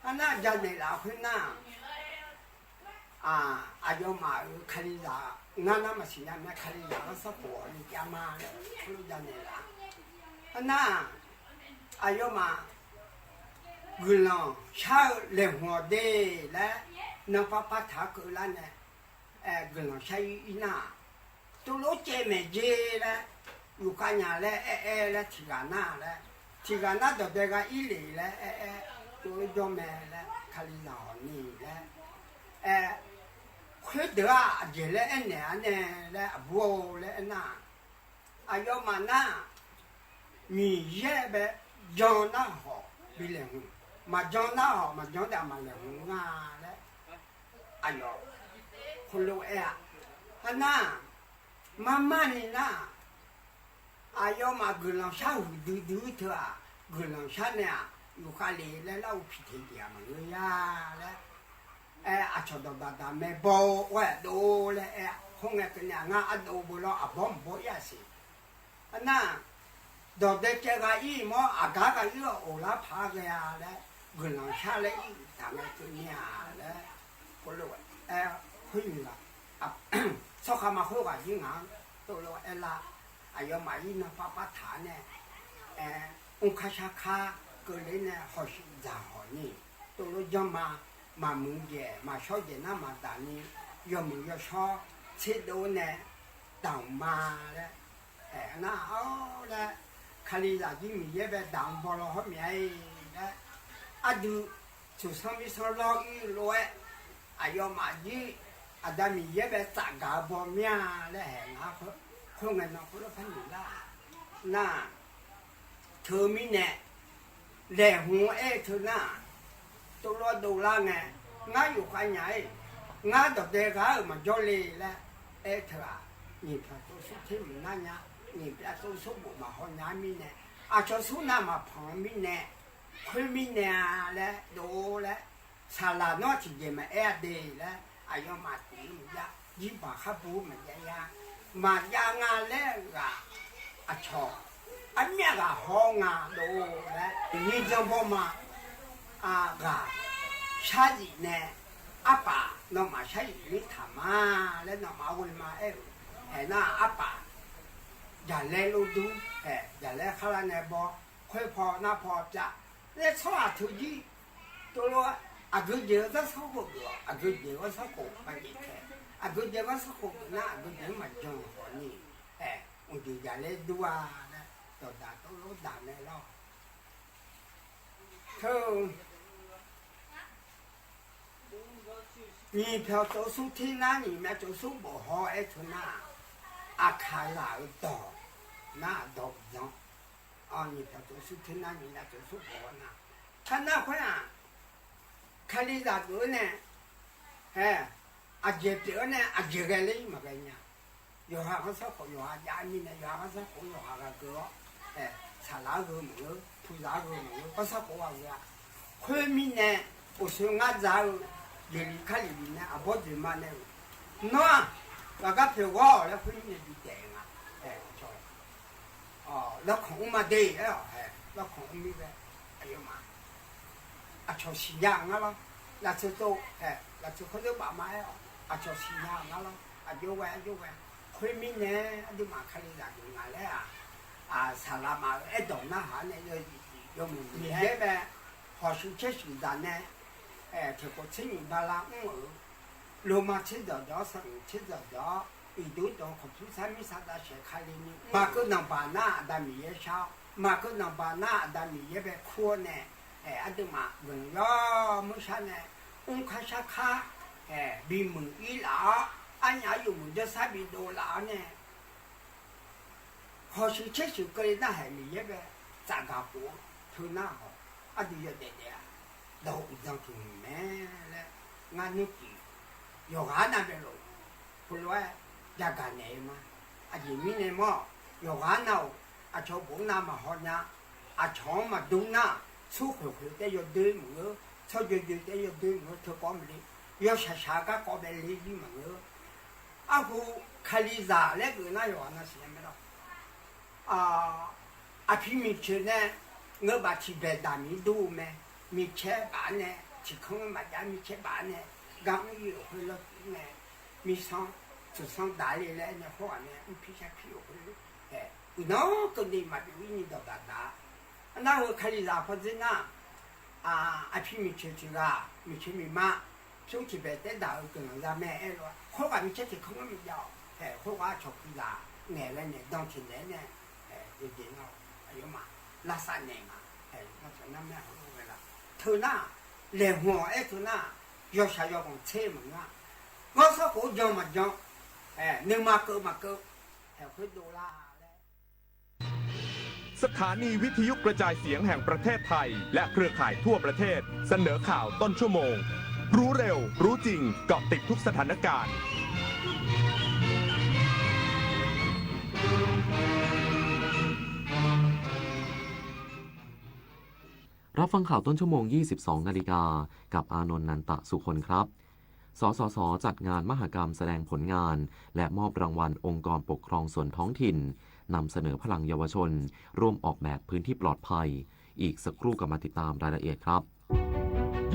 အနၢ်ယၤန့ၣ်လၢအဃိနၢ် အ အယွၤမၤအုၣ်ခလံၤသး နၢ်နၢ်မၤစံၣ်ညါမ့ၢ်ခလံၤသး ကစီၣ်ကိးအီၤန့ၣ် ကမါလၢ ခလံၤယၤန့ၣ်လၢ အနၢ် အယွၤမၤ ဂုၢ်လီၤဆါအၢ လဲၤဟူအီၤဒ့လၢ နီၢ်ပၢ်ပၢ်ထးကအုၣ်လၢန့ၣ် အဲ ဂုၢ်လီၤဆါအံၤအံၤနၢ် တအိၣ်လိာ်ကဲမဲာ်က့လၢ ယူၤကညးလၢအဲအဲလၢထံၣ်ဂၤနၢ်လၢ ထံၣ်ဂၤနၢ်ဒီးဒဲးဂၤအံၤလံလၢ အဲအဲ တအိၣ်လိာ်ယီၢ်မဲာ်လၢ ခလံၤသးဟီၣ်နံၤလၢ အဲ ခွ့ဒၢးအဂ့ၢ်လၢအဲန့ၣ်အန့ၣ်လၢအဘိလၢအဲနၢ် အယွၤမၤနၢ် မံၤယဲၢ်ဘဲ ယီၢ်နၢ်ဟီၣ် ဘံလဲၤဟူ မၤယီၢ်နၢ်ဟီၣ် မၤယီၢ်ဒီးမၤလဲၤဟူနၢ်လၢ အယွၤ ခီဖျိအဲၣ်ဧါ အနၢ် မၤမၢ်န့ၣ်နၢ် အယွၤမၤဂုၢ်လီၤဆါဟူးဒုးဒုးထၢၣ်ဧါ ဂုၢ်လီၤဆါန့ၣ်ဧါ ယူၤဃာ်လံလၢလၢအူဖံးထံးဒံးဧါ မၤဂ့ၤယၤလၢ အဲ အဆီၣ်ဒီးဘၣ်ဒၣ်မဲာ်ဘီအိၣ်ဝဲဒိၣ်လၢအဲ ဟိုငဲကန့ၣ် အငါအဒိၣ်ဘိလီၤ အဘီမုၢ်ဘီယၢ်စ့ၢ် အနၢ် ဒီးဒဲးကဲဂၤအံၤမ့ၢ် အဂၤဂၤအံၤအိၣ်လၢဖးဂ့ၤဧါလၢ ဂုၢ်လီၤဆါလၢအံၤ တၢ်မၤကန့ၢ်ဧါလၢ ခီဖျိ အဲ ဃုမံၤလီၤ အ ဆီၣ်ဃာ်မၤဃုဂၤယံၤငါ တအိၣ်လိာ်အဲလၢ အယွၤမၤအံၤနီၢ်ပၢ်ပၢ်ထးန့ၣ် အဲ အူခါဆါခါ ကလ့န့ၣ် ဟီၣ်ဆူၣ်ဒၣ်ဟီၣ်နံၤ တအိၣ်လိာ်ယီၢ်မး မၤမုာ်ယဲၢ် မၤဆီယဲၢ်နၢ်မၤဒၣ်နံၤ ယီၢ်မုာ်ယီၢ်ဆီ ဆ့ဒိၣ်န့ၣ် တၢ်မၤလၢ အဲ အနၢ်အီၤလၢ ခလံၤသးယံၤမံၤယဲၢ်ဘဲဒၣ်ဘီလီၤဟီၣ်မံၤအံၤလၢ အဒုး ဆူၣ်ဆီမံဆီလီၤအံၤလိာ်ဝဲ အယွၤမၤယံၤ အဒၣ်မံၤယဲၢ်ဘဲသးဂၤဘီမ့ၢ်ဧါလၢဟဲငါ ခိၣ်ငဲၤနီၢ်ခိၣ်လၢဖးနံၤလၢ နၢ် ထၢမံၤန့ၣ် လဲၤဟူအဲၣ်ထၢနၢ် တအိၣ်လိာ်ဒိၣ်လၢ်န့ၣ် ငါယူၤဃာ်ညါအံၤ ငါဒီးဒဲးဂၤဧၢ မၤယီၢ်လံလၢ အဲၣ်ထၢဧါ နံၣ်ဖျၢၣ်တိစူထံမုၢ်နၤညါ နံၣ်ဖျၢၣ်တိစူဘူးမၤဟီၣ်ညါမံၤန့ၣ် အဆီၣ်ဆူၣ်နၢ်မၤဖီမံၤန့ၣ် ခွ့မံၤန့ၣ်ဧါလၢ ဒိၣ်လၢ စၢ်လၢ်နီၢ်ထံၣ်ယဲၢ်မၤအဲၣ်အဒ့လၢ အယွၤမၤတံၤမၤယါ ယံၤဘၣ်ဃးပူၤမၤယါယါ မၤယါငါလၢဂၤ အဆီၣ် အမ့ၢ်ဂၤဟီၣ်ငါဒိၣ်လၢ နံၤကၠီဘီမး အဂၤ ဆါယံာ်န့ၣ် အပၢ် နီၢ်မၤဆါယံာ်မ့ၢ်ထးမး လၢနီၢ်မၤဝဲမၤအဲၣ် ဟဲနၢ်အပၢ် ယၤလဲလိာ်ဒူ ဟဲ ယၤလဲခါလၢန့ၣ်ဘီ ခွ့ဖီနၢ်ဖီပျၢ် လၢဆီၣ်အထူယံၤ တအိၣ်လိာ် အဂုာ်ယဲၢ်ဝဲသီၣ်ခိၣ်ဒိၣ် အဂုာ်ယဲၢ်ဝဲသီၣ်ခိၣ်ပှၤယံၤခဲ အဂုာ်ယဲၢ်ဝဲသီၣ်ခိၣ်ဒိၣ်နၢ် အဂုာ်ယဲၢ်မၤယီၢ်ဟီၣ်နံၤ ဟဲ အိၣ်ဒံးယၤလဲဒူဧါ ဒီးဒၣ်တအိၣ်လိာ်ဒၣ်နဲလီၤ ထၢ နံၣ်ဖျၢၣ်တိစူထံနၢ် နံၣ်မ့ၢ်တိစူဘိၣ်ဟီၣ်အဲၣ်ထၢနၢ် အခးလၢ်အတီၢ် နၢ်ဒီးယီၢ် အနံၣ်ဖျၢၣ်တိစူထံနၢ် နံၣ်မ့ၢ်တိစူဘိၣ်ဟီၣ်နၢ် ခါနၢ်ခွဲးဧါ ခလံၤသးဒိၣ်န့ၣ် ဟဲ အဂ့ၤပျဲၢ်န့ၣ် အဂ့ၤဂဲၤလံ မၤဂ့ၤညါ ယွၤဟးကစီၣ်ခိၣ် ယွၤဟးယါမံၤန့ၣ် ယွၤဟးကစီၣ်ခိၣ် ယွၤဟးဂၤကၢၤအီၤ အဲ ဆၢလၢဂ့ၤမုာ်ဂ့ၤ ဖုသးဂ့ၤမုာ်ဂ့ၤ ကစီၣ်ခိၣ်ဝဲဂ့ၤ ခွ့မံၤန့ၣ် အိၣ်ဆိးငါဒၣ်ဧၢ ယလံၤခါလံၤလံၤန့ၣ် အဘီဒုးမးန့ၣ် နီၢ် ပှၤကဖျိးဂီၢ်လၢခွ့မံၤန့ၣ် ဒုးတဲငါ အဲ လၢခိၣ်အူမးဒ့ အဲ လၢခိၣ်အူမံၤဝဲ အယိာ်မး အဆီၣ်ဆံၣ်ညါအငါလီၤ. လၢသုတိၢ် ဟဲ လၢသုခိၣ်သုဘၣ်မးအဲၣ်အီၤ အဆီၣ်ဆံၣ်ညါအငါလီၤ. အယိာ်ဝဲ အယိာ်ဝဲ ခွ့မံၤန့ၣ် အဒုးမၤခါလံလၢဒုးငါလဲၣ်ဧါ. အစၢ်လၢမၤအဲၣ်ဒိးနၢ်ဟါန့ၣ် ယိာ်မုၢ်နံၤဟဲဝဲ ဟီၣ်ဆူၣ်ဆ့ဆူၣ်ဒၣ်နဲ အဲ ထံၣ်ကိးဆံနံၣ်ဘါလါအူအၢ လိာ်မၤဆံဒီးဒီး ဆံနံၣ်ဆံဒီးဒီး အံၤဒုးဒီး ခီၣ်ထူဆါမံဆါတၢ်ဆဲးခါလံန့ၣ် မၤကနၣ်ဘၣ်နၢ်အဒၣ်မံၤယဲၢ်ဆါ မၤကနၣ်ဘၣ်နၢ်အဒၣ်မံၤယဲၢ်ဘဲခိၣ်န့ၣ် အဲ အဒုးမၤဂ့ၤယီၤမုၢ်ဆါန့ၣ် အူခါဆါခါ အဲ ဘီမုၢ်အံလး အညါယုၢ်မုၢ်ဒိၣ်စၢ်ဘီဒိၣ်လးန့ၣ် ဟီၣ်ဆူၣ်ဆ့ဆူၣ်က့ၤနၢ်ဟဲလံယဲဘဲ စးဂၤပူၤ ထုးနၢ်ဟီၣ် အဒုးယီၢ်ဒဲးဒဲးဧါ ဒီးအုၣ်ဒၢထုးမဲာ်လၢ ငါနုၢ်ကံၢ် ယီၤဂၤနၢ်ဘဲလိာ် ဖိလဝဲ ယဂၤနဲမး အယံၤမံန့ၣ်မး ယီၤဂၤနၢ်အိၣ် အဆီဘိးနၢ်မၤဟီၣ်ညါ အဆီမၤဒူနၢ် ဆိၣ်ဃုာ်ဃုာ်တဲယီၤဒုမုၢ်ဧၢ ဆီယိယိတဲယီၤဒုမုၢ်ဧၢ ထုးကိးမံၤလံ ယီၤဆးဆးကကိးဘဲလံယံၤမုၢ်ဧၢ အဃိ ခလံၤစၢ်လၢကနၣ်ယွၤနၢ်စံးမ့ၢ်ဒီး အ အဖံမုၢ်ဆ့ၣ်န့ၣ် ငၢဘၣ်ထံၣ်ဘဲးဒၣ်မံၤဒိၣ်မဲာ် မုၢ်ဆ့ၣ်ဘၣ်န့ၣ် ထံၣ်ခီမ့ၢ်ဘၣ်ဒၣ် မုၢ်ဆ့ၣ်ဘၣ်န့ၣ် ကမုၢ်ယုၢ်အိၣ်ဃုာ်လီၤန့ၣ် မုၢ်ဆ့ၣ် သူၣ်ဆ့ၣ်ဒၣ်လံလဲၣ်န့ၣ် ဃိးဂၤန့ၣ် မုၢ်ဖံဆါဖံအိၣ်ဃုာ် အဲ အုၣ်နီၢ်ကဒံမး ပဝံနံၤဒီးဒၣ်ဒၣ် အနၢ်ဟူခလံၤစၢ်ဖီဇ့နၢ် အ အဖံမုၢ်ဆ့ၣ်တဂၤ မုၢ်ဆ့ၣ်မုၢ်မး ဆိထံၣ်ဘဲးတဲဒၣ်အကလီၤယၤမဲာ်အဲၣ်လီၤ ဃိးဂၤမုၢ်ဆ့ၣ်ထံၣ်ခီမ့ၢ်ယါ အဲ ဃိးဂၤဆီၣ်ဖုလၢ် နဲၣ်လဲၣ်န့ၣ် ဒီထံၣ်နဲၣ်န့ၣ် အဲ ယဒ့နီၢ် အယိမး လၢစးနဲၣ်မး အဲ နီၢ်ဆီၣ်နၢ်မဲာ်ဟီၣ်ဝဲလၢ ထုးနၢ် လဲၤဟူအဲၣ်ထုးနၢ် ယီၤဆးယီၤကီၢ်ဆ့မုၢ်နၢ် ဂီၢ်ဆီၣ်ဖိယီၤမးယီၤ အဲ နုာ်မၤကၢးမၤကၢး အဲ ဃုဒိၣ်လၢ်လဲၣ် สถานีวิทยุกระจายเสียงแห่งประเทศไทย และเครือข่ายทั่วประเทศ เสนอข่าวต้นชั่วโมง รู้เร็ว รู้จริง เกาะติดทุกสถานการณ์ รับฟังข่าวต้นชั่วโมง ยี่สิบสองนาฬิกา กับอานนท์ นันตะสุคนครับ สสส จัดงานมหกรรมแสดงผลงาน และมอบรางวัลองค์กรปกครองส่วนท้องถิ่น นำเสนอพลังเยาวชน ร่วมออกแบบพื้นที่ปลอดภัย อีกสักครู่กลับมาติดตามรายละเอียดครับ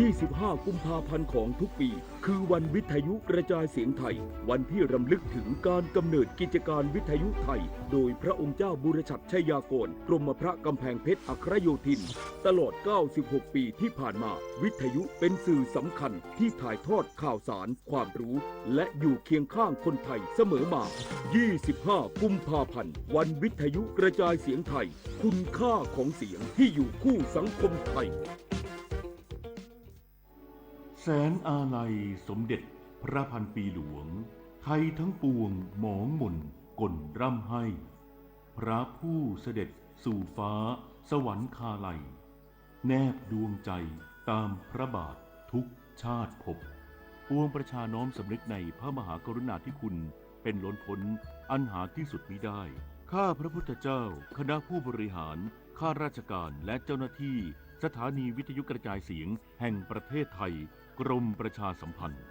ยี่สิบห้า กุมภาพันธ์ของทุกปี คือวันวิทยุกระจายเสียงไทย วันที่รำลึกถึงการกำเนิดกิจการวิทยุไทย โดยพระองค์เจ้าบุรชัดชัยยากร กรมพระกำแพงเพชรอัครโยธิน ตลอด เก้าสิบหก ปีที่ผ่านมา วิทยุเป็นสื่อสำคัญที่ถ่ายทอดข่าวสาร ความรู้ และอยู่เคียงข้างคนไทยเสมอมา ยี่สิบห้า กุมภาพันธ์ วันวิทยุกระจายเสียงไทย คุณค่าของเสียงที่อยู่คู่สังคมไทย แสงอาลัยสมเด็จพระพันปีหลวง ไทยทั้งปวงหมองหม่นก่นร่ำไห้ พระผู้เสด็จสู่ฟ้าสวรรคาลัย แนบดวงใจตามพระบาททุกชาติภพ ปวงประชาน้อมสำนึกในพระมหากรุณาธิคุณเป็นล้นพ้นอันหาที่สุดมิได้ ข้าพระพุทธเจ้า คณะผู้บริหาร ข้าราชการ และเจ้าหน้าที่สถานีวิทยุกระจายเสียงแห่งประเทศไทย กรมประชาสัมพันธ์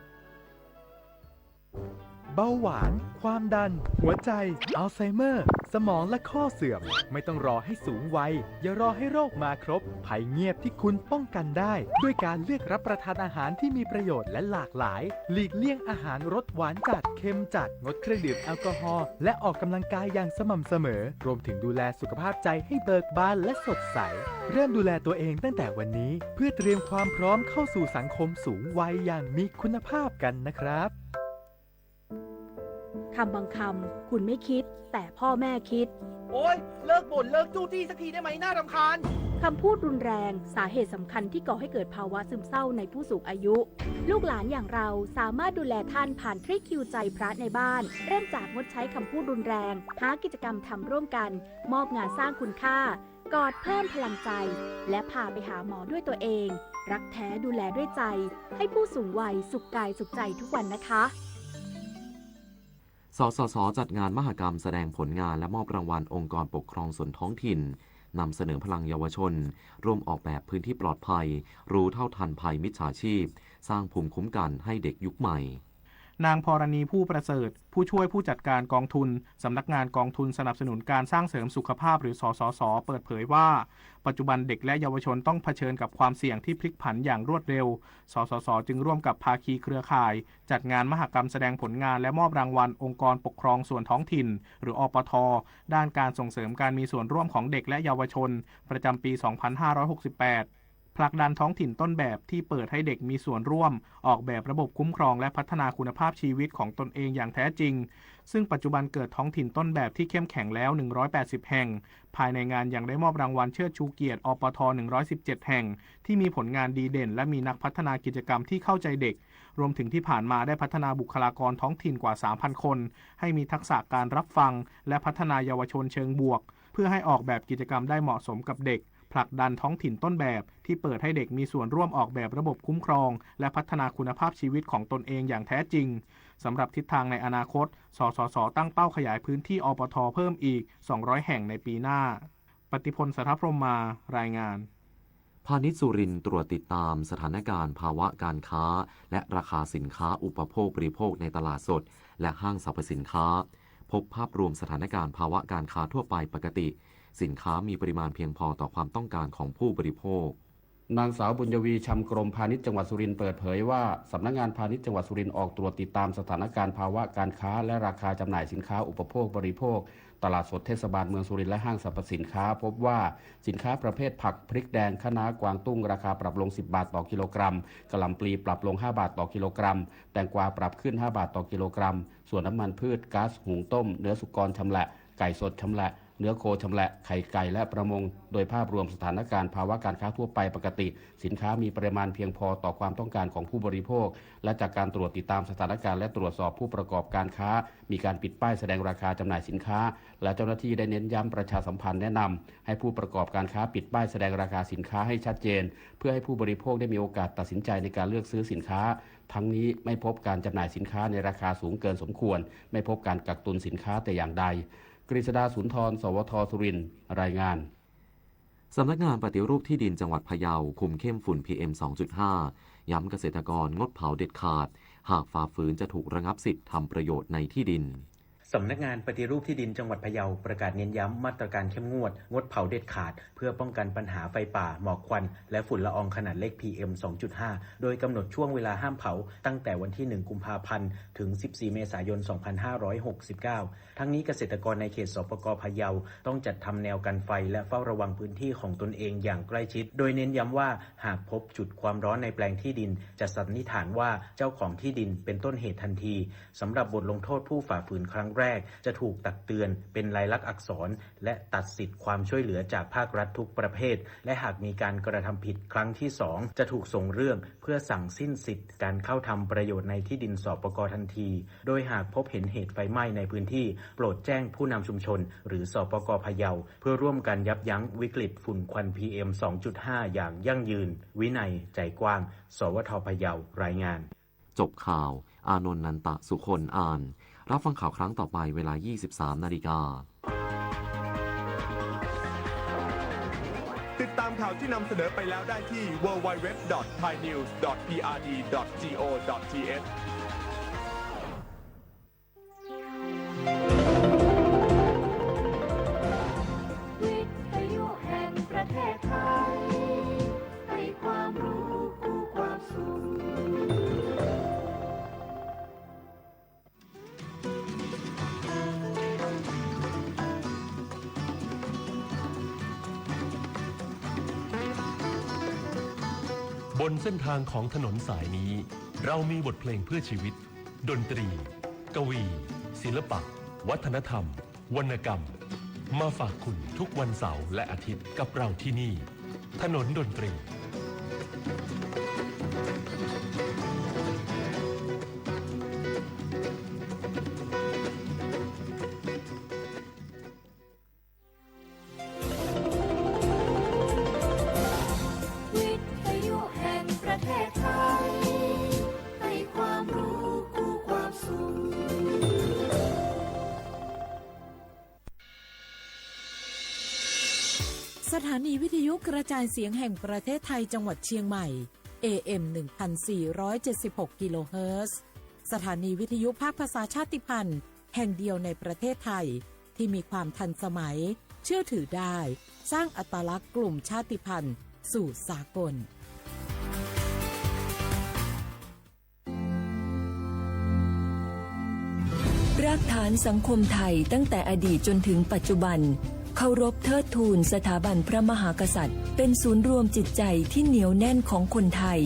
เบาหวาน ความดัน หัวใจ อัลไซเมอร์ สมองและข้อเสื่อม ไม่ต้องรอให้สูงวัย อย่ารอให้โรคมาครบ ภัยเงียบที่คุณป้องกันได้ ด้วยการเลือกรับประทานอาหารที่มีประโยชน์และหลากหลาย หลีกเลี่ยงอาหารรสหวานจัด เค็มจัด งดเครื่องดื่มแอลกอฮอล์ และออกกำลังกายอย่างสม่ำเสมอ รวมถึงดูแลสุขภาพใจให้เบิกบานและสดใส เริ่มดูแลตัวเองตั้งแต่วันนี้ เพื่อเตรียมความพร้อมเข้าสู่สังคมสูงวัยอย่างมีคุณภาพกันนะครับ คำบางคำ คุณไม่คิด แต่พ่อแม่คิด โอ๊ย เลิกบ่น เลิกจู้จี้สักทีได้ไหม น่ารำคาญ คำพูดรุนแรง สาเหตุสำคัญที่ก่อให้เกิดภาวะซึมเศร้าในผู้สูงอายุ ลูกหลานอย่างเราสามารถดูแลท่านผ่านทริคฮิวใจพระในบ้าน เริ่มจากงดใช้คำพูดรุนแรง หากิจกรรมทำร่วมกัน มอบงานสร้างคุณค่า กอดเพิ่มพลังใจ และพาไปหาหมอด้วยตัวเอง รักแท้ดูแลด้วยใจ ให้ผู้สูงวัยสุขกายสุขใจทุกวันนะคะ สสส จัดงานมหกรรมแสดงผลงานและมอบรางวัลองค์กรปกครองส่วนท้องถิ่น นำเสนอพลังเยาวชน ร่วมออกแบบพื้นที่ปลอดภัย รู้เท่าทันภัยมิจฉาชีพ สร้างภูมิคุ้มกันให้เด็กยุคใหม่ นางพรณี ผู้ประเสริฐ ผู้ช่วยผู้จัดการกองทุน สำนักงานกองทุนสนับสนุนการสร้างเสริมสุขภาพ หรือ สสส เปิดเผยว่า ปัจจุบันเด็กและเยาวชนต้องเผชิญกับความเสี่ยงที่พลิกผันอย่างรวดเร็ว สสส จึงร่วมกับภาคีเครือข่าย จัดงานมหกรรมแสดงผลงานและมอบรางวัลองค์กรปกครองส่วนท้องถิ่น หรือ อปท ด้านการส่งเสริมการมีส่วนร่วมของเด็กและเยาวชน ประจำปี สองพันห้าร้อยหกสิบแปด ผลักดันท้องถิ่นต้นแบบที่เปิดให้เด็กมีส่วนร่วมออกแบบระบบคุ้มครองและพัฒนาคุณภาพชีวิตของตนเองอย่างแท้จริง ซึ่งปัจจุบันเกิดท้องถิ่นต้นแบบที่เข้มแข็งแล้ว หนึ่งร้อยแปดสิบ แห่ง ภายในงานยังได้มอบรางวัลเชิดชูเกียรติ อปท หนึ่งร้อยสิบเจ็ด แห่ง ที่มีผลงานดีเด่น และมีนักพัฒนากิจกรรมที่เข้าใจเด็ก รวมถึงที่ผ่านมาได้พัฒนาบุคลากรท้องถิ่นกว่า สามพัน คน ให้มีทักษะการรับฟัง และพัฒนาเยาวชนเชิงบวก เพื่อให้ออกแบบกิจกรรมได้เหมาะสมกับเด็ก ผลักดันท้องถิ่นต้นแบบที่เปิดให้เด็กมีส่วนร่วมออกแบบระบบคุ้มครอง และพัฒนาคุณภาพชีวิตของตนเองอย่างแท้จริง สำหรับทิศทางในอนาคต สสส ตั้งเป้าขยายพื้นที่ อปท เพิ่มอีก สองร้อย แห่งในปีหน้า ปฏิพล สถพรหมมา รายงาน พาณิชย์สุรินทร์ตรวจติดตามสถานการณ์ภาวะการค้า และราคาสินค้าอุปโภคบริโภคในตลาดสด และห้างสรรพสินค้า พบภาพรวมสถานการณ์ภาวะการค้าทั่วไปปกติ สินค้ามีปริมาณเพียงพอต่อความต้องการของผู้บริโภค นางสาวบุญยวี ชำกรม พาณิชย์จังหวัดสุรินทร์เปิดเผยว่า สำนักงานพาณิชย์จังหวัดสุรินทร์ออกตรวจติดตามสถานการณ์ภาวะการค้า และราคาจำหน่ายสินค้าอุปโภคบริโภค ตลาดสดเทศบาลเมืองสุรินทร์และห้างสรรพสินค้า พบว่าสินค้าประเภทผัก พริกแดง คะน้า กวางตุ้ง ราคาปรับลง สิบบาทต่อกิโลกรัม กะหล่ำปลีปรับลง ห้าบาทต่อกิโลกรัม แตงกวาปรับขึ้น ห้าบาทต่อกิโลกรัม ส่วนน้ำมันพืช ก๊าซหุงต้ม เนื้อสุกรชำแหละ ไก่สดชำแหละ เนื้อโคชำแหละ ไข่ไก่และประมง โดยภาพรวมสถานการณ์ภาวะการค้าทั่วไปปกติ สินค้ามีปริมาณเพียงพอต่อความต้องการของผู้บริโภค และจากการตรวจติดตามสถานการณ์และตรวจสอบผู้ประกอบการค้า มีการปิดป้ายแสดงราคาจำหน่ายสินค้า และเจ้าหน้าที่ได้เน้นย้ำประชาสัมพันธ์แนะนำให้ผู้ประกอบการค้าปิดป้ายแสดงราคาสินค้าให้ชัดเจน เพื่อให้ผู้บริโภคได้มีโอกาสตัดสินใจในการเลือกซื้อสินค้า ทั้งนี้ไม่พบการจำหน่ายสินค้าในราคาสูงเกินสมควร ไม่พบการกักตุนสินค้าแต่อย่างใด กฤษดา สุนทร สวท สุรินทร์ รายงาน สำนักงานปฏิรูปที่ดินจังหวัดพะเยาคุมเข้มฝุ่น พีเอ็ม สองจุดห้า ย้ำเกษตรกรงดเผาเด็ดขาด หากฝ่าฝืนจะถูกระงับสิทธิ์ทำประโยชน์ในที่ดิน สำนักงานปฏิรูปที่ดินจังหวัดพะเยาประกาศเน้นย้ำมาตรการเข้มงวด งดเผาเด็ดขาด เพื่อป้องกันปัญหาไฟป่า หมอกควัน และฝุ่นละอองขนาดเล็ก พีเอ็ม สองจุดห้า โดยกำหนดช่วงเวลาห้ามเผาตั้งแต่วันที่ หนึ่ง กุมภาพันธ์ ถึง สิบสี่ เมษายน สองพันห้าร้อยหกสิบเก้า ทั้งนี้เกษตรกรในเขต สปก พะเยา ต้องจัดทำแนวกันไฟและเฝ้าระวังพื้นที่ของตนเองอย่างใกล้ชิด โดยเน้นย้ำว่าหากพบจุดความร้อนในแปลงที่ดิน จะสันนิษฐานว่าเจ้าของที่ดินเป็นต้นเหตุทันที สำหรับบทลงโทษผู้ฝ่าฝืนครั้งแรก จะถูกตักเตือนเป็นลายลักษณ์อักษร และตัดสิทธิ์ความช่วยเหลือจากภาครัฐทุกประเภท และหากมีการกระทำผิดครั้งที่สอง จะถูกส่งเรื่องเพื่อสั่งสิ้นสิทธิ์การเข้าทำประโยชน์ในที่ดิน สปก ทันที โดยหากพบเห็นเหตุไฟไหม้ในพื้นที่ โปรดแจ้งผู้นำชุมชน หรือ สปก พะเยา เพื่อร่วมกันยับยั้งวิกฤตฝุ่นควัน พีเอ็ม สองจุดห้า อย่างยั่งยืน วินัย ใจกว้าง สวท พะเยา รายงาน จบข่าว อานนท์ นันตะสุคน อ่าน รับฟังข่าวครั้งต่อไปเวลา ยี่สิบสาม นาฬิกา ติดตามข่าวที่นำเสนอไปแล้วได้ที่ ดับเบิลยู ดับเบิลยู ดับเบิลยู ดอท ไทยนิวส์ ดอท พีอาร์ดี ดอท จีโอ ดอท ทีเอช วิทยุแห่งประเทศไทย ให้ความรู้คู่ความสุข บนเส้นทางของถนนสายนี้ เรามีบทเพลงเพื่อชีวิต ดนตรี กวี ศิลปะ วัฒนธรรม วรรณกรรม มาฝากคุณทุกวันเสาร์และอาทิตย์กับเราที่นี่ ถนนดนตรี วิทยุแห่งประเทศไทย ให้ความรู้คู่ความสุข สถานีวิทยุกระจายเสียงแห่งประเทศไทยจังหวัดเชียงใหม่ เอเอ็ม หนึ่งพันสี่ร้อยเจ็ดสิบหก กิโลเฮิรตซ์ สถานีวิทยุภาคภาษาชาติพันธุ์แห่งเดียวในประเทศไทย ที่มีความทันสมัย เชื่อถือได้ สร้างอัตลักษณ์กลุ่มชาติพันธุ์สู่สากล รากฐานสังคมไทยตั้งแต่อดีตจนถึงปัจจุบัน เคารพเทิดทูนสถาบันพระมหากษัตริย์ เป็นศูนย์รวมจิตใจที่เหนียวแน่นของคนไทย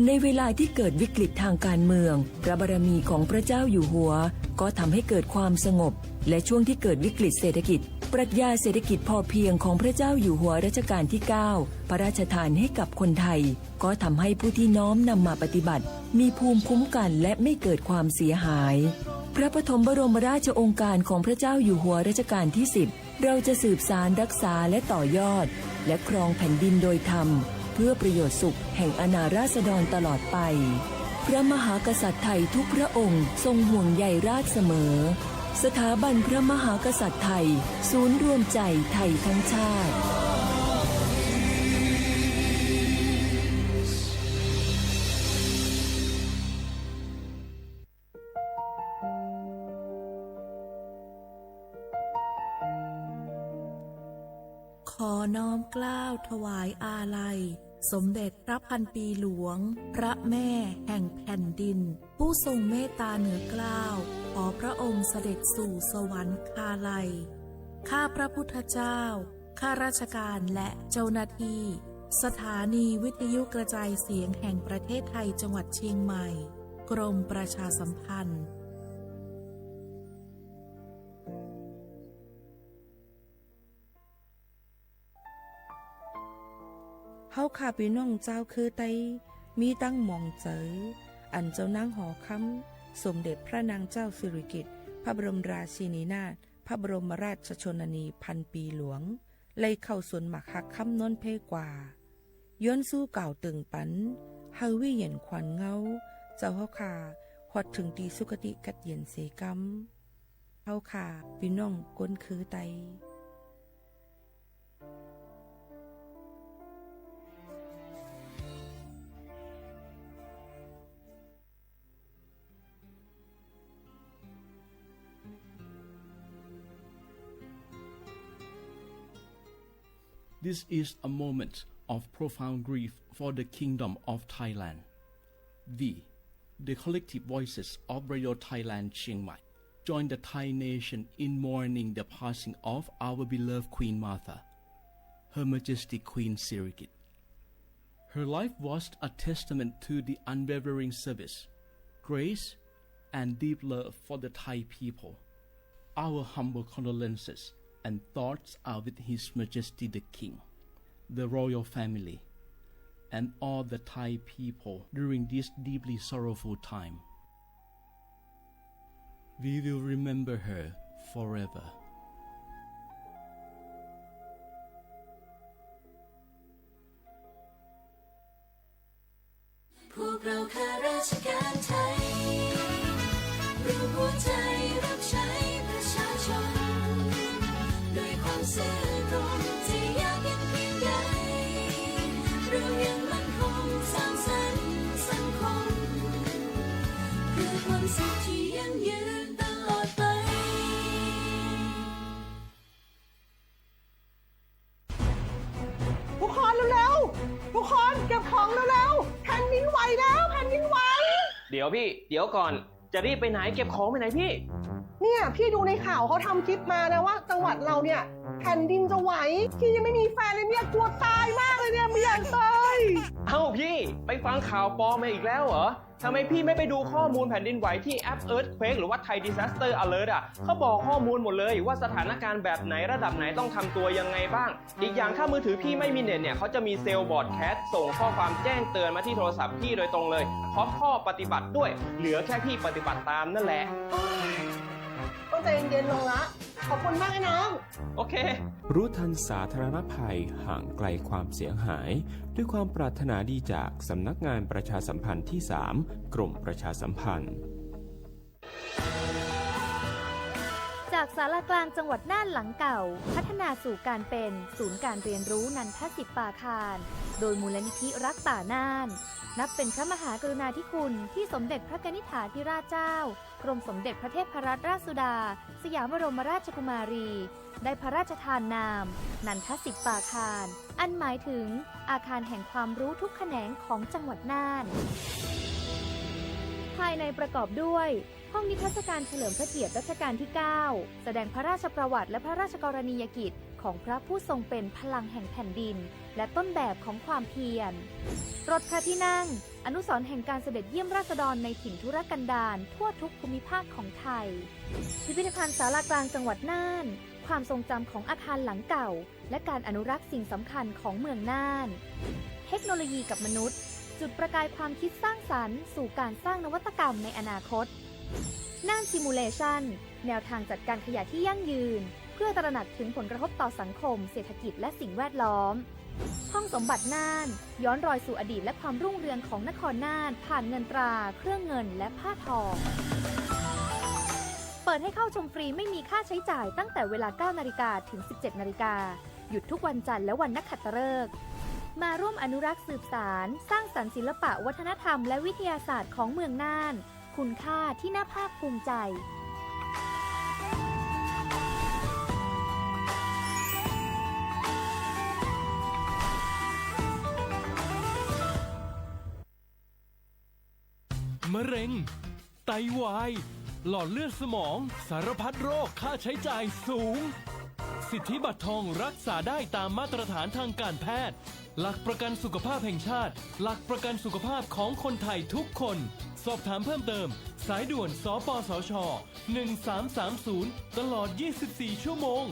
ในเวลาที่เกิดวิกฤตทางการเมือง พระบารมีของพระเจ้าอยู่หัว ก็ทำให้เกิดความสงบ และช่วงที่เกิดวิกฤตเศรษฐกิจ ปรัชญาเศรษฐกิจพอเพียงของพระเจ้าอยู่หัวรัชกาลที่เก้า พระราชทานให้กับคนไทย ก็ทำให้ผู้ที่น้อมนำมาปฏิบัติ มีภูมิคุ้มกันและไม่เกิดความเสียหาย พระปฐมบรมราชโองการของพระเจ้าอยู่หัวรัชกาลที่สิบ เราจะสืบสานรักษาและต่อยอด และครองแผ่นดินโดยธรรม เพื่อประโยชน์สุขแห่งอาณาราษฎรตลอดไป พระมหากษัตริย์ไทยทุกพระองค์ทรงห่วงใยราษฎร์เสมอ สถาบันพระมหากษัตริย์ไทย ศูนย์รวมใจไทยทั้งชาติ ขอน้อมเกล้าถวายอาลัย สมเด็จพระพันปีหลวง พระแม่แห่งแผ่นดิน ผู้ทรงเมตตาเหนือเกล้า ขอพระองค์เสด็จสู่สวรรคาลัย ข้าพระพุทธเจ้า ข้าราชการและเจ้าหน้าที่ สถานีวิทยุกระจายเสียงแห่งประเทศไทยจังหวัดเชียงใหม่ กรมประชาสัมพันธ์ เฮาข้าปี้น้องจาวเคือไต มีตังหมองเจอ อันเจ้านางหอคำ สมเด็จพระนางเจ้าสิริกิติ์ พระบรมราชินีนาถ พระบรมราชชนนีพันปีหลวง ไล่เข้าสวนหมากฮักคำนนเพกว่า ย้อนสู้กล่าวเติ่งปัน เฮาวิเย็นขวัญเงา เจ้าเฮาข้า ฮอดเถิงตี้สุคติกัดเย็นเสกำ เฮาข้าปี้น้องคนเคือไต This is a moment of profound grief for the Kingdom of Thailand. We, the collective voices of Radio Thailand Chiang Mai, join the Thai nation in mourning the passing of our beloved Queen Mother, Her Majesty Queen Sirikit. Her life was a testament to the unwavering service, grace, and deep love for the Thai people. Our humble condolences and thoughts are with His Majesty the King, the royal family, and all the Thai people during this deeply sorrowful time. We will remember her forever. พวกเราข้าราชการไทย รวมหัวใจรับใช้ประชาชน ด้วยความซื่อตรง จะยากเย็นเพียงใด เรายังมั่นคงสร้างสรรค์สังคม เพื่อความสุขที่ยั่งยืนตลอดไป ทุกคนเร็วๆ ทุกคนเก็บของเร็วๆ แผ่นดินไหวแล้ว แผ่นดินไหว เดี๋ยวพี่ เดี๋ยวก่อน จะรีบไปไหน เก็บของไปไหนพี่ เนี่ย พี่ดูในข่าวเขาทำคลิปมานะว่าจังหวัดเราเนี่ยแผ่นดินจะไหว พี่ยังไม่มีแฟนเลยเนี่ย กลัวตายมากเลยเนี่ย ไม่อยากตาย เอ้าพี่ ไปฟังข่าวปลอมมาอีกแล้วเหรอ ทำไมพี่ไม่ไปดูข้อมูลแผ่นดินไหวที่แอป Earthquake หรือว่า Thai Disaster Alert อ่ะ เขาบอกข้อมูลหมดเลยว่าสถานการณ์แบบไหนระดับไหนต้องทำตัวยังไงบ้าง อีกอย่างถ้ามือถือพี่ไม่มีเน็ตเนี่ย เขาจะมีเซลล์บรอดแคสต์ส่งข้อความแจ้งเตือนมาที่โทรศัพท์พี่โดยตรงเลย พร้อมข้อปฏิบัติด้วย เหลือแค่พี่ปฏิบัติตามนั่นแหละ โอ๊ย ต้องใจเย็นๆ ลงละ ขอบคุณมากไอ้น้อง โอเค รู้ทันสาธารณภัย ห่างไกลความเสียหาย ด้วยความปรารถนาดีจากสำนักงานประชาสัมพันธ์ที่สาม กรมประชาสัมพันธ์ จากศาลากลางจังหวัดน่านหลังเก่า พัฒนาสู่การเป็นศูนย์การเรียนรู้นันทสิปปาคาร โดยมูลนิธิรักป่าน่าน นับเป็นพระมหากรุณาธิคุณที่สมเด็จพระกนิษฐาธิราชเจ้า กรมสมเด็จพระเทพรัตนราชสุดา สยามบรมราชกุมารี ได้พระราชทานนาม นันทสิปปาคาร อันหมายถึงอาคารแห่งความรู้ทุกแขนงของจังหวัดน่าน ภายในประกอบด้วย ห้องนิทรรศการเฉลิมพระเกียรติรัชกาลที่เก้า แสดงพระราชประวัติและพระราชกรณียกิจของพระผู้ทรงเป็นพลังแห่งแผ่นดิน และต้นแบบของความเพียร รถพระที่นั่ง อนุสรณ์แห่งการเสด็จเยี่ยมราษฎรในถิ่นทุรกันดารทั่วทุกภูมิภาคของไทย พิพิธภัณฑ์ศาลากลางจังหวัดน่าน ความทรงจำของอาคารหลังเก่า และการอนุรักษ์สิ่งสำคัญของเมืองน่าน เทคโนโลยีกับมนุษย์ จุดประกายความคิดสร้างสรรค์สู่การสร้างนวัตกรรมในอนาคต น่าน Simulation แนวทางจัดการขยะที่ยั่งยืน เพื่อตระหนักถึงผลกระทบต่อสังคม เศรษฐกิจ และสิ่งแวดล้อม ห้องสมบัติน่าน ย้อนรอยสู่อดีตและความรุ่งเรืองของนครน่าน ผ่านเงินตรา เครื่องเงิน และผ้าทอ เปิดให้เข้าชมฟรีไม่มีค่าใช้จ่ายตั้งแต่เวลา เก้านาฬิกา ถึง สิบเจ็ดนาฬิกา หยุดทุกวันจันทร์และวันนักขัตฤกษ์ มาร่วมอนุรักษ์สืบสาน สร้างสรรค์ศิลปะวัฒนธรรมและวิทยาศาสตร์ของเมืองน่าน คุณค่าที่น่าภาคภูมิใจ มะเร็ง ไตวาย หลอดเลือดสมอง สารพัดโรคค่าใช้จ่ายสูง สิทธิบัตรทองรักษาได้ตามมาตรฐานทางการแพทย์ หลักประกันสุขภาพแห่งชาติ หลักประกันสุขภาพของคนไทยทุกคน สอบถามเพิ่มเติม สายด่วน สปสช หนึ่งสามสามศูนย์ ตลอด ยี่สิบสี่ ชั่วโมง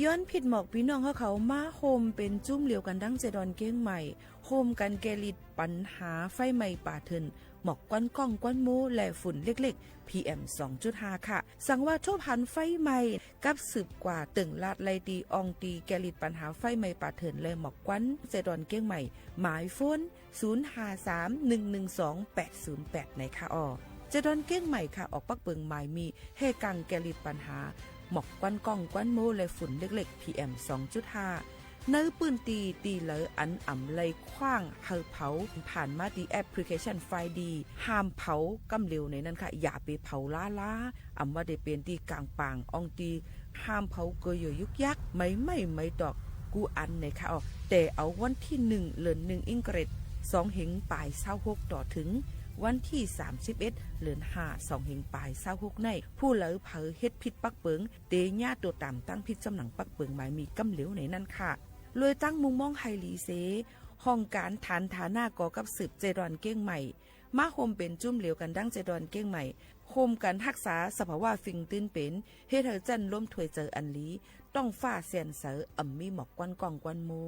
ย้อนผิดหมอกปี้น้องเฮาเขามาโฮมเป๋นจุ้มเหลียวกั๋นดังเจดอนเก้งใหม่ โฮมกั๋นแก้ฤทธิ์ปัญหาไฟไหม้ป่าเถื่อน หมอกควันก้องควันโม้และฝุ่นเล็กๆ พีเอ็ม สองจุดห้า ค่ะ สังว่าทบหันไฟไหม้ กับสืบกว่าเติ่งลาดไล่ตี้อ่องตี้แก้ฤทธิ์ปัญหาไฟไหม้ป่าเถื่อนและหมอกควันเจดอนเก้งใหม่ หมายโฟน ศูนย์ห้าสาม หนึ่งหนึ่งสอง แปดศูนย์แปด ไหนค่ะอ้อ เจดอนเก้งใหม่ค่ะ ออกปักเปิงหมายมี แห่กังแก้ฤทธิ์ปัญหา หมอกควันก้องควันโม้และฝุ่นเล็กๆ พีเอ็ม สองจุดห้า ในปื้นตี้ตี้เหลออันอ่ำไล่ขว้างหื้อเผา ผ่านมาตี้แอปพลิเคชันไฟดี ห้ามเผาก้ำเหลวในนั้นค่ะ อย่าไปเผาล้าๆ อ่ำว่าได้เป๋นตี้ก๋างป่างอ่องตี้ ห้ามเผาเกอเยื่อยุกยัก ไม้ไหม้ไม้ตอก กู้อันไหนค่ะอ้อ แต่เอาวันตี้หนึ่ง เดือนหนึ่ง อิงเกรด สองเห็งป๋ายซาวหก ต่อเถิงวันตี้ สามสิบเอ็ด เดือนห้า สองเห็งป๋ายซาวหก ใน ผู้เหลอเผลอเฮ็ดผิดปักเปิง เต๋เยียะตั๋วต๋ามตั้งผิดจ้ำหนังปักเปิงหมายมีก้ำเหลวในนั้นค่ะ เลยตั้งมุมมองหื้อหลีเส ห้องก๋านฐานฐานะก่อกับสืบเจดอนเก้งใหม่ มาโฮมเป๋นจุ้มเหลียวกั๋นดังเจดอนเก้งใหม่ โฮมกั๋นฮักษาสภาวะฟิงตื้นเป๋น เฮ็ดหื้อจั้นลมถ่วยเจออันหลี ต๊องฟ้าแสนใส อ่ำมีหมอกควันก้องควันโม้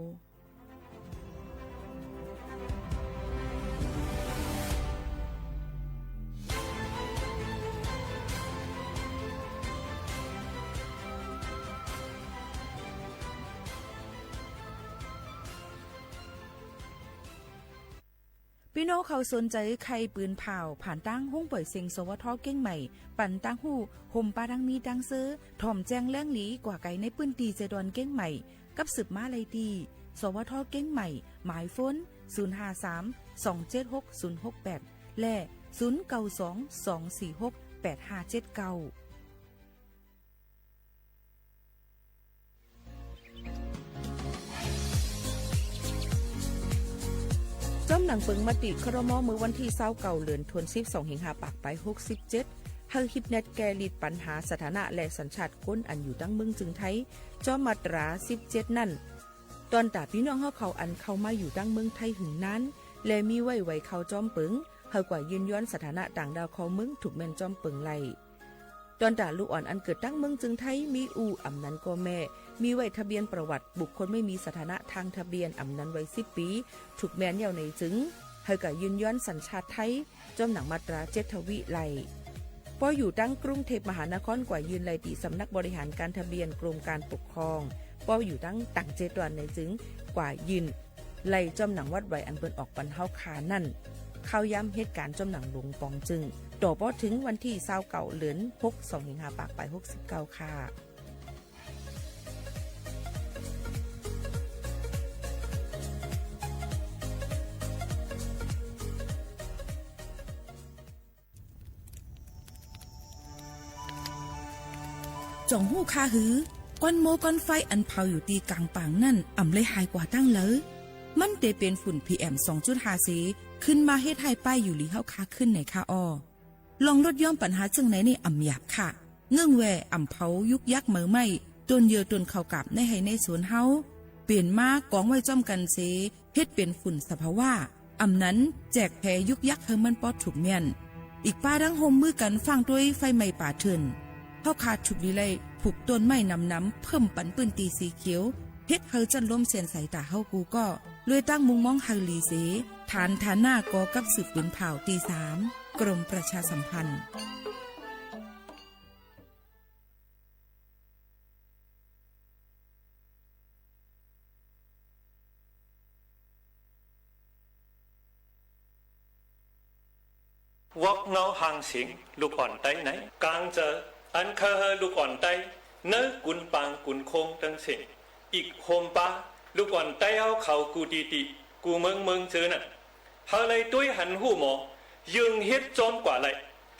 ปี้น้องเขาสนใจ๋ใค่ปืนผ่าว ผ่านตางห้องป่วยเซ็ง สวท เก้งใหม่ ปันตางฮู้ ห่มปาดังมีดังเซอ ถ่อมแจ้งแหลงหลีกว่าไก๋ในปื้นตี้เจดอนเก้งใหม่ กับสืบมาไล่ตี้ สวท เก้งใหม่ หมายโฟน ศูนย์ห้าสาม สองเจ็ดหก ศูนย์หกแปด และ ศูนย์เก้าสอง สองสี่หก แปดห้าเจ็ดเก้า จ้ำหนังเปิงมติ ครม. เมื่อวันตี้ ซาวเก้า เดือนธันวาคม สองเห็งห้าปากปายหกสิบเจ็ด หื้อฮิปแนดแก้ฤทธิ์ปัญหาสถานะและสัญชาติคนอันอยู่ตั้งเมืองจึงไทย จ้อมมาตรา สิบเจ็ด นั้น ต้อนต๋าปี้น้องเฮาเขาอันเข้ามาอยู่ตั้งเมืองไทยหึงนาน และมีไว้ไหวเข้าจ้อมเปิง หื้อกว่ายื่นย้อนสถานะต่างด้าวเข้าเมือง ถูกแม่นจ้อมเปิงไล่ ต้อนต๋าลูกอ่อนอันเกิดตั้งเมืองจึงไทย มีอู้อ่ำนั้นก็แม่ มีไว้ทะเบียนประวัติบุคคลไม่มีสถานะทางทะเบียน อ่ำนั้นวัยสิบปี๋ ถูกแม่นเยียะในจึง หื้อกว่ายื่นย้อนสัญชาติไทย จ้อมหนังมาตรา เจ็ด ทวีไล่ ปออยู่ตั้งกรุงเทพมหานคร กว่ายื่นไล่ตี้สำนักบริหารการทะเบียนกรมการปกครอง ปออยู่ตั้งต่างเจดอนในจึง กว่ายื่น ไล่จ้อมหนังวัดไหวอันเปิ้นออกปันเฮาคานั้น เข้าย้ำเหตุก๋ารณ์จ้อมหนังหลวงป๋องจึง ต่อปอเถิงวันตี้ ซาวเก้า เดือนหก สองเห็งห้าปากปายหกสิบเก้า ค่ะ จ่องฮู้คาหือ ควันโม้ควันไฟอันเผาอยู่ตี้ก๋างป่างนั้น อ่ำไล่หายกว่าตั้งเลิว มันเต๋เป๋นฝุ่น พีเอ็ม สองจุดห้า เส ขึ้นมาเฮ็ดหื้อป้ายอยู่หลีเฮาคาขึ้นไหนคาอ้อ ลองลดย้อมปั๋ญหาเซิ่งในนี่อ่ำหยาบค่ะ เงื่องแวอ่ำเผายุกยักเหม๋อไหม้ ต้นเยื่อต้นข้าวก๋าบในไฮ่ในสวนเฮา เป๋นมากองไว้จ้อมกั๋นเส เฮ็ดเป๋นฝุ่นสภาวะ อ่ำนั้นแจกแผยุกยักหื้อมันปอถูกเมี้ยน อีกป้าดั้งฮ่วมมือกั๋นฟ้างตวยไฟไหม้ป่าเถื่อน เฮาข้าถูกดีไล่ผูกต้นไม้หนำๆ เพิ่มปั๋นปื้นตี้สีเขียว เฮ็ดหื้อจั้นลมแสนใสต๋าเฮากู้ก้อ ลวยตั้งมุมมองหื้อหลีเส ฐานฐานะก่อกับสืบปืนผ่าวตี้สาม กรมประชาสัมพันธ์ วอกเงาห่างเสียง ลูกอ่อนใต้ใน กางเจอ อันเคยหื้อลูกอ่อนใต้ เนอะ กุนปางกุนโค้งตึงเสียง อีกโฮมป้า ลูกอ่อนใต้เฮาเขากู้ตี้ๆ กู้เมืองๆ เจอนั้น หื้อไล่ตวยหันฮู้หมอ เยิงเฮ็ดจ้อมกว่าไล่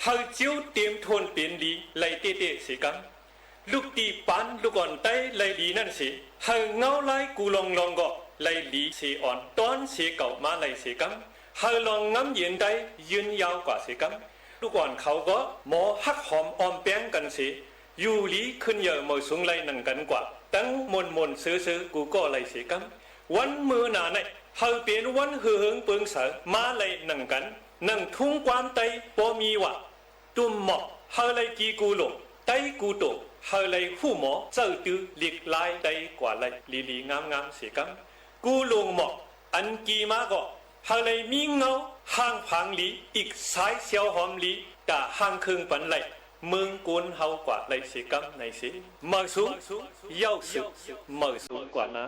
หื้อเจียวเตียมถ้วนเป๋นดี ไล่เต๊ะๆ เสียกำ ลูกตี้ปานลูกอ่อนใต้ไล่ดีนั้นเส หื้อเงาลายกู้ลองๆ ก็ไล่หลีเสอ่อน ต้อนเสเก่ามาไล่เสียกำ หื้อลองงำเย็นใต้ยืนยาวกว่าเสียกำ ลูกอ่อนเขาก็หมอฮักหอมอ้อมแป้งกั๋นเส อยู่หลีขึ้นเย่อเหม๋อสูงไล่หนังกั๋นกว่า ตึงม่วนๆ เซอๆ กู้ก็ไล่เสียกำ วันมื้อหน้าใน หื้อเป๋นวันหือเหิงเปิงใส มาไล่หนังกั๋น หนังทุ่งกว้านใต้ปอมีว่า ตุ่มหมอก หื้อไล่กี่กู้หลง ใต้กู้โต่ง หื้อไล่ฮู้หมอ เจ้าตื้อหลีกลายใต้กว่าไล่ หลีๆ งามๆ เสียกำ กู้หลงหมอก อันกี่มาก็ หื้อไล่มีเงา ห่างผางหลี อีกสายเสียวหอมหลี ต๋าห่างเคิงปั๋นไล่ เมืองกูนเฮากว่าไล่เสียกำในเส เหม๋อสูง เย้าสืบ เหม๋อสูงกว่านา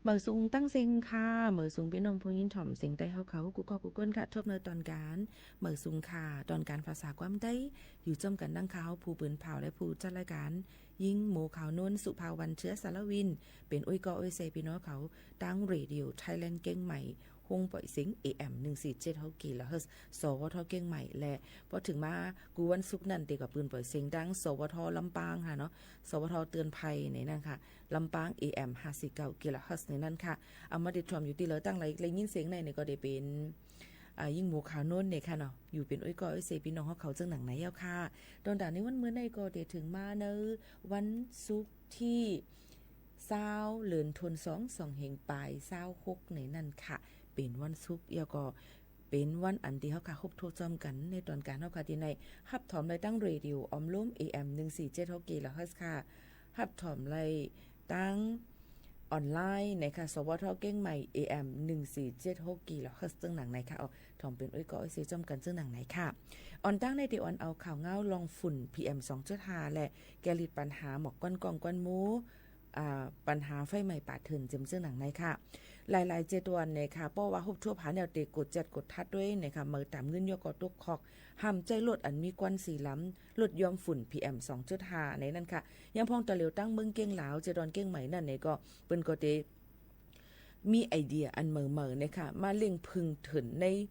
เมิดสูงตังเซ็งค่ะ เมิดสูงปี้น้องผู้ยินถ่อมเสียงใต้เฮาเขากู้ก้อกู้ก้นค่ะ ทบเนินต๋อนก๋าน เมิดสูงค่ะ ต๋อนก๋านภาษาความใต้ อยู่จ้อมกั๋นดังข้าว ผู้ปืนผ่าวและผู้จัดรายก๋าน ยิ่งโมขาวโน้น สุภาวรรณ เชื้อสารวิน เป๋นอุ้ยก้ออุ้ยเซปี้น้องเขา ตางเรดิโอไทยแลนด์เกียงใหม่ ห้องป่อยเสียง เอ เอ็ม หนึ่งสี่เจ็ดหก กิโลเฮิรตซ์ สวท เกียงใหม่ และปอเถิงมากู้วันศุกร์นั้นเต๋ก็ปืนป่อยเสียงตาง สวท ลำปางค่ะเนาะ สวท เตือนภัยในนั้นค่ะ ลำปาง เอ เอ็ม ห้าสี่เก้า กิโลเฮิรตซ์ในนั้นค่ะ เอามาเด็ดถ่อมอยู่ตี้เลิศตังหลาย ได้ยินเสียงในนี่ก็ได้เป๋น อ่า ยิ่งโมขาวโน้นเนี่ยค่ะเนาะ อยู่เป๋นอุ้ยก้ออุ้ยเซปี้น้องเฮาเขาเจิ่งหนังในเย้าค่ะ ต๋อนตางในวันมื้อในก็ได้เถิงมาในวันศุกร์ตี้ ซาว เดือนธันวา สองเฮงปาย ซาวหกในนั้นค่ะ เป๋นวันศุกร์ แล้วก็เป๋นวันอันตี้เฮาค่ะ ฮบถ้บจ้อมกั๋นในต๋อนก๋านเฮาค่ะ ตี้ในฮับถ่อมได้ตางเรดิโอออมโลม เอ เอ็ม หนึ่งสี่เจ็ดหก กิโลเฮิรตซ์ค่ะ ฮับถ่อมได้ตางออนไลน์นะคะ สวท เกียงใหม่ เอ เอ็ม หนึ่งสี่เจ็ดหก กิโลเฮิรตซ์ เจิ่งหนังในค่ะ อ๋อ ถ่อมเป๋นอุ้ยก้ออุ้ยเซจ้อมกั๋นเจิ่งหนังในค่ะ อ่อนตางในตี้อ่อนเอาข่าวเงาล่องฝุ่น พี เอ็ม สองจุดห้า และแก้ฤทธิ์ปัญหาหมอกควันก้องควันหมู่ อ่า ปัญหาไฟไหม้ป่าเถื่อนเจิ่มเจิ่งหนังในค่ะ หลายๆ เจตวันเนี่ยค่ะ เพราะว่าฮบถ้บหาแนวเต๋กวดจัดกวดตัดตวยเนี่ยค่ะ เมื่อต๋ามเงินยอก็ตกคอก ห้ามใจ๊รถอันมีควันสีดำ รถย้อมฝุ่น พี เอ็ม สองจุดห้า ในนั้นค่ะ ยังพ่องตะเหลียวตางเมืองเกียงหลาว เจตวันเกียงใหม่นั้นเนี่ยก็ เปิ้นก็เต๋ มีไอเดียอันใหม่ๆ เนี่ยค่ะ มาเล่งผึ้งเถินใน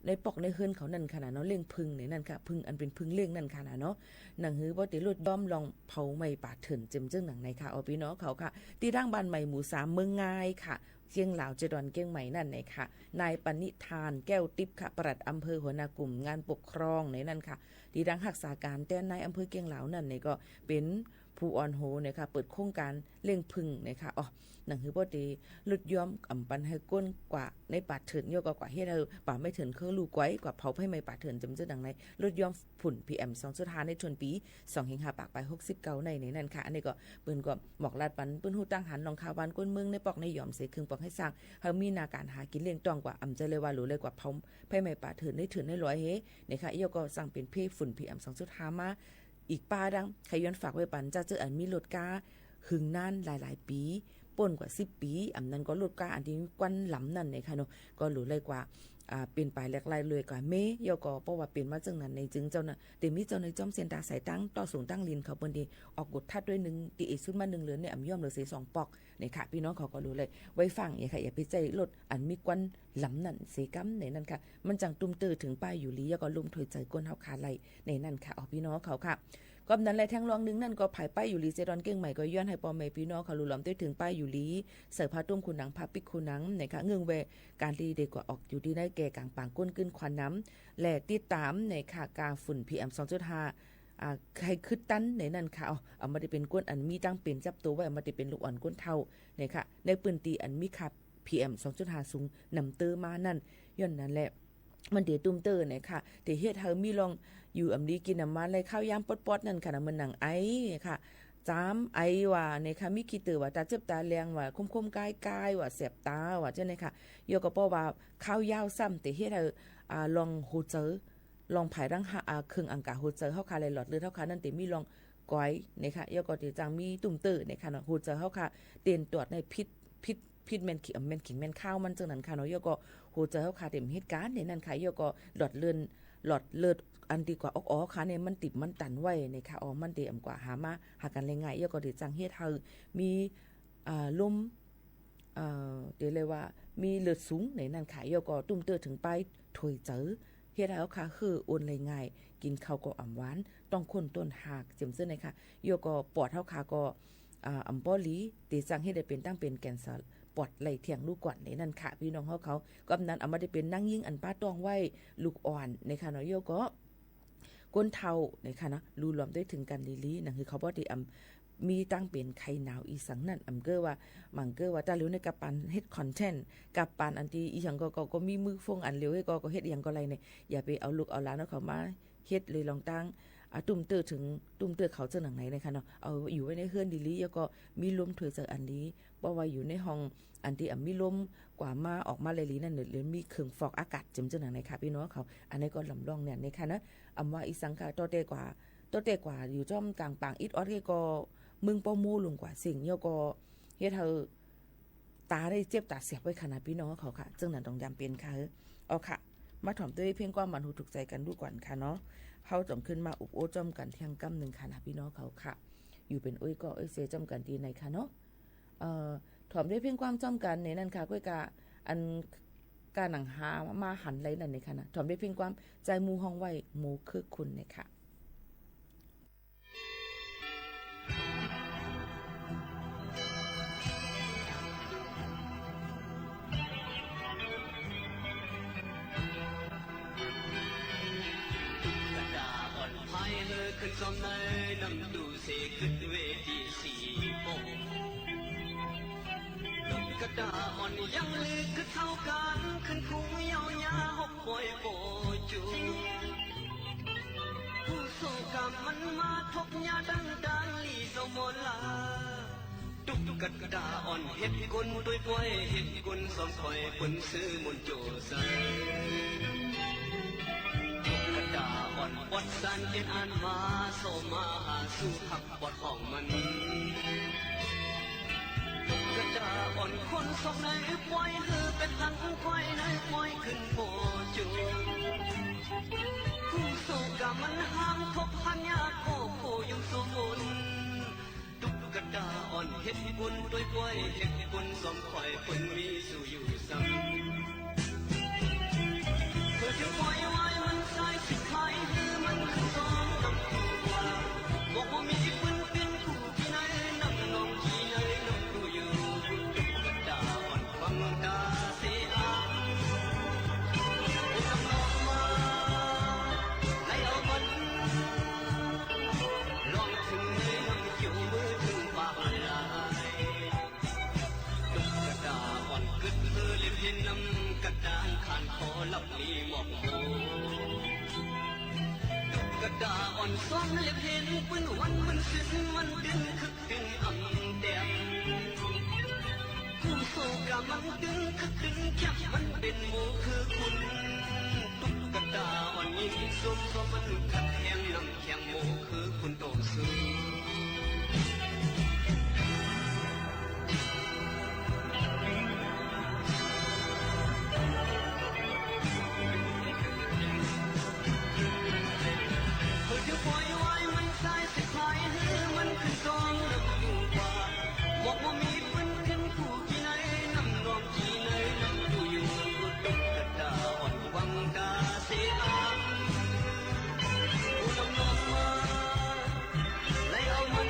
ในปอกในเฮือนเขานั้นค่ะนะเนาะ เล่งผึ้งในนั้นค่ะ ผึ้งอันเป๋นผึ้งเล่งนั้นค่ะนะเนาะ หนังหื้อบ่เต๋รถย้อมล่องเผาไหม้ป่าเถื่อนเจิ่มเจิ่งหนังในค่ะ อ๋อ ปี้น้องเขาค่ะ ตี้ตางบ้านใหม่หมู่สาม เมืองงายค่ะ เกียงหลาว เจตวันเกียงใหม่นั้นเนี่ยค่ะ นายปณิธาน แก้วติ๊บค่ะ ปลัดอำเภอ หัวหน้ากลุ่มงานปกครองในนั้นค่ะ ตี้ตางฮักษาก๋านแตนนายอำเภอเกียงหลาวนั้นเนี่ยก็เป๋น ผู้อ่อนโหนเนี่ยค่ะ เปิดโครงก๋านเล่งผึ้งเนี่ยค่ะ อ๋อ หนังหื้อบ่เต๋รถย้อมอ่ำปันหื้อก้นกว่าในป่าเถื่อน ยอก็กว่าเฮ็ดหื้อป่าไม้เถื่อนเคิงลู่ก๋วย กว่าเผาไฟไหม้ป่าเถื่อนเจิ่มเจิ่งหนังใน รถย้อมฝุ่น พี เอ็ม สองจุดห้า ในต้นปี๋ สองเฮงห้าปากปาย หกสิบเก้าใน ในนั้นค่ะ อันนี้ก็เปิ้นก็หมอกลัดปัน เปิ้นฮู้ตังหันลองข่าวบ้านก้นเมืองในปอกในหย่อมเสเคิงปอกหื้อสร้าง หื้อมีหน้าก๋านหากิ๋นเลี้ยงต้องกว่า อ่ำใจ๊เลยว่าหลูเลยกว่าเผาไฟไหม้ป่าเถื่อนในเถื่อนในลอยเฮ เนี่ยค่ะ ยอก็สร้างเป๋นเพจฝุ่น พี เอ็ม สองจุดห้า มา อีกป้าดัง ใค่ย้อนฝากไว้ปันเจ้าเจ้าอันมีรถก้า หึงนานหลายๆ ปี๋ ป้นกว่าสิบปี๋ อ่ำนั้นก็รถก้าอันตี้มีควันดำนั้นเนี่ยค่ะเนาะ ก็หลูเลยกว่า อ่า เป๋นปายแหลกลายเลยกว่าเม ยอก็เพราะว่าเป๋นมาเจิ่งนั้นในจึงเจ้าน่ะ เต๋มีเจ้าในจ้อมเส้นตางสายตางต่อสูงตางลินเขาเปิ้นตี้ออกกวดตัดตวยนึ่ง ตี้เอสุดมานึ่งเดือนเนี่ย อ่ำย่อมเหลือเสียสองปอก เนี่ยค่ะ ปี้น้องเขาก็หลูเลย ไว้ฟังเนี่ยค่ะ อย่าไปใจ๊รถอันมีควันดำนั้นเสียกำในนั้นค่ะ มันจั้งตุ้มเตื้อเถิงป้ายอยู่หลี ยอก็ร่วมถ้วยใจ๋ก้นเฮาขาไหล ในนั้นค่ะ อ๋อ ปี้น้องเขาค่ะ ก็นั้นแหละ แถมลองนึ่งนั้นก็ภายป้ายอยู่หลี เจตวันเกียงใหม่ก็ย้อนหื้อป้อแม่ปี้น้องเขาหลู่หลอมตวยเถิงป้ายอยู่หลี ใส่ผ้าตุ้มขูหนัง ผ้าปิ๊กขูหนังเนี่ยค่ะ เงื่อนเวลาก๋านตี้เต๋กว่าออกอยู่ตี้ในแก่ก๋างป่างก้นกึ้นควันดำ และติดต๋ามเนี่ยค่ะ กาฝุ่น พี เอ็ม สองจุดห้า อ่า ใค่คึดตันในนั้นค่ะ อ๋อ อ่ำบ่เต๋เป๋นคนอันมีตังเป๋นจับตั๋วไว้ อ่ำบ่เต๋เป๋นลูกอ่อนคนเฒ่าเนี่ยค่ะ ในพื้นตี้อันมีค่า พี เอ็ม สองจุดห้า สูงนำเตื้อมานั้น ย้อนนั้นแหละ มันเต๋ตุ้มเตื้อเนี่ยค่ะ เต๋เฮ็ดหื้อมีร่องอยู่อ่ำดีกิ๋นอ่ำหวาน ไร้ข้าวยามปอดๆ นั้นค่ะนะ เหมือนหนังไอค่ะ จ๋ามไอว่าเนี่ยค่ะ มีขี้เตื้อว่า ต๋าเจ็บต๋าแหลงว่า คมๆ ก้ายๆ ว่า แสบต๋าว่า เจ้าเนี่ยค่ะ ยอก็เพราะว่าข้าวยาวซ้ำเต๋เฮ็ดหื้อ อ่า ร่องหัวใจ๋ ร่องผายรังหา อ่า เคิงอังก๋าหัวใจ๋เฮาค่ะ และหลอดเลือดเฮาค่ะ นั้นเต๋มีร่องก๋อยเนี่ยค่ะ ยอก็เต๋จั้งมีตุ้มเตื้อเนี่ยค่ะเนาะ หัวใจ๋เฮาค่ะ เต้นตวดในผิด ผิด ผิดแม่นขิง แม่นขิงแม่นคาวมันเจิ่งนั้นค่ะเนาะ ยอก็หัวใจ๋เฮาค่ะ เต๋บ่เฮ็ดก๋านในนั้นค่ะ ยอก็หลอดเลือด หลอดเลือดอันตี้กว่าออกๆ ค่ะเนี่ย มันติดมันตันไว้เนี่ยค่ะ อ๋อ มันเต๋อ่ำกว่าหามาหากั๋นได้ง่าย ยอก็เต๋จั้งเฮ็ดหื้อมี อ่า ลม เอ่อ เต๋เลยว่ามีเลือดสูงในนั้นค่ะ ยอก็ตุ้มเตื้อเถิงป้ายถ้วยใจ๋ เฮ็ดหื้อเฮาค่ะ หื้ออ่อนได้ง่าย กิ๋นข้าวก็อ่ำหวาน ต้องค้นต้นหาก เจิ่มเจิ่งเนี่ยค่ะ ยอก็ปอดเฮาค่ะก็ อ่า อ่ำป้อหลี เต๋จั้งเฮ็ดหื้อเป๋นตังเป๋นแกนเซอร์ปอดไร้เที่ยงลูกก่อนในนั้นค่ะ ปี้น้องเฮาเขา ก็นั้นอ่ำบ่เต๋เป๋นนางญิงอันป้าต๊องไว้ ลูกอ่อนเนี่ยค่ะเนาะ ยอก็ คนเฒ่าเนี่ยค่ะเนาะ หลู่หลอมตวยเถิงกั๋นหลีๆ หนังหื้อเขาบ่เต๋อ่ำมีตังเป๋นไข้หนาวอีสังนั้น อ่ำเก้อว่า หมั่งเก้อว่า ต๋าเหลียวในกับปานเฮ็ดคอนเทนต์ กับปานอันตี้อีหยังก็ ก็ ก็มีมือฟงอันเหลียว ก็ ก็เฮ็ดอีหยังก็ได้เนี่ย อย่าไปเอาลูกเอาหลานเอาเขามาเฮ็ดเลย ลองตั้ง อ่า ตุ้มเตื้อเถิง ตุ้มเตื้อเขาเจิ่งหนังในเนี่ยค่ะเนาะ เอาอยู่ไว้ในเฮือนหลีๆ ยอก็มีลมถ้วยใจ๋อันดี เพราะว่าอยู่ในห้องอันตี้อ่ำมีลมกว่ามาออกมาไร้หลีนั้นเนี่ย หรือมีเคิงฟอกอากาศเจิ่มเจิ่งหนังในค่ะ ปี้น้องเขา อันนี้ก็ลำลองเนี่ยเนี่ยค่ะนะ อ่ำว่าอีสังค่ะ ต่อแต่กว่า ต่อแต่กว่าอยู่จ้อมก๋างป่างอิดออดเนี่ยก็ เมืองป้อมู่ลงกว่าเส้ง ยอก็เฮ็ดหื้อ ต๋าได้เจ็บต๋าเสียบไว้ค่ะนะ ปี้น้องเขาค่ะ เจิ่งนั้นต้องยำเป๋นค่ะ เออ เอาค่ะ มาถ่อมตวยเพ่งความหมั่นหูถูกใจ๋กั๋นดูก่อนค่ะเนาะ เฮาจ่องขึ้นมาอุบโอ้จ้อมกั๋นเที่ยงกำนึ่งค่ะนะ ปี้น้องเขาค่ะ อยู่เป๋นโอ้ยก้อโอ้ยเซจ้อมกั๋นตี้ไหนค่ะเนาะ เอ่อ ถ่อมตวยเพ่งความจ้อมกั๋นในนั้นค่ะ ก้อยกา อัน กาหนังหามาหันไลน์นั่นเองค่ะนะ ถ่อมตวยเพ่งความ จายหมู่ฮ้องไหว้ โมเคิกคุณเนี่ยค่ะ ตุ๊กตาอ่อนพายเฮอขึ้นซ้อมในน้ำตู้เสกึ๊ดเวทีสี่โป่ง ตุ๊กตาอ่อนยังลือคือเท่ากั๋น ขึ้นคุงเย้ายาหกปอยโปจู ผู้โศกกรรมมันมาทบยาดังดังลีโซโมลา ตุ๊กตาอ่อนเฮ็ดกุนตวยปอย เฮ็ดกุนซ้อมปอย เปิ้นซื้อมนต์โจใส ตุ๊กตาอ่อนปอดสารเก็นอ่านมา โซมาหาสู่หัก ปอดของมัน ตุ๊กตาอ่อนคนสองในปอย หื้อเป๋นตังควายในปอยขึ้นโปจู ผู้โศกกรรมมันห้ามทบพันยาโคโคอยู่สมน ตุ๊กตาอ่อนเฮ็ดกุนตวยปอย เฮ็ดกุนซ้อมปอย เปิ้นมีสู่อยู่ซ้ำ เธอจะปล่อยวายมันสายสิขาย หื้อมันขึ้นซ้อมน้ำตัว บอกว่ามีปืนเปลี่ยนคู่ที่ไหน น้ำนองที่ไหน น้ำดูอยู่ ตุ๊กตาอ่อนฟังตาเสียอ่าง โอ้น้ำนองมา ไหลเอามัน ลองถึงในน้ำเขียวมือถึงปากลาย ตุ๊กตาอ่อนกึ๊ดเฮอเล็บเห็นน้ำกระด้าง ขานขอลับลีหมอกหมู่ ตุ๊กตาอ่อนซ้อมเล็บเห็นปืนวันมันสิ้นมันตึงคึกตึงอำแต้ม ผู้โศกกรรมมันตึงคึกตึงแคบ มันเป๋นหมู่คือคุณ ตุ๊กตาอ่อนยินสม เพราะมันขัดแย้งน้ำแข็งหมู่คือคุณต่อสู้ เฮอจะปล่อยวายมันสายสิขาย หื้อมันขึ้นซ้อมน้ำอยู่ว่า บอกว่ามีปืนเปลี่ยนคู่ที่ไหน น้ำนองที่ไหน น้ำดูอยู่ ตุ๊กตาอ่อนฟังตาเสียอ่าง โอ้น้ำนองมา ไหลเอามัน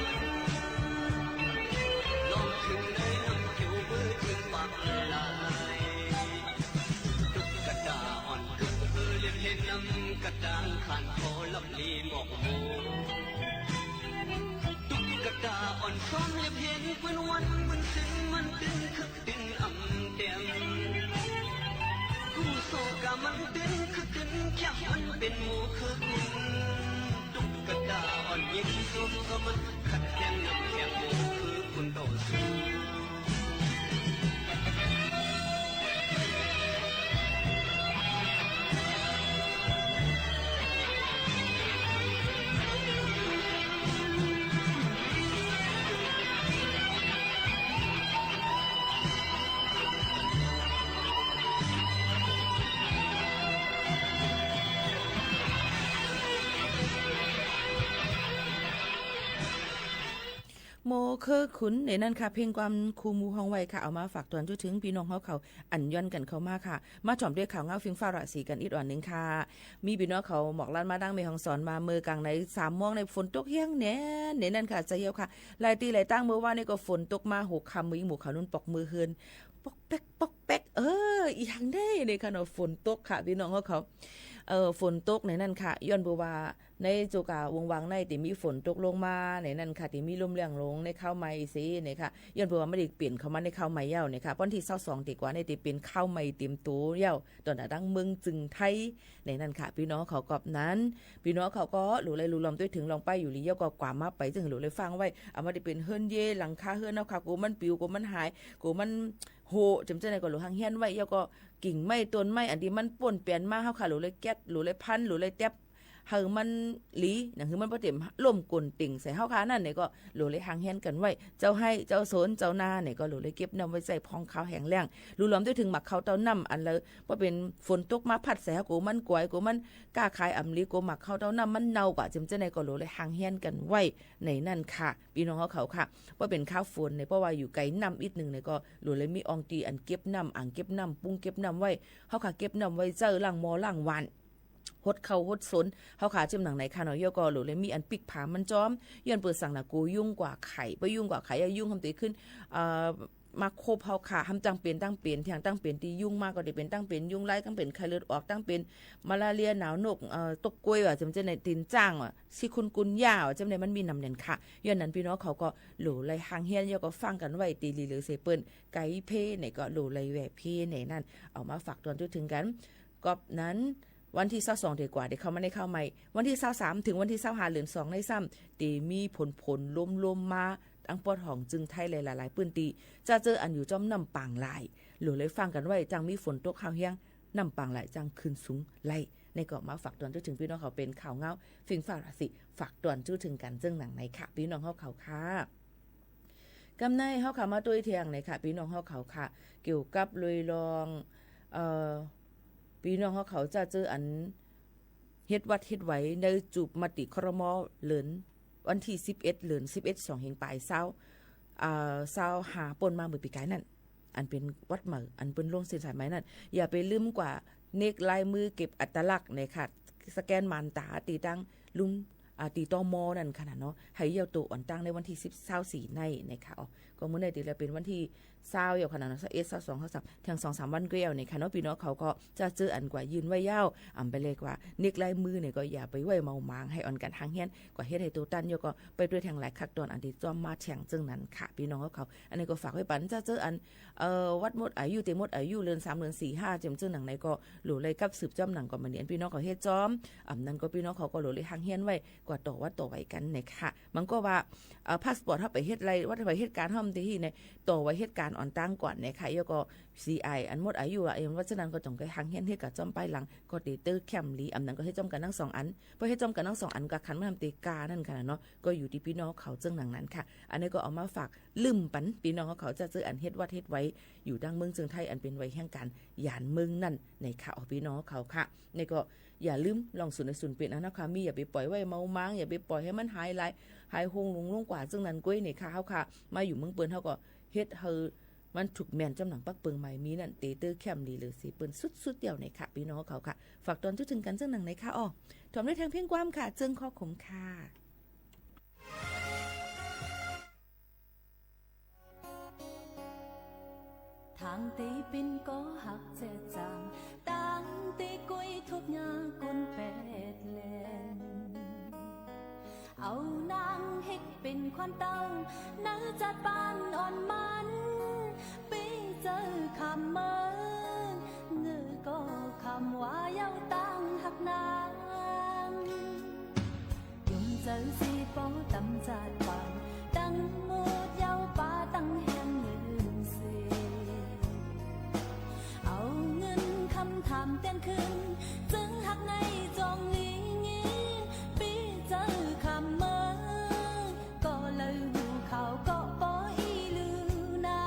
ลองถึงในน้ำเขียวมือถึงปากลาย ตุ๊กตาอ่อนกึ๊ดเฮอเล็บเห็นน้ำกระด้าง ขานขอลับลีหมอกหมู่ ตุ๊กตาอ่อนซ้อมเล็บเห็นปืนวันมันสิ้นมันตึงคึกตึงอำแต้ม ผู้โศกกรรมมันตึงคึกตึงแคบ มันเป๋นหมู่คือคุณ ตุ๊กตาอ่อนยินสม เพราะมันขัดแย้งน้ำแข็งหมู่คือคุณต่อสู้ โมเคิกคุณในนั้นค่ะ เพลงความคู่หมู่ฮ้องไหว้ค่ะ เอามาฝากตอนจุดถึงปี้น้องเฮาเขา อันย้อนกั๋นเข้ามาค่ะ มาถ่อมตวยข่าวเหงาฟิ้งฟ้าราศีกั๋นอีกอ่อนนึ่งค่ะ มีปี้น้องเขาหมอกลั่นมาดังแม่ฮ่องสอนมา เมื่อกลางในสามโมงในฝนตกแฮงแหน่ ในนั้นค่ะ ใจ้เย้าค่ะ หลายตี้หลายตั้ง เมื่อวานนี่ก็ฝนตกมาหัวค่ำ มื้ออิงหมู่เขานุ่นปอกมือเฮือน ปอกแป๊ก ปอกแป๊ก เออ อีหยังเด้ ในขณะฝนตกค่ะ ปี้น้องเฮาเขา เอ่อ ฝนตกในนั้นค่ะ ย้อนเปื้อว่า ในโจกาวงวางในตี้มีฝนตกลงมาในนั้นค่ะ ตี้มีลมแรงลงในข้าวใหม่เสในค่ะ ย้อนเปื้อว่ามันได้เปลี่ยนเข้ามาในข้าวใหม่เย้าในค่ะ วันตี้ซาวสองตี้กว่าในตี้เป๋นข้าวใหม่เต๋มตั๋วเย้า ต๋อนตางเมืองจึงไทยในนั้นค่ะ ปี้น้องเขากอบนั้น ปี้น้องเขาก็หลู่ไลหลู่ลอมตวยเถิงลองไปอยู่หลีเย้าก็กว่ามาไป เจิ่งหลู่ไลฟังไว้ เอามาได้เป๋นเฮือนเย หลังคาเฮือนเฮาค่ะ กั๋วมันปิ๋ว กั๋วมันหาย กั๋วมันโหะ เจิ่งเจ้าในก็หลู่หังเฮี้ยนไว้ เย้าก็ กิ่งไม้ต้นไม้อันตี้มันป้นเปียนมา เฮาค่ะ หลู่ไลแก๊ด หลู่ไลพัน หลู่ไลแต๊บ หื้อมันหลี หนังหื้อมันบ่เต็มล่มก้นเต็งใส่เฮาค่ะ อันนั้นเนี่ยก็หลูเลยห่างเหียนกั๋นไว้ เจ้าไฮ่ เจ้าสวน เจ้านาเนี่ยก็หลูเลยเก็บน้ำไว้ใจ๊พ่องคาวแห้งแล้ง หลูลอมต้วยเถิงหมากข้าวเต้าน้ำ อันละ บ่เป๋นฝนตกมาพัดใส่เฮา กั๋วมันก๋วย กั๋วมันก้าขายอ่ำหลี กั๋วหมากข้าวเต้าน้ำมันเน่ากว่า เจิ่มเจ้าไหนก็หลูเลยห่างเหียนกั๋นไว้ในนั้นค่ะ ปี้น้องเฮาเขาค่ะ บ่เป๋นคาวฝนเนี่ย เพราะว่าอยู่ไก๋น้ำอิดนึ่งเนี่ย ก็หลูเลยมีอ่องตี้อันเก็บน้ำ อ่างเก็บน้ำ ปุ้งเก็บน้ำไว้ เฮาค่ะ เก็บน้ำไว้ใจ๊ล้างหม้อล้างหว้าน หดข้าวหดสน เฮาค่ะ เจิ่มหนังไหนค่ะเนาะ เยียะก็หลูเลยมีอันปิ๊กผามันจ้อม ย้อนเปื้อสังน่ะ กั๋วยุงกั๋วไข่ บ่ยุงกั๋วไข่ ย้อนยุงห้ามเต๋ขึ้น เอ่อ มาคบเฮาค่ะ ห้ามตั้งเป๋นตั้งเป๋น แถมตั้งเป๋นตี้ยุงมาก็เต๋เป๋นตั้งเป๋นยุงลาย ตั้งเป๋นไข้เลือดออก ตั้งเป๋นมาลาเรีย หนาวนก เอ่อ ตกกล้วย ว่าเจิ่มเจ้าไหน ตี๋นจ๊าง ว่าชิคุนกุนย่า ว่าเจิ่มไหน มันมีนำแน่นค่ะ ย้อนนั้นปี้น้องเขาก็หลูเลยห่างเหียน เยียะก็ฟังกั๋นไว้ ตี้หลีเหลือเสียเปิ้น ไก๋เพเนี่ยก็หลูเลยแหว่เพเนี่ยนั้น เอามาฝากตวนจุ๊เถิงกั๋น ก็นั้น วันตี้ซาวสองเต๋กว่า เต๋เข้ามาในข่าวใหม่ วันตี้ซาวสามเถิงวันตี้ซาวห้าเดือนสองในซ้ำ เต๋มีผลผลลมๆ มา ตังปอดห้องจึงไทยหลายๆ ปื้นตี้ จะเจออันอยู่จ้อมน้ำปางลาย หลูเลยฟังกั๋นไว้ จั่งมีฝนตกข้าวเฮี้ยง น้ำปางลายจั่งขึ้นสูงไหล ในก็มาฝากตวนจุ๊เถิงปี้น้องเขา เป๋นข่าวเงา ฝิ่งฟ้าราศี ฝากตวนจุ๊เถิงกั๋นเจิ่งหนังไหนค่ะ ปี้น้องเฮาเขาค่ะ กำในเฮาค่ะ มาตวยแทงหน่อยค่ะ ปี้น้องเฮาเขาค่ะ เกี่ยวกับลุยลอง เอ่อ ปี้น้องเฮาเขาจะเจออัน เฮ็ดวัดเฮ็ดไหวในจูบมติ ครม. เดือน วันตี้สิบเอ็ด เดือนสิบเอ็ด สองเฮงป๋ายซาว อ่า ซาวห้า ป้นมาเมื่อปี๋ก๋ายนั้น อันเป๋นวัดใหม่ อันเปิ้นลงเส้นสายใหม่นั้น อย่าไปลืมกว่า เน็กลายมือเก็บอัตลักษณ์เนี่ยค่ะ สแกนม่านต๋าตี้ตังลุ่ม อ่า ตี้ ตม. นั้นค่ะเนาะ หื้อเยียะโตอ่อนตั้งในวันตี้สิบ ซาวสี่ในเนี่ยค่ะ อ๋อ ก็มื้อนี้ตี้ละเป๋นวันตี้ซาวเยียะค่ะเนาะ ซาวเอ็ด ซาวสอง ซาวสาม แทงสองสามวันก็เยียะเนี่ยค่ะเนาะ ปี้น้องเขาก็จะเจออันกว่ายื่นไว้ยาว อ่ำไปเลยกว่า เน็กลายมือเนี่ยก็อย่าไปไหว้เมาหมาง หื้ออ่อนกั๋นห่างเหียน กว่าเฮ็ดหื้อโตตันเยียะก็ไปตวยแทงหลายคักตอนอันตี้จ้อมมาแทงเจิ่งนั้นค่ะ ปี้น้องเขา อันนี้ก็ฝากไว้ปั๋น จะเจออัน เอ่อ วัดหมดอายุ เต๋หมดอายุ เดือนสาม เดือนสี่ ห้า เจิ่มเจิ่งหนังไหนก็หลูเลยกับสืบจ้อมหนังก็มาเนียน ปี้น้องเขาเฮ็ดจ้อม อ่ำนั้นก็ปี้น้องเขาก็หลูเลยห่างเหียนไว้ กว่าต่อวัดต่อไหวกั๋นเนี่ยค่ะ มันก็ว่า เอ่อ พาสปอร์ตเฮาไปเฮ็ดไหว วัดไหวเฮ็ดก๋านเฮาตี้ใน ต่อไหวเฮ็ดก๋านอ่อนตั้งก่อนเนี่ยค่ะ เยียะก็ ซีไอ อันหมดอายุละ เอ็ม วัดฉะนั้นก็ต้องไปห่างเหียนเฮ็ดกั๋นจ้อมป้ายหลัง ก็เต๋เติมเข้มหลี อ่ำนั้นก็เฮ็ดจ้อมกั๋นตังสองอัน พอเฮ็ดจ้อมกั๋นตังสองอัน ก็ขันมันทำเต๋กานั่นค่ะเนาะ ก็อยู่ตี้ปี้น้องเขาเจิ่งหนังนั้นค่ะ อันนี้ก็เอามาฝาก ลืมปั๋น ปี้น้องเขาจะเจออันเฮ็ดวัดเฮ็ดไหว อยู่ตังเมืองเจิงไทย อันเป๋นไหวแห่งก๋านหยานเมืองนั้นเนี่ยค่ะ อ๋อ ปี้น้องเขาค่ะ นี่ก็อย่าลืมลองสูนในสูนเป๋นอันนะคะ มีอย่าไปปล่อยไว้เมาหมาง อย่าไปปล่อยหื้อมันหายลาย หายโฮงหลงลงกว่าเจิ่งนั้นก้วยเนี่ยค่ะ เฮาค่ะ มาอยู่เมืองเปิ้นเฮาก็เฮ็ดหื้อมันถูกแม่นจ้อมหนังปักเปิงใหม่ มีนั้นเต๋เติมเข้มหลีเหลือเสียเปิ้นสุดๆ เดียวเนี่ยค่ะ ปี้น้องเขาค่ะ ฝากตวนจุ๊เถิงกั๋นเจิ่งหนังไหนค่ะ อ๋อ ถ่วมด้วยแทงเพลงความค่ะ เจิ่งข้อขมค่ะ ทางตี้เป๋นก่อฮักแจ๊ดจาง ตางตี้ก้วยทุกข์ยากคนแปดแหล่น เอานางเฮ็ดเป๋นขวัญเต้า ในจัดบ้านอ่อนมัน ปี้เจ้าคำเมิน เงอก็คำว่าเย้าตางฮักนาง ยมเจ้าสีปอตำจาดปาน ตังหมดเย้าปาตังแหงเงินเส เอาเงินคำถามเตียนขึ้น จึงฮักในจองลีงิน ปี้เจ้าคำเมิน ก็เลยหูข่าวก็ปออีลือนา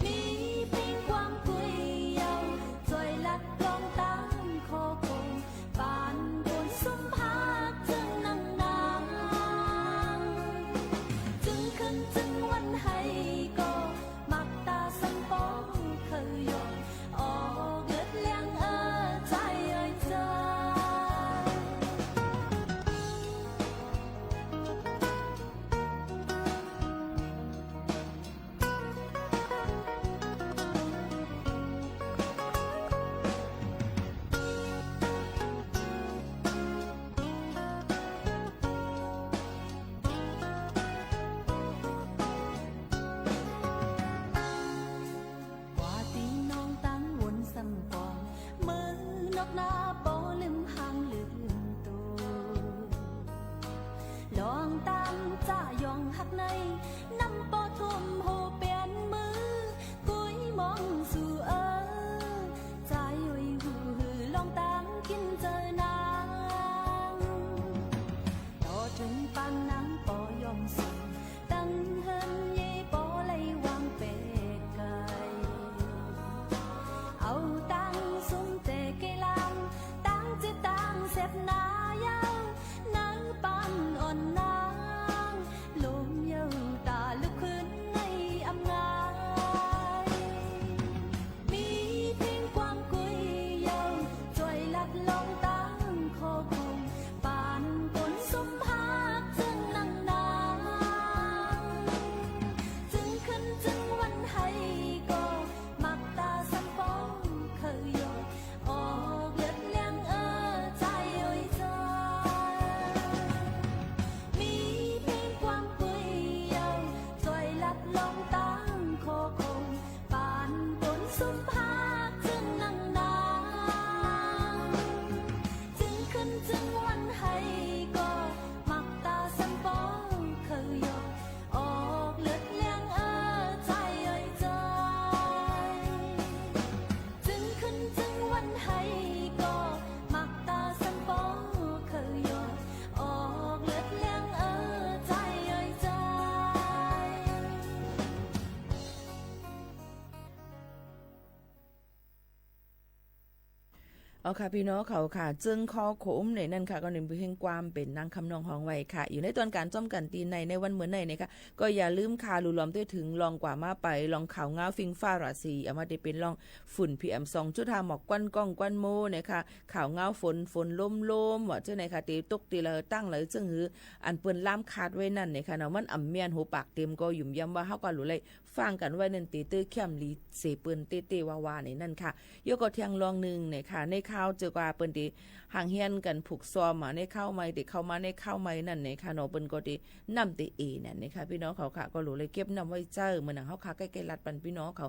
มีเป๋นความกุยเย้า จ้อยลัดลองตางข้อคง ปานคนสุมฮักเจิ่งนังนาง จึงคืนจึงวันหื้อก็ มักตาสังปองเคยยอม ออกเกิดเลี้ยงเออใจเอ้ยใจ กว่าตี้น้องตังวนซ้ำปอง เมินนอกหน้าปอลืมหางลืมโต ลองตางจะยองฮักใน นำปอทุ่มโหเปียนมือ กุยมองสู่เออ จะยุยหูหือลองตางกิ๋นเจอนา เจ็บหนาเย้า ในปานอ่อนนาง ลมเย้าต๋าลุกขึ้นในอำงาย มีเพียงความกุยเย้า จ้อยลัดลงตางคอคง ปานก้นสุมฮักจึงนั่งนาง จึงคืนจึงวันไห้ก็ มักต๋าสันปอเขยโย ออกเลือดเลี้ยงเอ่อจายอ้อยจอย มีเพียงความกุยเย้า จ้อยลัดลงตางคอคง ปานก้นสุมฮักจึงนั่งนาง จึงคืนจึงวันไห้ก็ มักต๋าสันปอเขยโย ออกเลือดเลี้ยงเอ่อจายอ้อยจอย จึงคืนจึงวันไห้ก็ มักต๋าสันปอเขยโย ออกเลือดเลี้ยงเอ่อจายอ้อยจอย เอาค่ะ ปี้น้องเขาค่ะ เจิ่งคอขมในนั้นค่ะ ก็ในเพลงความเป๋นนางคำนองฮ้องไว้ค่ะ อยู่ในตอนก๋านจ้อมกั๋นตี้ใน ในวันเมื่อในเนี่ยค่ะ ก็อย่าลืมค่ะ หลู่หลอมตวยเถิง ลองกว่ามาไป ลองข่าวง้าวฟิงฟ้าราศี เอามาได้เป๋นลองฝุ่น พีเอ็ม สองจุดห้า หมอกควันก้องควันโมเนี่ยค่ะ ข่าวง้าวฝน ฝนลม ลมว่าเจ้าไหนค่ะ เต๋ตกเต๋ละตั้งไหลเจิ่งหื้อ อันเปิ้นล่ามคาดไว้นั่นเนี่ยค่ะเนาะ มันอ่ำเมียนหัวปากเต๋ม ก็หยุมย้ำว่าเฮาก็หลู่ไล่ ฟังกั๋นไว้นั่นเต๋ เต๊อะ เข้มหลีเสยเปิ้นเต๊ะๆ ว่าๆ ในนั้นค่ะ เยียะก็เตียงลองนึ่งเนี่ยค่ะ ในคาวเจิ่งว่าเปิ้นเต๋ ห่างเฮียนกั๋นผูกซ้อมมาในคาวใหม่ เต๋เข้ามาในคาวใหม่นั่นเนี่ยค่ะเนาะ เปิ้นก็เต๋ นำเต๋เอนั่นเนี่ยค่ะ ปี้น้องเขาค่ะ ก็หลู่ไล่เก็บนำไว้เจ้า เหมือนหนังเฮาค่ะ ใก้ๆ ลัดปันปี้น้องเขา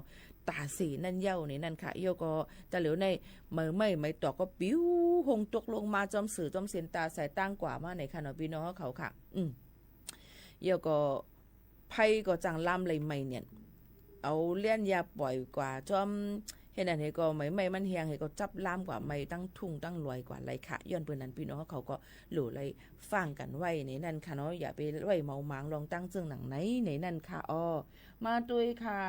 ต๋าเสนั่นเย้าในนั้นค่ะ เยียะก็ตะเหลียวใน ไหมไหม้ไหมตอกก็ปิวฮงตกลงมาจ้อมเสือจ้อมเสียนต๋าสายตางกว่ามาในค่ะเนาะ ปี้น้องเขาค่ะ อืม เยียะก็ ไฟก็จั่งลามไหลไหม้เนี่ย เอาเลี้ยนยาป่อยกว่าจ้อม เห็นอันนี้ก็ไหม้ไหม้มันแฮง เฮาก็จับลามกว่าไหม้ตั้งทุ่งตั้งลอยกว่าไหลค่ะ ย้อนเปิ้นนั้นปี้น้องเขาก็หลู่ไล่ฟังกั๋นไว้ในนั้นค่ะเนาะ อย่าไปไหว้เมาหมางลองตั้งเจิ่งหนังไหนในนั้นค่ะ อ้อ มาตวยค่ะ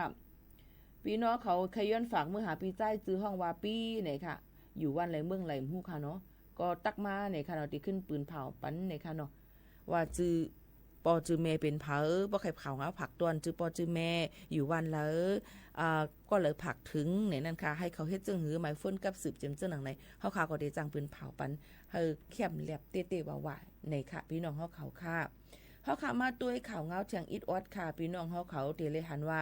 ปี้น้องเขาใค่ย้อนฝากเมื่อหาปี้ใจ๊ จื้อฮ้องว่าปี้ไหนค่ะ อยู่วั่นไหลเมืองไหล บ่ฮู้ค่ะเนาะ ก็ตั๊กมาในค่ะเนาะ ตี้ขึ้นปืนเผาปันในค่ะเนาะ ว่าจื้อป้อจื้อแม่เป๋นใผ ป้อใค่เผาเหงาผักตวน จื้อป้อจื้อแม่ อยู่วั่นไหล อ่า ก็เลยผักถึงในนั้นค่ะ หื้อเขาเฮ็ดเจิ่งหื้อ หมายเฟิ่นกับสืบเจียมเจิ่งหนังไหน เฮาค่ะก็เต๋จั่งปืนเผาปัน หื้อเข้มแลบเต๊ะๆ ว่าๆ ในค่ะ ปี้น้องเฮาเขาค่ะ เฮาค่ะมาตวยข่าวง้าวเตียงอิดออดค่ะ ปี้น้องเฮาเขาเต๋เลยหันว่า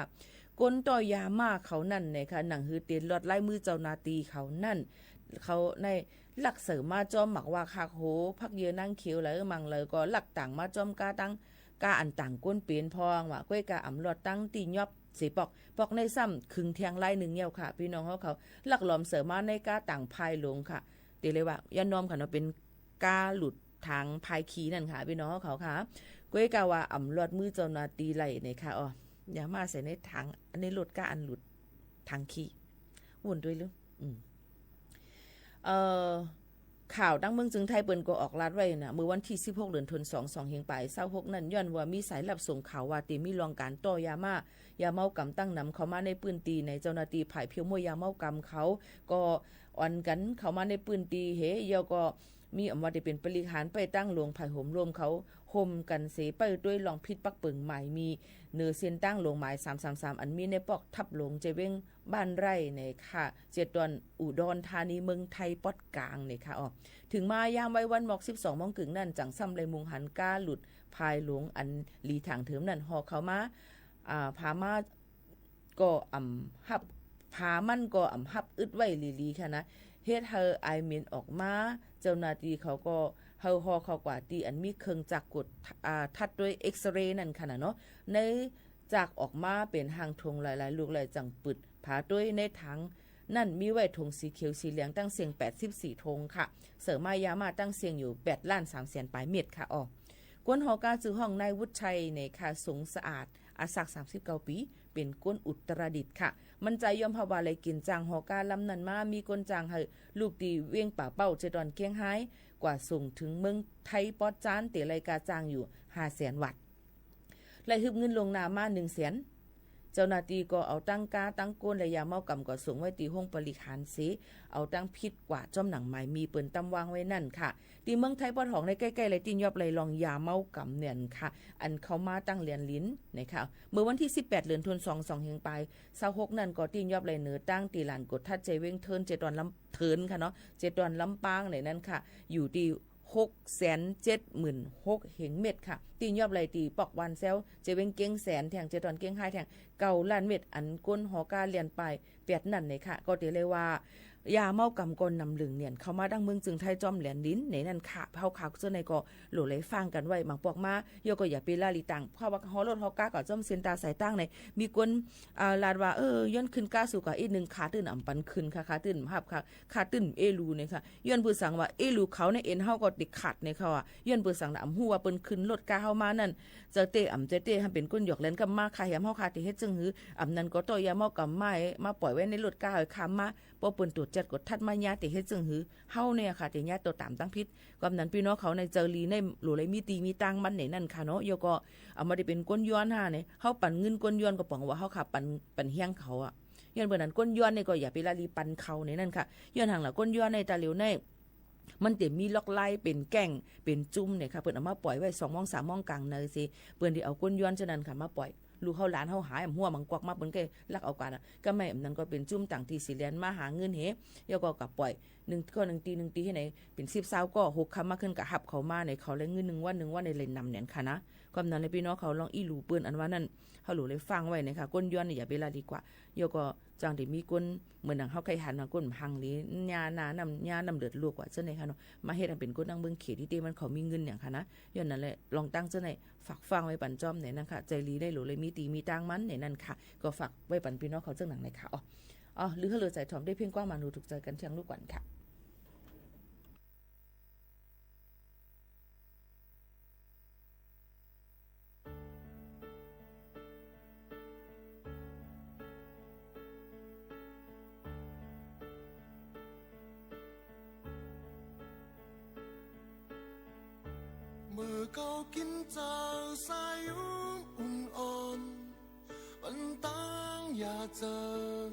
คนต่อยาม่าเขานั่นในค่ะ หนังหื้อเต๋หลอดลายมือเจ้าหน้าตี้เขานั่น เขาในลักเสริมมาจ้อมหมากว่าคักโห พักเยื่อหนังเขียวไหล มังไหลก็ลักตางมาจ้อมก้าตัง ก้าอันตางคนเป๋นพ่องว่า ก้อยก้าอ่ำหลอดตังตี้ยอบเสยปอก ปอกในซ้ำขึงเตียงลายนึ่งเย้าค่ะ ปี้น้องเฮาเขา ลักหลอมเสริมมาในก้าตางภายหลงค่ะ เต๋เลยว่า อย่านอมค่ะเนาะ เป๋น ก้าหลุดตางภายขีนั่นค่ะ ปี้น้องเขาค่ะ ก้อยก้าว่าอ่ำหลอดมือเจ้าหน้าตี้ไหลในค่ะ อ้อ อย่ามาใส่ในตาง ในรถก้าอันหลุดตางขี วุ่นตวยหรือ อืม เอ่อ ข่าวตั้งเมืองเจิงไทยเปิ้นก็ออกลาดไว้น่ะ เมื่อวันตี้สิบหก เดือนธันวาคม สองเหียงป๋ายซาวหกนั่น ย้อนว่ามีสายลับส่งข่าวว่าเต๋มีเรื่องก๋านต่อยาม่า ยาเมากำตั้งนำเข้ามาในปื้นตี้ ในเจ้าหน้าตี้ฝ่ายเผียวมวยยาเมากำเขา ก็อ่อนกั๋นเข้ามาในปื้นตี้ หื้อ เยียะก็ มีอำว่าเต๋เป๋นปริหารไปตั้งหลวง ฝ่ายโหมรวมเขา โฮมกั๋นเสยไปตวยเรื่องผิดปักเปิงหมายมี เนื้อเส้นตางหลวงหมาย สามสามสาม อันมีในปอกทับหลวง เจเว้งบ้านไร่ในค่ะ เจียดตอนอุดรธานี เมืองไทยปอดก๋างในค่ะ อ้อ เถิงมายามไว้วันหมอก สิบสองโมงกึ่งนั่น จั่งซ้ำได้มุ่งหันก้าหลุดภายหลง อันหลีตางเถิมนั่น ห่อเข้ามา อ่า ผามา ก็อ่ำฮับ ผามันก็อ่ำฮับอึดไว้หลีๆ ค่ะนะ เฮ็ดหื้ออายเหม็นออกมา เจ้าหน้าตี้เขาก็หื้อห่อเข้ากว่าตี้อันมีเครื่องจักรกวด อ่า ทัดตวยเอ็กซเรย์นั่นค่ะนะเนาะ ในจักรออกมาเป๋นหางถุงหลายๆ ลูก ไหลจั่งปึด ผาตวยในตางนั่นมีไว้ถุงสีเขียวสีเหลืองตั้งเสี้ยงแปดสิบสี่ถุงค่ะ เสริมมายาม่าตั้งเสี้ยงอยู่แปดล้านสามแสนป๋ายเม็ดค่ะ อ้อ คนฮอกาจื้อฮ้องนายวุฒิชัยในค่ะ สงสะอาด อาศักสามสิบเก้าปี๋ เป๋นคนอุตรดิตถ์ค่ะ มันใจ๋ยอมฮับว่าไหลกิ๋นจ้างฮอกาลำนั้นมา มีคนจ้างหื้อลูกตี้เวียงป่าเป้า เจตอนเกียงฮาย กว่าส่งเถิงเมืองไทยปอดจาน เต๋ไหลค่าจ้างอยู่ห้าแสนวาท ไหลหืบเงินล่วงหน้ามาหนึ่งแสน เจ้าหน้าตี้ก็เอาตังก๊า ตังก้น และยาเมากำก็ส่งไว้ตี้ห้องบริหารเสีย เอาตังผิดกว่าจ้อมหนังหมายมีเปิ้นตำวางไว้นั่นค่ะ ตี้เมืองไทยปอดหองในใก้ๆ เลยตี้ยอบไล่ลองยาเมากำเนี่ยค่ะ อันเข้ามาตั้งแหลนหลินนะคะ เมื่อวันตี้สิบแปด เดือนธันวาคม สองเหียงปายซาวหก นั่นก็ตี้ยอบไล่เหนือตั้งตี้ลานกดทัดเจเว้งเทิน เจตอนลำ เทินค่ะเนาะ เจตอนลำปางเนี่ยนั่นค่ะ อยู่ตี้ หกแสนเจ็ดหมื่นหกเหียงเม็ดค่ะ ตี้ยอบไล่ตี้ปอกวานแซว เจเว้งเก้งแสนแท่ง เจตอนเก้งไฮ้แท่ง เก้าล้านเม็ด อันก้นฮอก้าเลียนไปแปดนั่นเนี่ยค่ะ ก็เตียวเลยว่า ยาเมากำก็นำลึงเนี่ยเข้ามาดั้งเมืองจึงไทยจ้อมแหลนหลินเนี่ยนั่นค่ะ เฮาข่าวเจ้าในก็ โหลได้ฟังกั๋นไว้ บางปอกมา ยอก็อย่าไปละลีตัง เพราะว่าฮอรถฮอก้าก็จ้อมเส้นตาสายตั้งใน มีคน อ่า ลาดว่า เออ ย้อนขึ้นก๊าสูงกว่าอี้นึ่ง ค่าตื้นอ่ำปันขึ้นค่ะ ค่าตื้นหับค่ะ ค่าตื้นเอลูเนี่ยค่ะ ย้อนเปื้อสังว่า เอลูเขาในเอ็นเฮาก็ติดขัดเนี่ยค่ะว่า ย้อนเปื้อสังน่ะ อ่ำฮู้ว่าเปิ้นขึ้นรถก๊าเฮามานั่น จะเต้อ่ำจะเต้ หันเป๋นก้นหยอกแหลนกำมา ค่าแหมเฮาค่าเต้เฮ็ดจึงหื้อ อ่ำนั้นก็ต่อยาเมากำมา มาป่อยไว้ในรถก๊าเฮาข้ามมา ปอเปิ้นตรวจจัดกดทัดมายาเต้เฮ็ดจึงหื้อ เฮาเนี่ยค่ะเต้ยาตัวต๋ามตังผิด กำนั้นปี้น้องเขาในเจอลีในโหลได้มีตี้มีตางมันเนี่ยนั่นค่ะเนาะ ยอก็ เอามาได้เป๋นก้นย้อนห่าเนี่ย เฮาปันเงินก้นย้อนก็ป๋องว่าเฮาค่ะปัน ปันแฮงเขาอะ ย้อนเปื้อนั้นก้นย้อนเนี่ยก็อย่าไปละลีปันเขาเนี่ยนั่นค่ะ ย้อนหังละก้นย้อนในต๋าเหลียวใน มันเต้มีลอกไล่เป๋นแก๊ง เป๋นจุ้มเนี่ยค่ะ เปิ้นเอามาป่อยไว้สองโมงสามโมงก๋างในเสีย เปิ้นได้เอาก้นย้อนเจ้านั้นค่ะมาป่อย ลูกเฮาหลานเฮาหาย อ่ำฮั่วบางกวักมาเปิ้นก็ลักเอากั๋นอะ ก็ไม่ อันนั้นก็เป๋นจุ้มต่างตี้สีแลนมาหาเงินเห ยอก็กลับป่อย นึ่งก็นึ่งตี้นึ่งตี้หื้อไหน เป๋นสิบซาวก็หกค่ำมาขึ้นก็หับเขามาใน เขาแลเงินนึ่งวันนึ่งวันในเลยนำเนี่ยค่ะนะ กำนั้นเลยปี้น้องเขาลองอี้หลู่เปิ้นอันว่านั่น เฮาโหลได้ฟังไว้นะคะ ก้นย้อนเนี่ยอย่าไปละดีกว่า ยอก็จังได้มีก้น เหมือนดังเฮาใค่หันมาก้นหังหลี ยาหน้าน้ำ ยาน้ำเลือดลวกว่าเจ้าในค่ะเนาะ มาเฮ็ดอันเป๋นก้นดั้งเมืองเขตตี้เต้มันเขามีเงินเนี่ยค่ะนะ ย้อนนั้นแหละ ลองตั้งเจ้าใน ฝากฟังไว้ปันจ้อมเนี่ยนั่นค่ะ เจอลีได้โหลได้มีตี้มีตางมันเนี่ยนั่นค่ะ ก็ฝากไว้ปันปี้น้องเขาเจ้าหนังในค่ะ อ๋อ อ๋อ หรือเฮาเหลือใจ๋ถ่อมได้เพียงกว้างมาหนูถูกใจ๋กั๋นเที่ยงลูกก่อนค่ะ เมื่อเกากิ๋นเจ้าสายยุ้งอุ่นอ่อน ปันตางยาเจิง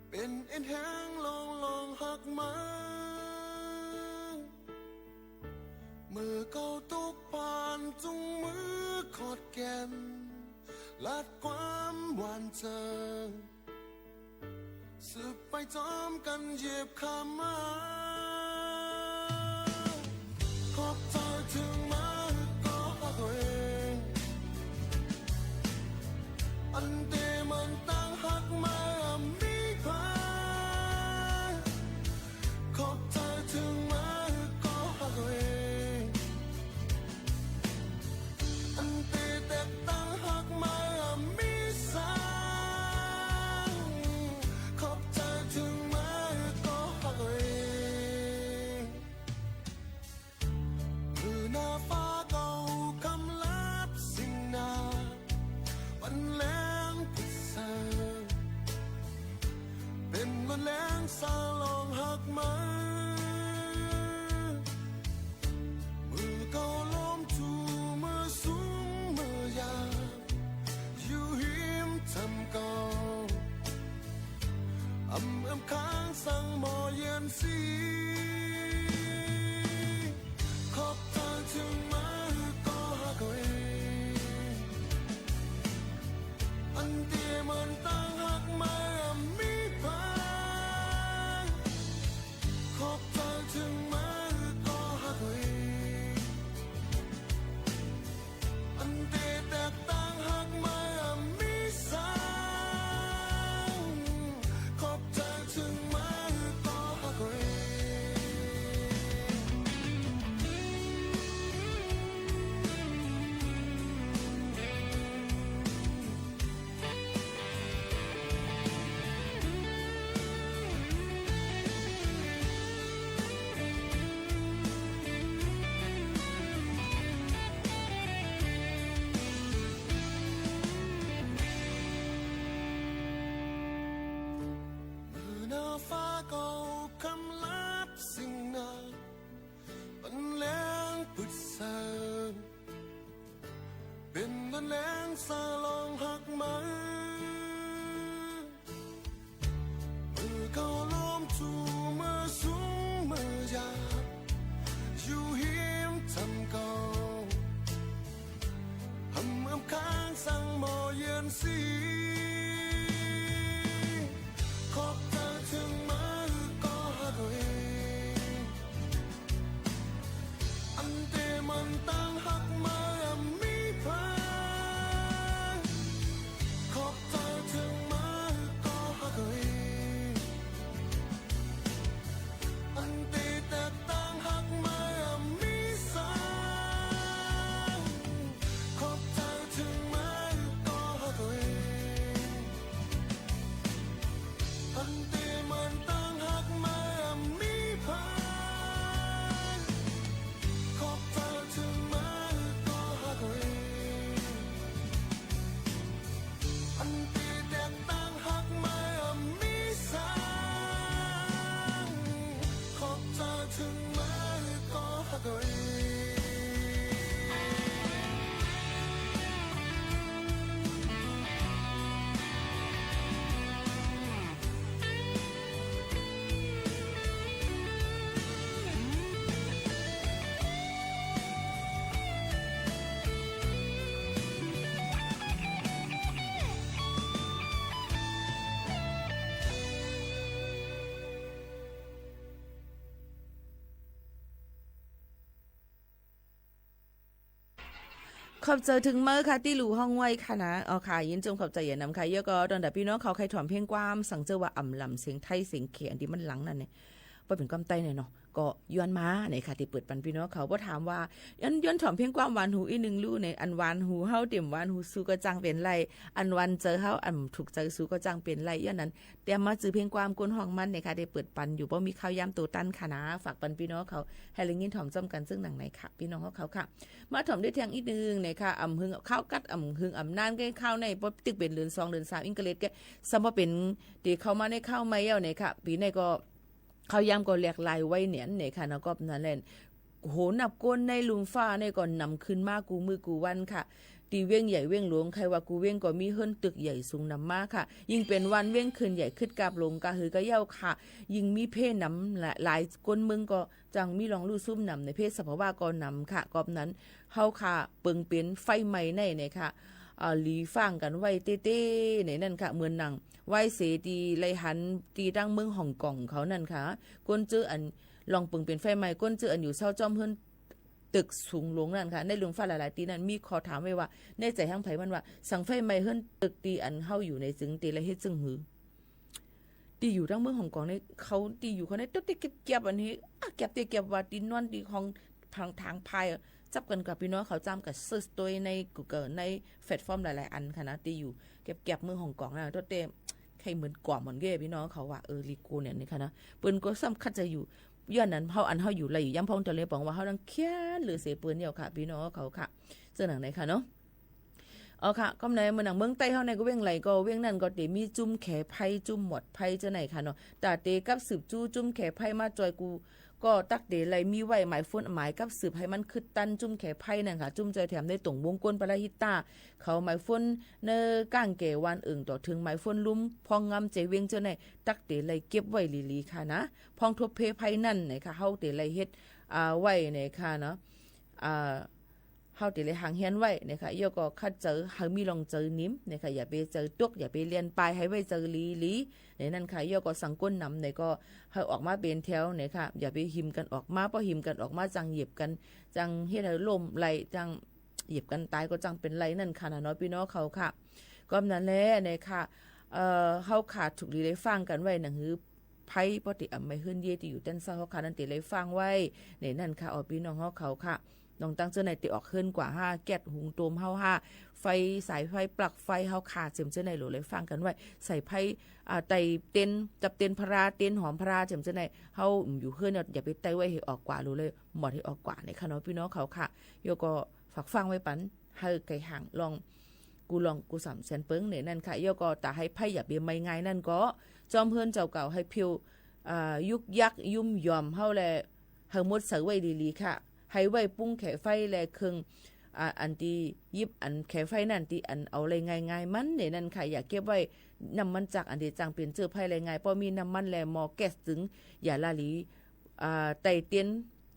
เป๋นเอ็นแฮงลองลองหักมา เมื่อเกาตกผ่านจุงมือขอดแก่น ลาดความหวานเจิง สืบไปจ้อมกั๋นเหยียบข้ามมา ขอบใจ๋เถิงมาหื้อก่อฮักเฮาเอง อันเต้มันตางหักมาอ่ำมีใผ ขอบใจ๋เถิงมาหื้อก่อฮักเฮาเอง อันเต้แตกตางหักมาอ่ำมีสัง ขอบใจ๋เถิงมาหื้อก่อฮักเฮาเอง หื้อหน้าฟ้าเกาคำลับสิ้นนา วันแลงผุดเสิร์ฟ เป๋นวันแลงสาวลองหักมา มือเกาล้อมจู๋ มือสูงมือยาว อยู่ฮิมถ้ำเกา อ่ำเอื้อมข้างสั่งหมอเยียนสี ขอบใจ๋เถิงมาหื้อก่อฮักเฮาเอง อันเต้มันตางหักมาอ่ำมีใผ ขอบใจ๋เถิงมาหื้อก่อฮักเฮาเอง อันเต้แตกตางหักมาอ่ำมีสัง ขอบใจ๋เถิงมาหื้อก่อฮักเฮาเอง ขอบใจ๋เถิงเม้อค่ะ ตี้หลู่ห้องไว้ค่ะนะ อ๋อค่ะ ยินจมขอบใจ๋ใหญ่นำค่ะ แล้วก็ตอนนี้ปี้น้องเขาใค่ถามเพลงความ สังเจ้าว่าอ่ำลำเสียงไทยเสียงเขอันตี้มันหลังนั่นเนี่ย บ่เป๋นความใต้เนี่ยเนาะ ก็ย้อนมาเนี่ยค่ะ ตี้เปิดปันปี้น้องเขา บ่ถามว่า ย้อน ย้อนถามเพลงความหวานหูอี้นึ่งลู่เนี่ย อันหวานหูเฮาเต็มหวานหูสูก็จังเป๋นไร อันหวานใจ๋เฮาอันถูกใจ๋สูก็จังเป๋นไร ย้อนนั้น เตรียมมาจื้อเพลงความคนฮ้องมันเนี่ยค่ะ ได้เปิดปันอยู่ บ่มีข่าวยามโตตันค่ะนะ ฝากปันปี้น้องเขา หื้อได้ยินถามจ้ำกั๋นเซิ่งหนังในค่ะ ปี้น้องเขาค่ะ มาถามได้แทงอีกนึ่งเนี่ยค่ะ อ่ำหึงข่าวกัด อ่ำหึงอ่ำนานก็ข่าวใน บ่ตึกเป๋นเดือนสองเดือนสาม อิงเกฤษก็ซ้ำบ่เป๋น ตี้เข้ามาในข่าวใหม่แล้วเนี่ยค่ะ ปี๋ในก็ ข่าวยามก็แหลกหลายไว้เนี่ยเนี่ยค่ะนะ ก็นั้นแหละ โห นับก้นในลุ่มฟ้าเนี่ยก็นำขึ้นมากู้มื้อกู้วันค่ะ ตี้เวียงใหญ่เวียงหลวง ใค่ว่ากู้เวียงก็มีเฮือนตึกใหญ่สูงนำมาค่ะ ยิ่งเป๋นวันเวียงขึ้นใหญ่ขึ้นกาบหลงกาหือกาเย้าค่ะ ยิ่งมีเพศนำ หลาย หลายก้นเมืองก็จังมีรองลู่ซุ่มนำในเพศสภาวะก็นำค่ะ ก็นั้น เฮาค่ะ เปิงเป๋นไฟไหม้ในเนี่ยค่ะ อ่า หลีฟ้างกั๋นไว้เต๊ๆ ในนั้นค่ะ เหมือนหนัง ไว้เสยตี้ไล่หันตี้ตั้งเมืองฮ่องกงเขานั่นค่ะ ก้นเจ้ออัน ลองเปิงเป๋นไฟไหม้ ก้นเจ้ออันอยู่เซาจ้อมเฮือนตึกสูงหลวงนั่นค่ะ ในลุ่มฟ้าหลายๆ ตี้นั้น มีข้อถามไว้ว่า ในใจ๋หังใผมันว่า สังไฟไหม้เฮือนตึกตี้อันเฮาอยู่ในจึงตี้ละเฮ็ดจึงหือ ตี้อยู่ตั้งเมืองฮ่องกงใน เขาตี้อยู่เขาในตุ๊ดตี้เก็บๆ อันนี้ อ่ะ เก็บตี้เก็บว่าตี้นอนตี้ห้อง ทาง ทางพายอะ จับกั๋นกับปี้น้องเขาจ้ำกั๋นซื้อตวยในกูเกิล ในแพลตฟอร์มหลายๆ อันค่ะนะ ตี้อยู่แก็บๆ เมืองฮ่องกงนะ ตั้งแต่ใค่เหมือนกว่าหมดเก้ย ปี้น้องเขาว่า เออ ลีโก้เนี่ยนี่ค่ะนะ เปิ้นก็ซ้ำคัดใจ๋อยู่ ย้อนนั้นเฮา อันเฮาอยู่ไล่อยู่ยามพ่องเตียวเลย ป๋องว่าเฮานั่งเขียนหรือเสยเปิ้นเยี่ยวค่ะ ปี้น้องเขาค่ะ เจ้าหนังไหนค่ะเนาะ อ๋อค่ะ ก็ในเมืองหนังเมืองใต้เฮาในก็เวียงไหนก็เวียงนั้นก็เต๋มีจุ้มแขไพร่ จุ้มหมอดไพร่เจ้าไหนค่ะเนาะ ต๋าเต๋กับสืบจู้จุ้มแขไพร่มาจอยกู ก็ตั๊กเต๋ไล่มีไว้หมายโฟนหมายกับสืบหื้อมันขึ้นตันจุ้มแขไพร่นั่นค่ะ จุ้มจอยแถมในต๋งวงก้นปาราฮิต้า เขาหมายโฟนเนอก้างแก่วานเอิ่งต่อเถิงหมายโฟนลุ่มพ่องงามเจเวียงเจ้าไหน ตั๊กเต๋ไล่เก็บไว้หลีๆ ค่ะนะ พ่องทบเพไพร่นั่นไหนค่ะ เฮาเต๋ไล่เฮ็ด อ่า ไว้ไหนค่ะเนาะ อ่า เฮาเต๋ไล่หางเฮียนไว้เนี่ยค่ะ แล้วก็คัดใจ๋หื้อมีรองใจ๋นิ่มเนี่ยค่ะ อย่าไปใจ๋ตก อย่าไปเลียนปาย หื้อไว้ใจ๋หลีๆ ในนั้นค่ะ แล้วก็สังก้นนำเนี่ยก็หื้อออกมาเป๋นแถวเนี่ยค่ะ อย่าไปหิมกั๋นออกมา เพราะหิมกั๋นออกมาจังเหยียบกั๋น จังเฮ็ดหื้อล้มไหล จังเหยียบกั๋นต๋ายก็จังเป๋นไรนั่นค่ะนะเนาะ ปี้น้องเขาค่ะ ก็นั้นแหละเนี่ยค่ะ เอ่อ เฮาค่ะถูกหลีไล่ฟ้างกั๋นไว้หนังหื้อ ไพร่ ป้อตี้อ่ำไม้เฮือนเย้ยตี้อยู่แต้นเซ้าเฮาค่ะ นั้นเต๋ไล่ฟ้างไว้ ในนั้นค่ะ อ๋อ ปี้น้องเฮาเขาค่ะ น้องตังเจ้าไหนเต๋ออกเฮือนกว่าห้า แก๊สหุงต้มเฮาห้า ไฟ สายไฟ ปลั๊กไฟเฮาค่ะ เจิมเจ้าไหนหลูไล่ฟ้างกั๋นไว้ สายไฟ อ่า ไต้เต็นท์ จับเต็นท์พารา เต็นท์หอมพารา เจิมเจ้าไหน เฮาอยู่เฮือนเนี่ย อย่าไปไต้ไว้หื้อออกกว่า หลูเลยหมอดหื้อออกกว่า ในค่ะเนาะ ปี้น้องเขาค่ะ แล้วก็ฝากฟังไว้ปัน หื้อไก่ห่างลอง กู้ลองกู้สามแสนเปิงในนั้นค่ะ แล้วก็ต๋าหื้อไพร่อย่าไปไหม้ง่ายนั่นก็ จ้อมเฮือนเจ้าเก่าหื้อเผียว อ่า ยุกยักยุ้มย่อมเฮาแล หื้อหมดใส่ไว้หลีๆ ค่ะ หื้อไว้ปุ้งแขไฟและเครื่อง อ่า อันตี้ยิบอันแขไฟนั่นตี้อันเอาไล่ง่ายๆ มันในนั้นค่ะ อย่าเก็บไว้ น้ำมันจักอันตี้จังเป๋นเจื้อไพร่ไล่ง่าย ป้อมีน้ำมันและหม้อแก๊สจึง อย่าละหลี อ่า ไต้เตียน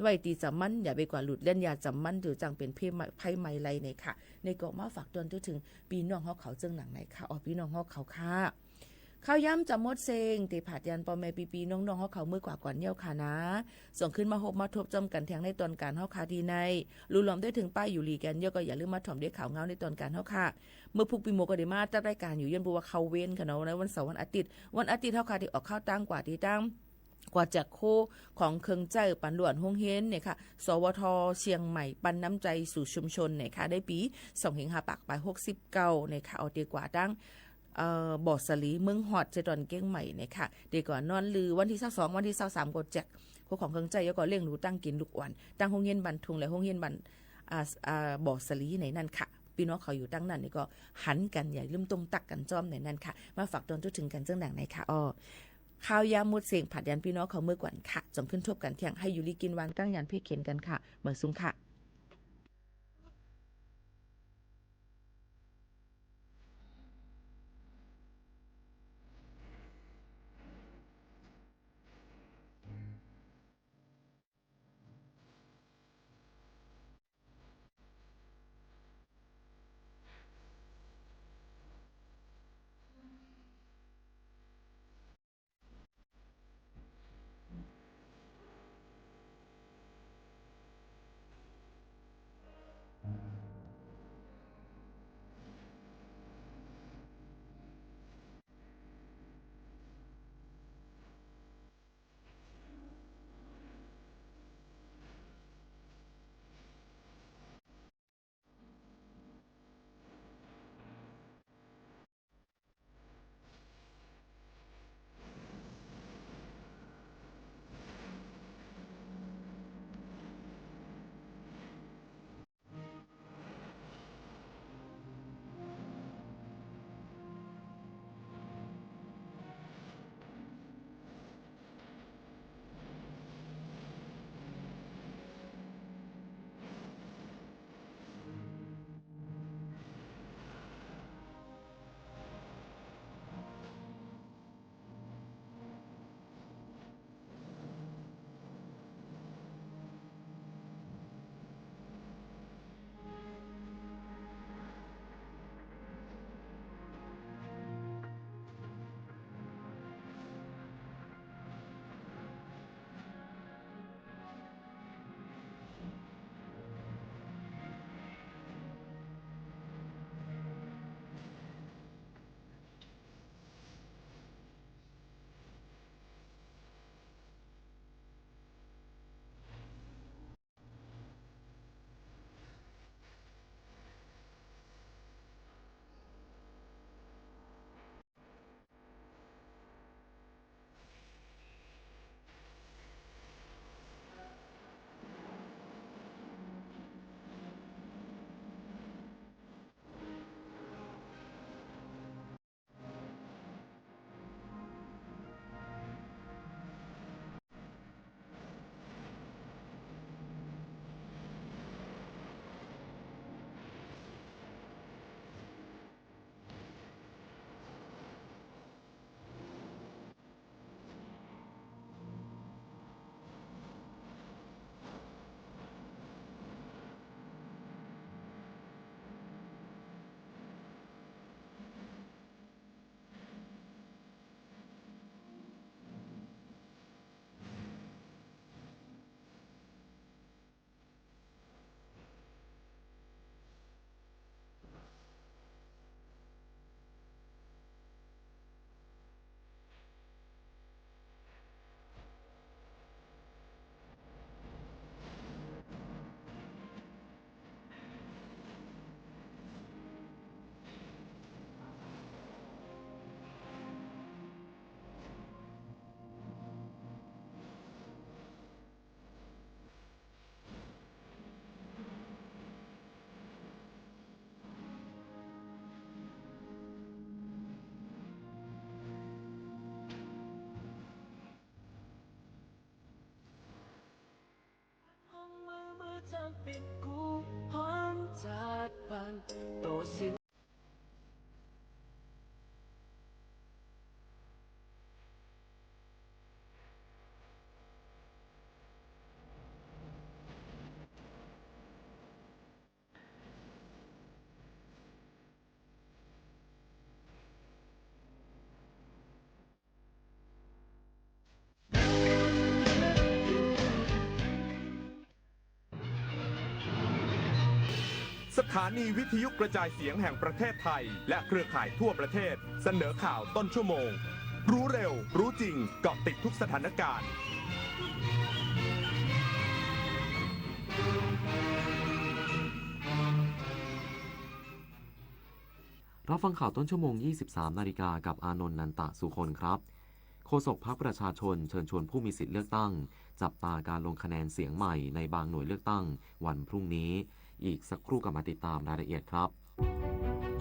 ไว้ตี้จ๋ำมัน อย่าไปกวาดหลุดเล่น อย่าจ๋ำมัน เดี๋ยวจังเป๋นไพร่ไหม้ ไพร่ไหม้ไล่ในค่ะ ในก็มาฝากตวนเถิงปี้น้องเฮาเขาเจิ่งหนังในค่ะ อ๋อ ปี้น้องเฮาเขาค่ะ ข่าวยามจ๋ำหมดเส้ง เต๋ผาดยานป้อแม่ปี้ๆ น้องๆ เฮาเขาเมื่อกว่าก่อนเยี่ยวค่ะนะ ส่งขึ้นมาฮบมาทบจอมกั๋นแทงในตอนก๋านเฮาค่ะตี้ใน ลูลอมได้เถิงป้ายอยู่หลีกั๋น เยี่ยวก็อย่าลืมมาถ่อมได้ข่าวเงาในตอนก๋านเฮาค่ะ เมื่อพุกปี้หมวกก็ได้มาจัดรายก๋านอยู่ ย้อนปูว่าเข้าเวรค่ะเนาะ ในวันเสาร์วันอาทิตย์ วันอาทิตย์เฮาค่ะตี้ออกข่าวตางกว่าตี้ตาง กว่าแจกโค้ของเครื่องใจ๊ปันหลวนโฮงเฮียนเนี่ยค่ะ สวท เชียงใหม่ ปันน้ำใจสู่ชุมชนเนี่ยค่ะ ในปี๋สองเฮงห้าปากปายหกสิบเก้าเนี่ยค่ะ เอาเต๋กว่าตั้ง เอ่อ บ่อสะหลี เมืองฮอด เจตอนเกียงใหม่เนี่ยค่ะ เต๋กว่านอนลือ วันตี้ซาวสอง วันตี้ซาวสามก็แจกโค้ของเครื่องใจ๊ แล้วก็เลี้ยงดูตั้งกิ๋นลูกอ่อน ตั้งโฮงเฮียนบ้านทุ่งและโฮงเฮียนบ้าน อ่า อ่า บ่อสะหลีในนั้นค่ะ ปี้น้องเขาอยู่ตั้งนั้นเนี่ยก็หันกั๋น อย่าลืมตรงตักกั๋นจ้อมในนั้นค่ะ มาฝากตวนทั่วถึงกั๋นเจิ่งหนังในค่ะ อ้อ ข่าวยามหมดเส้ง ผาดยานปี้น้องเขาเมื่อกว่าค่ะ จ่องขึ้นทบกั๋นเที่ยง หื้ออยู่ลีกิ๋นหวาน กั๋งยานเภกเข็ญกั๋นค่ะ เมิดสุงค่ะ สถานีวิทยุกระจายเสียงแห่งประเทศไทย และเครือข่ายทั่วประเทศ เสนอข่าวต้นชั่วโมง รู้เร็ว รู้จริง เกาะติดทุกสถานการณ์ รับฟังข่าวต้นชั่วโมง ยี่สิบสามนาฬิกา กับอานนท์ นันตะสุคนครับ โฆษกพรรคประชาชนเชิญชวนผู้มีสิทธิ์เลือกตั้ง จับตาการลงคะแนนเสียงใหม่ในบางหน่วยเลือกตั้งวันพรุ่งนี้ อีกสักครู่กลับมาติดตามรายละเอียดครับ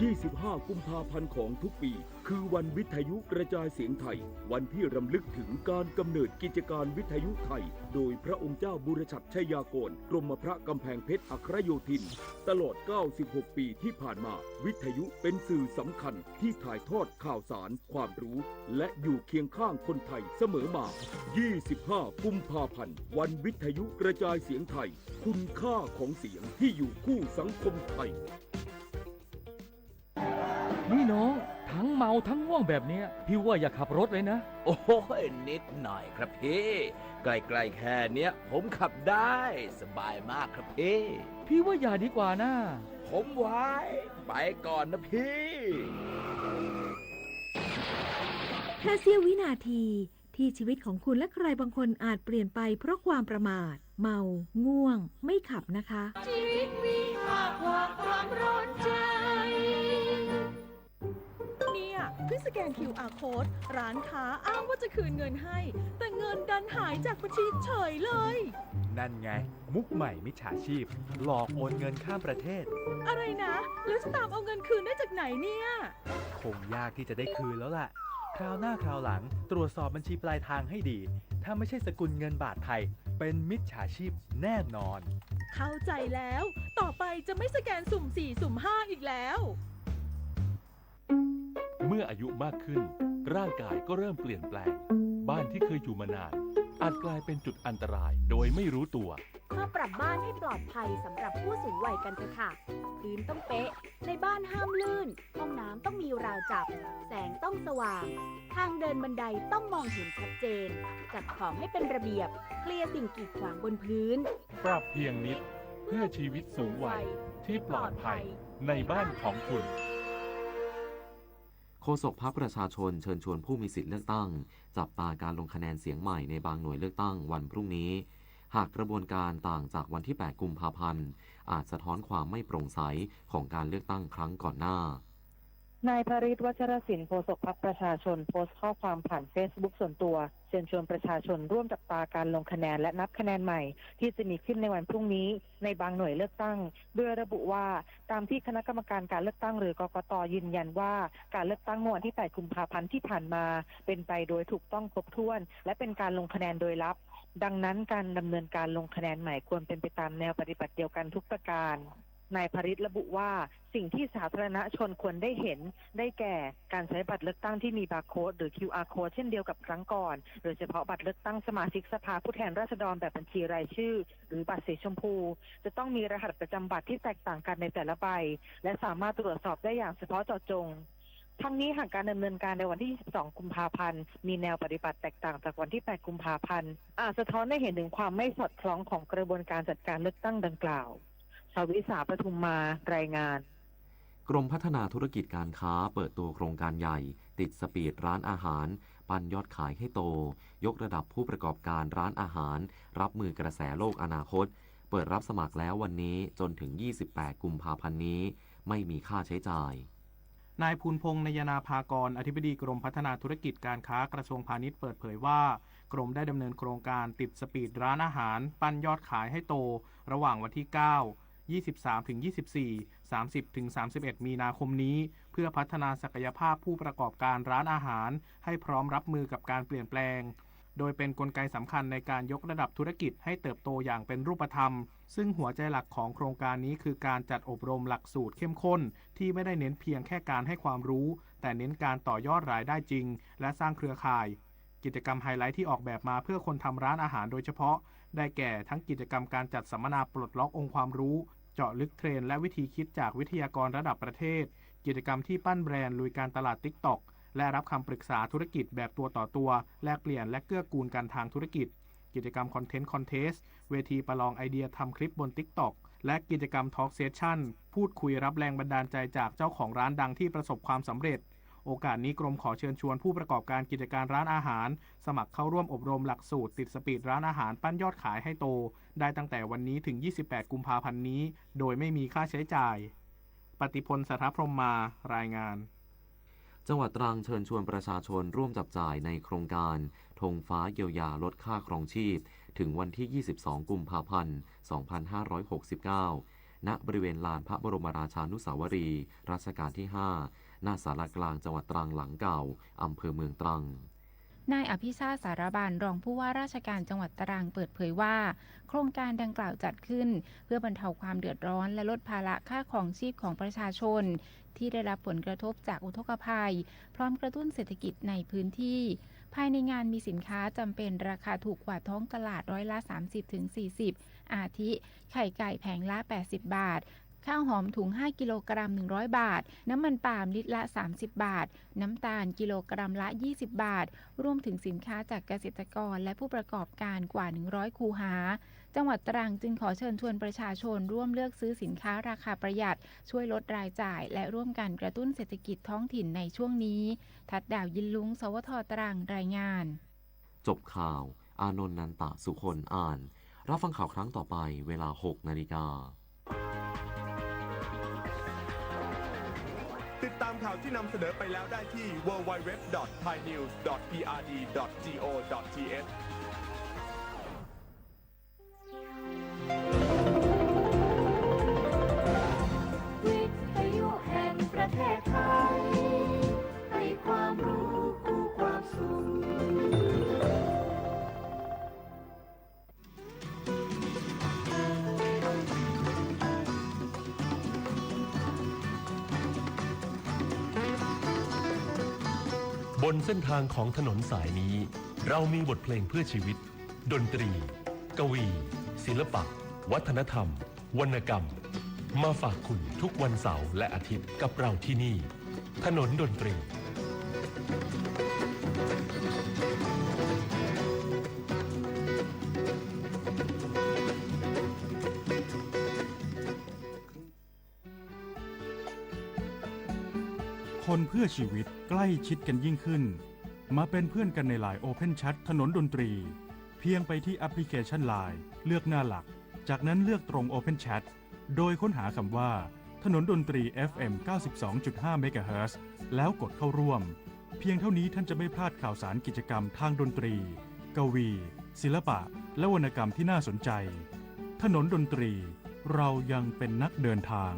ยี่สิบห้า กุมภาพันธ์ของทุกปี คือวันวิทยุกระจายเสียงไทย วันที่รำลึกถึงการกำเนิดกิจการวิทยุไทย โดยพระองค์เจ้าบุรชัดชัยยากร กรมพระกำแพงเพชรอัครโยธิน ตลอด เก้าสิบหก ปีที่ผ่านมา วิทยุเป็นสื่อสำคัญที่ถ่ายทอดข่าวสาร ความรู้ และอยู่เคียงข้างคนไทยเสมอมา ยี่สิบห้า กุมภาพันธ์ วันวิทยุกระจายเสียงไทย คุณค่าของเสียงที่อยู่คู่สังคมไทย นี่น้อง ทั้งเมาทั้งง่วงแบบเนี้ย พี่ว่าอย่าขับรถเลยนะ โอ้ย นิดหน่อยครับพี่ ใกล้ๆ แค่เนี้ย ผมขับได้ สบายมากครับพี่ พี่ว่าอย่าดีกว่านะ ผมไหว ไปก่อนนะพี่ แค่เสี้ยววินาที ที่ชีวิตของคุณและใครบางคนอาจเปลี่ยนไปเพราะความประมาท เมา ง่วง ไม่ขับนะคะ ชีวิตมีค่ากว่าความร้อนใจ เนี่ย เพิ่งสแกน คิวอาร์ code ร้านค้าอ้างว่าจะคืนเงินให้ แต่เงินดันหายจากบัญชีเฉยเลย นั่นไง มุกใหม่มิจฉาชีพ หลอกโอนเงินข้ามประเทศ อะไรนะ แล้วจะตามเอาเงินคืนได้จากไหนเนี่ย คงยากที่จะได้คืนแล้วล่ะ คราวหน้าคราวหลังตรวจสอบบัญชีปลายทางให้ดี ถ้าไม่ใช่สกุลเงินบาทไทย เป็นมิจฉาชีพแน่นอน เข้าใจแล้ว ต่อไปจะไม่สแกนสุ่มสี่ สุ่มห้า อีกแล้ว เมื่ออายุมากขึ้น ร่างกายก็เริ่มเปลี่ยนแปลง บ้านที่เคยอยู่มานาน อาจกลายเป็นจุดอันตรายโดยไม่รู้ตัว มาปรับบ้านให้ปลอดภัยสำหรับผู้สูงวัยกันเถอะค่ะ พื้นต้องเป๊ะ ในบ้านห้ามลื่น ห้องน้ำต้องมีราวจับ แสงต้องสว่าง ทางเดินบันไดต้องมองเห็นชัดเจน จัดของให้เป็นระเบียบ เคลียร์สิ่งกีดขวางบนพื้น ปรับเพียงนิด เพื่อชีวิตสูงวัยที่ปลอดภัยในบ้านของคุณ โฆษกพรรคประชาชนเชิญชวนผู้มีสิทธิ์เลือกตั้ง จับตาการลงคะแนนเสียงใหม่ในบางหน่วยเลือกตั้งวันพรุ่งนี้ หากกระบวนการต่างจากวันที่ แปด กุมภาพันธ์ อาจสะท้อนความไม่โปร่งใสของการเลือกตั้งครั้งก่อนหน้า นายพริต วัชรศิลป์ โฆษกพรรคประชาชน โพสต์ข้อความผ่านเฟซบุ๊กส่วนตัว เชิญชวนประชาชนร่วมจับตาการลงคะแนนและนับคะแนนใหม่ ที่จะมีขึ้นในวันพรุ่งนี้ในบางหน่วยเลือกตั้ง โดยระบุว่า ตามที่คณะกรรมการการเลือกตั้ง หรือ กกต ยืนยันว่า การเลือกตั้งเมื่อวันที่ แปด กุมภาพันธ์ที่ผ่านมา เป็นไปโดยถูกต้องครบถ้วน และเป็นการลงคะแนนโดยลับ ดังนั้นการดำเนินการลงคะแนนใหม่ควรเป็นไปตามแนวปฏิบัติเดียวกันทุกประการ นายพริตระบุว่า สิ่งที่สาธารณชนควรได้เห็น ได้แก่ การใช้บัตรเลือกตั้งที่มีบาร์โค้ด หรือ คิวอาร์ โค้ด เช่นเดียวกับครั้งก่อน โดยเฉพาะบัตรเลือกตั้งสมาชิกสภาผู้แทนราษฎรแบบบัญชีรายชื่อ หรือบัตรสีชมพู จะต้องมีรหัสประจำบัตรที่แตกต่างกันในแต่ละใบ และสามารถตรวจสอบได้อย่างเฉพาะเจาะจง ทั้งนี้หากการดำเนินการในวันที่ ยี่สิบสอง กุมภาพันธ์ มีแนวปฏิบัติแตกต่างจากวันที่ แปด กุมภาพันธ์ อาจสะท้อนให้เห็นถึงความไม่สอดคล้องของกระบวนการจัดการเลือกตั้งดังกล่าว ชวิสา ปทุมมา รายงาน กรมพัฒนาธุรกิจการค้าเปิดตัวโครงการใหญ่ ติดสปีดร้านอาหาร ปั้นยอดขายให้โต ยกระดับผู้ประกอบการร้านอาหาร รับมือกระแสโลกอนาคต เปิดรับสมัครแล้ววันนี้จนถึง ยี่สิบแปด กุมภาพันธ์นี้ ไม่มีค่าใช้จ่าย นายภูนพงษ์ นยนาภากร อธิบดีกรมพัฒนาธุรกิจการค้ากระทรวงพาณิชย์เปิดเผยว่า กรมได้ดำเนินโครงการติดสปีดร้านอาหาร ปั้นยอดขายให้โต ระหว่างวันที่ เก้า ยี่สิบสาม ถึง ยี่สิบสี่ สามสิบ ถึง สามสิบเอ็ด มีนาคมนี้ เพื่อพัฒนาศักยภาพผู้ประกอบการร้านอาหาร ให้พร้อมรับมือกับการเปลี่ยนแปลง โดยเป็นกลไกสำคัญในการยกระดับธุรกิจให้เติบโตอย่างเป็นรูปธรรม ซึ่งหัวใจหลักของโครงการนี้คือการจัดอบรมหลักสูตรเข้มข้น ที่ไม่ได้เน้นเพียงแค่การให้ความรู้ แต่เน้นการต่อยอดรายได้จริง และสร้างเครือข่าย กิจกรรมไฮไลท์ที่ออกแบบมาเพื่อคนทำร้านอาหารโดยเฉพาะ ได้แก่ทั้งกิจกรรมการจัดสัมมนาปลดล็อกองค์ความรู้ เจาะลึกเทรนด์และวิธีคิดจากวิทยากรระดับประเทศ กิจกรรมที่ปั้นแบรนด์ลุยการตลาด ติ๊กต็อก และรับคำปรึกษาธุรกิจแบบตัวต่อตัว แลกเปลี่ยนและเกื้อกูลกันทางธุรกิจ กิจกรรมคอนเทนต์คอนเทสต์ เวทีประลองไอเดียทำคลิปบน ติ๊กต็อก และกิจกรรม Talk Session พูดคุยรับแรงบันดาลใจจากเจ้าของร้านดังที่ประสบความสำเร็จ โอกาสนี้กรมขอเชิญชวนผู้ประกอบการกิจการร้านอาหาร สมัครเข้าร่วมอบรมหลักสูตรติดสปีดร้านอาหารปั้นยอดขายให้โต ได้ตั้งแต่วันนี้ถึง ยี่สิบแปด กุมภาพันธ์นี้ โดยไม่มีค่าใช้จ่าย ปฏิพล สถพรหมมา รายงาน จังหวัดตรังเชิญชวนประชาชนร่วมจับจ่ายในโครงการธงฟ้าเยียวยาลดค่าครองชีพ ถึงวันที่ ยี่สิบสอง กุมภาพันธ์ สองพันห้าร้อยหกสิบเก้า ณ บริเวณลานพระบรมราชานุสาวรีย์รัชกาลที่ ห้า หน้าศาลากลางจังหวัดตรังหลังเก่า อำเภอเมืองตรัง นายอภิชาติ สารบาน รองผู้ว่าราชการจังหวัดตรังเปิดเผยว่า โครงการดังกล่าวจัดขึ้นเพื่อบรรเทาความเดือดร้อนและลดภาระค่าครองชีพของประชาชน ที่ได้รับผลกระทบจากอุทกภัย พร้อมกระตุ้นเศรษฐกิจในพื้นที่ ภายในงานมีสินค้าจำเป็นราคาถูกกว่าท้องตลาดร้อยละ สามสิบถึงสี่สิบ อาทิ ไข่ไก่แผงละ แปดสิบ บาท ข้าวหอมถุง ห้า กิโลกรัม หนึ่งร้อย บาท น้ำมันปาล์มลิตรละ สามสิบ บาท น้ำตาลกิโลกรัมละ ยี่สิบ บาท รวมถึงสินค้าจากเกษตรกรและผู้ประกอบการกว่า หนึ่งร้อย คูหา จังหวัดตรังจึงขอเชิญชวนประชาชนร่วมเลือกซื้อสินค้าราคาประหยัด ช่วยลดรายจ่าย และร่วมกันกระตุ้นเศรษฐกิจท้องถิ่นในช่วงนี้ ทัดดาว ยินลุง สวท ตรัง รายงาน จบข่าว อานนท์ นันตะสุคน อ่าน รับฟังข่าวครั้งต่อไป เวลา หก นาฬิกา ติดตามข่าวที่นำเสนอไปแล้วได้ที่ ดับเบิลยู ดับเบิลยู ดับเบิลยู ดอท ไทยนิวส์ ดอท พีอาร์ดี ดอท จี โอ ดอท ที เอช วิทยุแห่งประเทศไทย ให้ความรู้คู่ความสุข บนเส้นทางของถนนสายนี้ เรามีบทเพลงเพื่อชีวิต ดนตรี กวี ศิลปะ วัฒนธรรม วรรณกรรม มาฝากคุณทุกวันเสาร์และอาทิตย์กับเราที่นี่ ถนนดนตรี คนเพื่อชีวิตใกล้ชิดกันยิ่งขึ้น มาเป็นเพื่อนกันในไลน์ Open Chat ถนนดนตรี เพียงไปที่แอปพลิเคชันไลน์ เลือกหน้าหลัก จากนั้นเลือกตรง Open Chat โดยค้นหาคำว่า ถนนดนตรี เอฟเอ็ม เก้าสิบสองจุดห้า เมกะเฮิรตซ์ แล้วกดเข้าร่วม เพียงเท่านี้ท่านจะไม่พลาดข่าวสารกิจกรรมทางดนตรี กวี ศิลปะ และวรรณกรรมที่น่าสนใจ ถนนดนตรี เรายังเป็นนักเดินทาง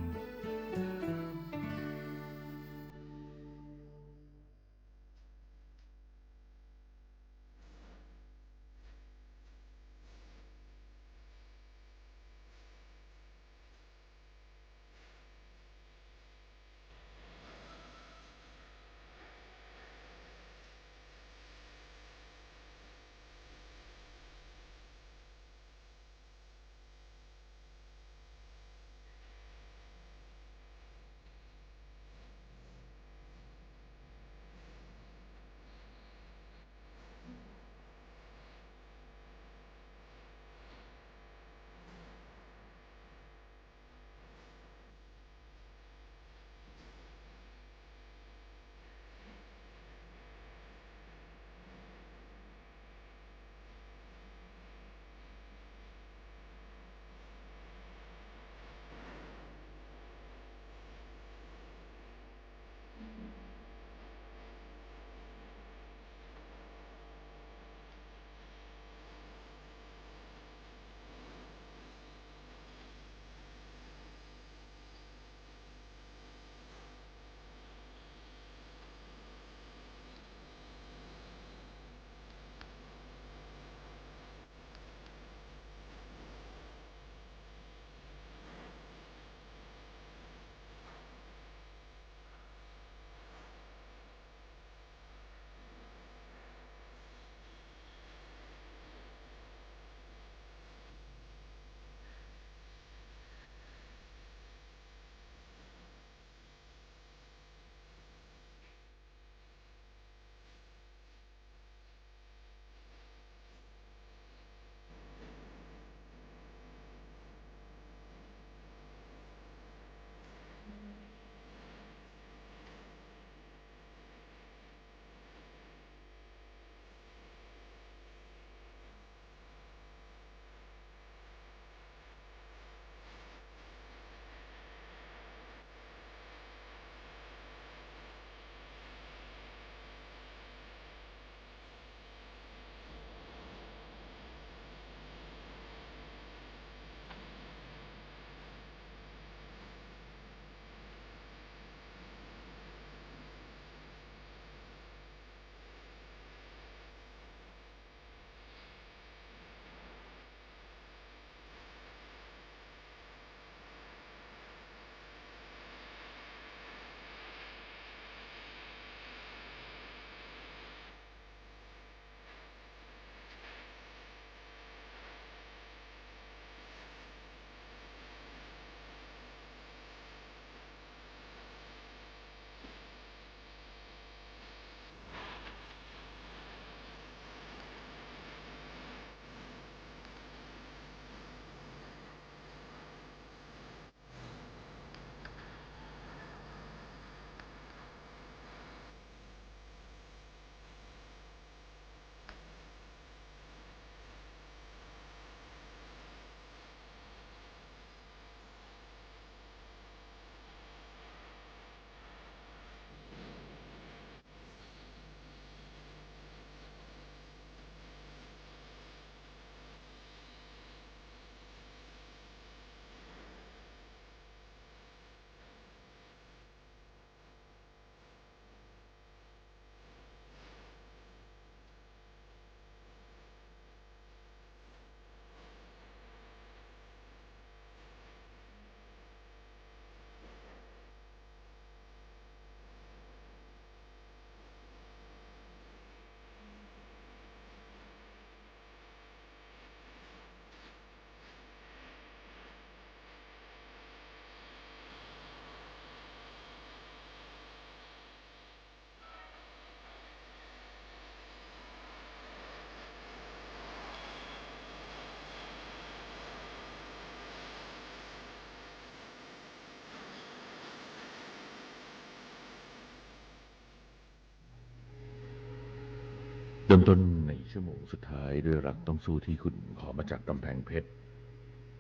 เริ่มต้นในชั่วโมงสุดท้ายด้วยรักต้องสู้ที่คุณ ขอมาจากกำแพงเพชร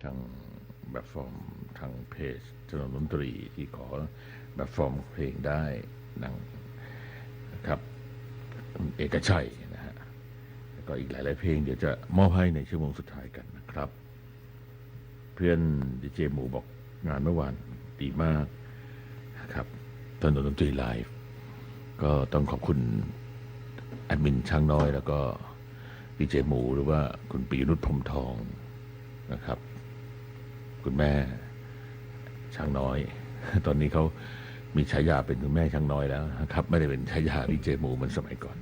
ทางแบบฟอร์ม ทางเพจถนนดนตรีที่ขอแบบฟอร์มเพลงได้นั่งนะครับ เอกชัยนะฮะ แล้วก็อีกหลายๆเพลงเดี๋ยวจะมอบให้ในชั่วโมงสุดท้ายกันนะครับ เพื่อนดีเจหมูบอกงานเมื่อวานดีมากนะครับ ถนนดนตรีไลฟ์ ก็ต้องขอบคุณแอดมินช้างน้อย แล้วก็ดีเจหมู หรือว่าคุณปิยนุช พรหมทองนะครับ คุณแม่ช้างน้อย ตอนนี้เขามีฉายาเป็นคุณแม่ช้างน้อยแล้วนะครับ ไม่ได้เป็นฉายาดีเจหมูเหมือนสมัยก่อน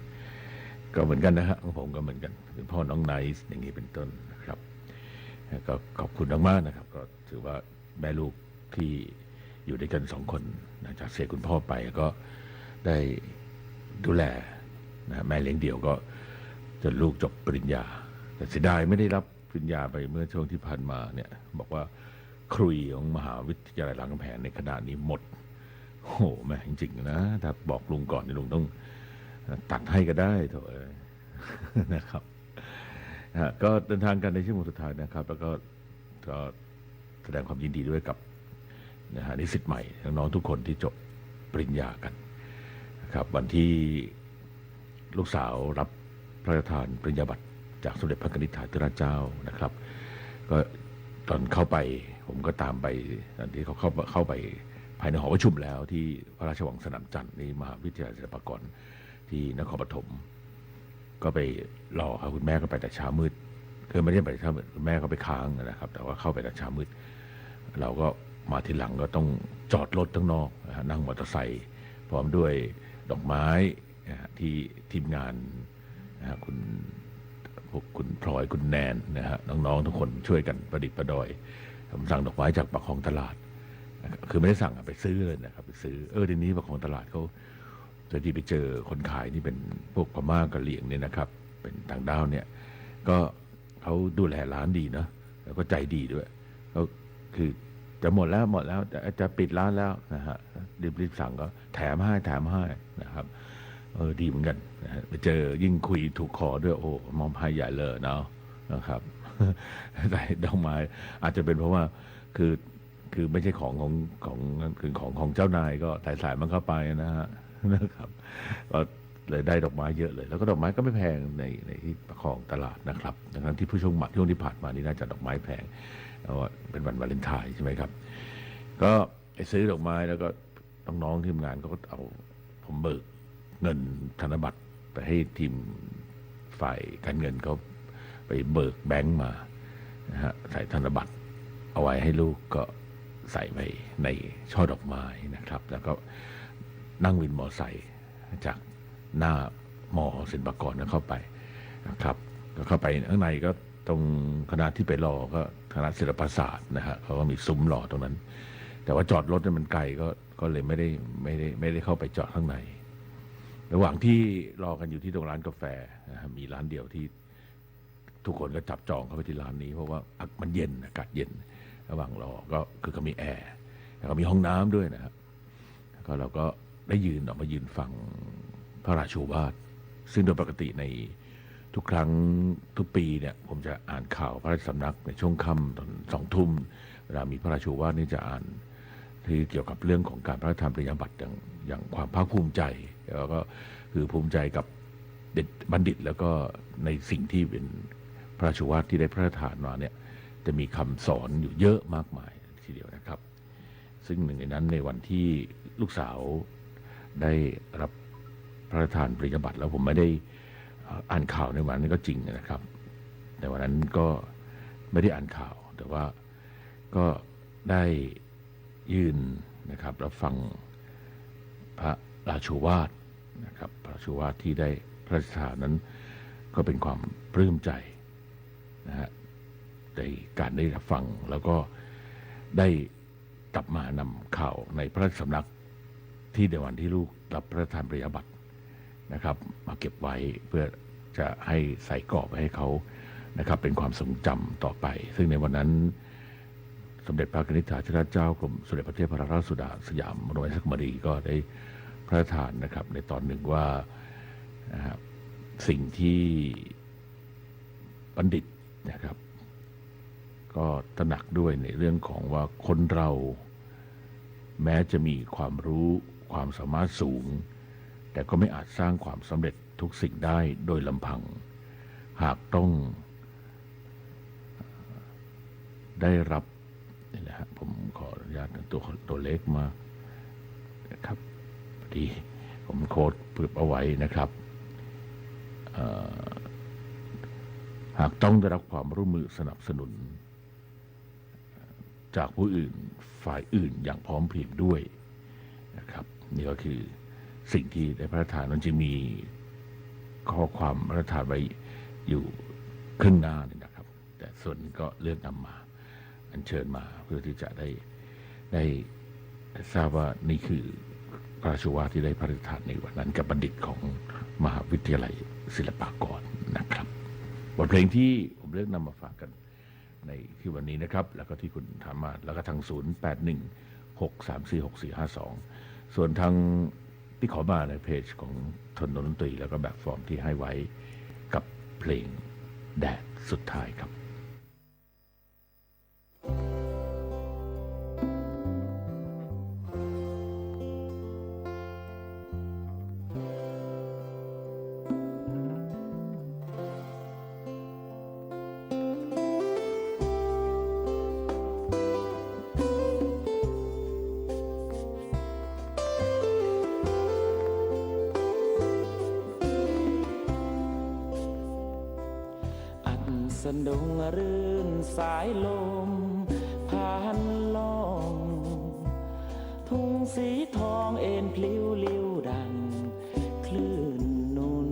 ก็เหมือนกันนะฮะ ของผมก็เหมือนกัน เป็นพ่อน้องไนซ์อย่างนี้เป็นต้นนะครับ แล้วก็ขอบคุณมากๆนะครับ ก็ถือว่าแม่ลูกที่อยู่ด้วยกันสองคน หลังจากเสียคุณพ่อไปก็ได้ดูแลนะ แม่เลี้ยงเดี่ยวก็จนลูกจบปริญญา แต่เสียดายไม่ได้รับปริญญาไปเมื่อช่วงที่ผ่านมาเนี่ย บอกว่าครุยของมหาวิทยาลัยรามคำแหงในขณะนี้หมด โอ้โห แม่จริงๆนะ ถ้าบอกลุงก่อนนี่ลุงต้องตัดให้ก็ได้ โถเอ้ย นะครับ ฮะ ก็เดินทางกันในชั่วโมงสุดท้ายนะครับ แล้วก็ ก็แสดงความยินดีด้วยกับ นะฮะ นิสิตใหม่ น้องๆทุกคนที่จบปริญญากันนะครับ วันที่ลูกสาวรับพระราชทานปริญญาบัตรจากสมเด็จพระกนิษฐาธิราชเจ้านะครับ ก็ตอนเข้าไป ผมก็ตามไป ตอนที่เขาเข้า เข้าไปภายในหอประชุมแล้วที่พระราชวังสนามจันทร์ นี่มหาวิทยาลัยศิลปากรที่นครปฐม ก็ไปรอครับ คุณแม่ก็ไปแต่เช้ามืด คือไม่ได้ไปเช้ามืด คุณแม่ก็ไปค้างนะครับ แต่ว่าเข้าไปแต่เช้ามืด เราก็มาทีหลังก็ต้องจอดรถข้างนอกนะฮะ นั่งมอเตอร์ไซค์พร้อมด้วยดอกไม้นะฮะ ที่ทีมงานนะฮะ คุณ พวกคุณพลอย คุณแนนนะฮะ น้องๆทุกคนช่วยกันประดิษฐ์ประดอย ผมสั่งดอกไม้จากปากคลองตลาด คือไม่ได้สั่งอะ ไปซื้อเลยนะครับ ไปซื้อ เออ เดี๋ยวนี้ปากคลองตลาดเขา แต่ที่ไปเจอคนขายนี่เป็นพวกพม่ากะเหรี่ยงเนี่ยนะครับ เป็นต่างด้าวเนี่ย ก็เขาดูแลร้านดีนะ แล้วก็ใจดีด้วย ก็คือจะหมดแล้ว หมดแล้ว จะ จะปิดร้านแล้วนะฮะ รีบๆสั่งก็แถมให้ แถมให้นะครับ เออ ดีเหมือนกันนะฮะ ไปเจอยิ่งคุยถูกคอด้วย โอ้ มอบให้ใหญ่เลยเนาะ นะครับ ใส่ดอกไม้ อาจจะเป็นเพราะว่า คือ คือไม่ใช่ของของ ของ คือของ ของเจ้านาย ก็สายๆมันเข้าไปนะฮะ นะครับ ก็เลยได้ดอกไม้เยอะเลย แล้วก็ดอกไม้ก็ไม่แพงใน ในที่ปากคลองตลาดนะครับ ทั้งๆที่ผู้ช่วงมา ช่วงที่ผ่านมานี่น่าจะดอกไม้แพง เพราะว่าเป็นวันวาเลนไทน์ใช่ไหมครับ ก็ไปซื้อดอกไม้ แล้วก็น้องๆทีมงานเขาก็เอา ผมเบิกเงินธนบัตรไปให้ทีมฝ่ายการเงินเขาไปเบิกแบงก์มานะฮะ ใส่ธนบัตรเอาไว้ให้ลูก ก็ใส่ไว้ในช่อดอกไม้นะครับ แล้วก็นั่งวินมอไซค์จากหน้ามอศิลปากรเข้าไปนะครับ ก็เข้าไปข้างในก็ตรงคณะที่ไปรอก็คณะศิลปศาสตร์นะฮะ เขาก็มีซุ้มรอตรงนั้น แต่ว่าจอดรถเนี่ยมันไกล ก็ ก็เลยไม่ได้ ไม่ได้ ไม่ได้เข้าไปจอดข้างใน ระหว่างที่รอกันอยู่ที่ตรงร้านกาแฟนะฮะ มีร้านเดียวที่ทุกคนก็จับจองเข้าไปที่ร้านนี้ เพราะว่ามันเย็น อากาศเย็น ระหว่างรอก็คือเขามีแอร์ แล้วก็มีห้องน้ำด้วยนะฮะ แล้วก็เราก็ได้ยืน ออกมายืนฟังพระราโชวาท ซึ่งโดยปกติในทุกครั้งทุกปีเนี่ย ผมจะอ่านข่าวพระราชสำนักในช่วงค่ำตอนสองทุ่ม เวลามีพระราโชวาทนี่จะอ่านที่เกี่ยวกับเรื่องของการพระราชทานปริญญาบัตรอย่าง อย่างความภาคภูมิใจ แล้วก็คือภูมิใจกับเด็กบัณฑิต แล้วก็ในสิ่งที่เป็นพระราโชวาทที่ได้พระราชทานมาเนี่ย จะมีคำสอนอยู่เยอะมากมายทีเดียวนะครับ ซึ่งหนึ่งในนั้นในวันที่ลูกสาวได้รับพระราชทานปริญญาบัตร แล้วผมไม่ได้ เอ่อ อ่านข่าวในวันนั้นก็จริงนะครับ แต่วันนั้นก็ไม่ได้อ่านข่าว แต่ว่าก็ได้ยืนนะครับ รับฟังพระราโชวาทนะครับ พระราโชวาทที่ได้พระราชทานนั้น ก็เป็นความปลื้มใจนะฮะ ในการได้รับฟัง แล้วก็ได้กลับมานำข่าวในพระราชสำนัก ที่ในวันที่ลูกรับพระราชทานปริญญาบัตรนะครับ มาเก็บไว้เพื่อจะให้ใส่กรอบไว้ให้เขานะครับ เป็นความทรงจำต่อไป ซึ่งในวันนั้น สมเด็จพระกนิษฐาธิราชเจ้ากรมสมเด็จพระเทพรัตนราชสุดาสยามบรมราชกุมารีก็ได้พระราชทานนะครับ ในตอนหนึ่งว่า นะฮะ สิ่งที่บัณฑิตนะครับ ก็ตระหนักด้วยในเรื่องของว่าคนเราแม้จะมีความรู้ความสามารถสูง แต่ก็ไม่อาจสร้างความสำเร็จทุกสิ่งได้โดยลำพัง หากต้องได้รับ นี่นะฮะ ผมขออนุญาตเอาตัว ตัวเลขมานะครับ พอดีผมโค้ดเผื่อเอาไว้นะครับ เอ่อ หากต้องได้รับความร่วมมือสนับสนุนจากผู้อื่น ฝ่ายอื่นอย่างพร้อมเพรียงด้วยนะครับ นี่ก็คือสิ่งที่ได้พระราชทาน มันจึงมีข้อความพระราชทานไว้อยู่ครึ่งหน้านี่นะครับ แต่ส่วนหนึ่งก็เลือกนำมา อัญเชิญมาเพื่อที่จะได้ ได้ทราบว่านี่คือพระราชโอวาทที่ได้พระราชทานในวันนั้นกับบัณฑิตของมหาวิทยาลัยศิลปากรนะครับ บทเพลงที่ผมเลือกนำมาฝากกันในคืนวันนี้นะครับ แล้วก็ที่คุณถามมา แล้วก็ทาง ศูนย์แปดหนึ่ง หกสามสี่ หกสี่ห้าสอง ส่วนทางที่ขอมาในเพจของทนดนตรี แล้วก็แบบฟอร์มที่ให้ไว้กับเพลงแดดสุดท้ายครับ อัสดงรื่นสายลมพัดล่อง ทุ่งสีทองเอนพลิ้วลิ่วดังคลื่นหนุน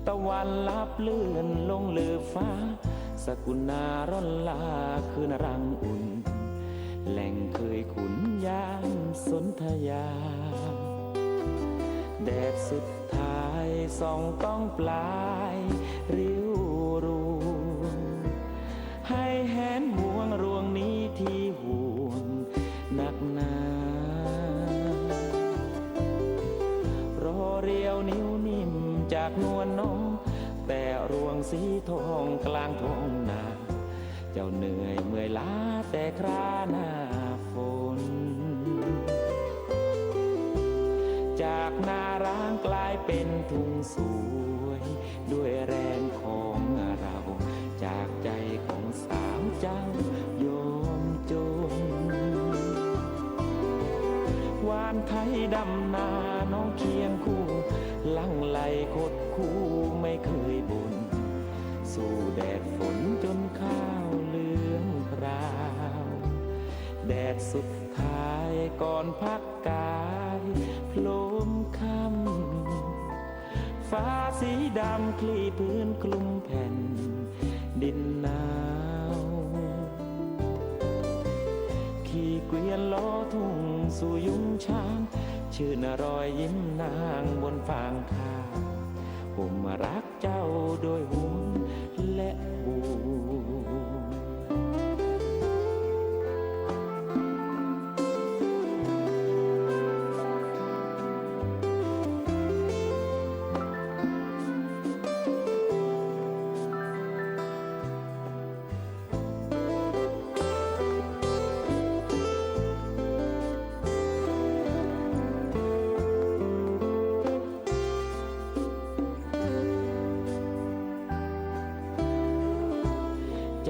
ตะวันลับเลื่อนลงเหลือบฟ้า สกุณาร่อนลาคืนรังอุ่น แหล่งเคยขุนยามสนธยา แดดสุดท้ายส่องต้องปลายริ้วรวง ให้แหนห่วงรวงนี้ที่ห่วงนักหนา รอเรียวนิ้วนิ่มจากนวลน้อง แตะรวงสีทองกลางท้องนา เจ้าเหนื่อยเมื่อยล้าแต่คราหน้าฝน จากนาร้างกลายเป็นทุ่งสวย ด้วยแรงของเรา จากใจของสาวเจ้ายอมจน หว่านไถดำนาน้องเคียงคู่ หลั่งไหลคดคู้ไม่เคยบ่น สู้แดดฝนจนข้าวเหลืองพราว แดดสุดท้ายก่อนพักกายโพลมค่ำ ฟ้าสีดำคลี่พื้นคลุมแผ่นดินหนาว ขี่เกวียนล้อทุ่งสู่ยุ้งฉาง ชื่นรอยยิ้มนางบนฟางข้าว ผมรักเจ้าด้วยห่วงและห่วง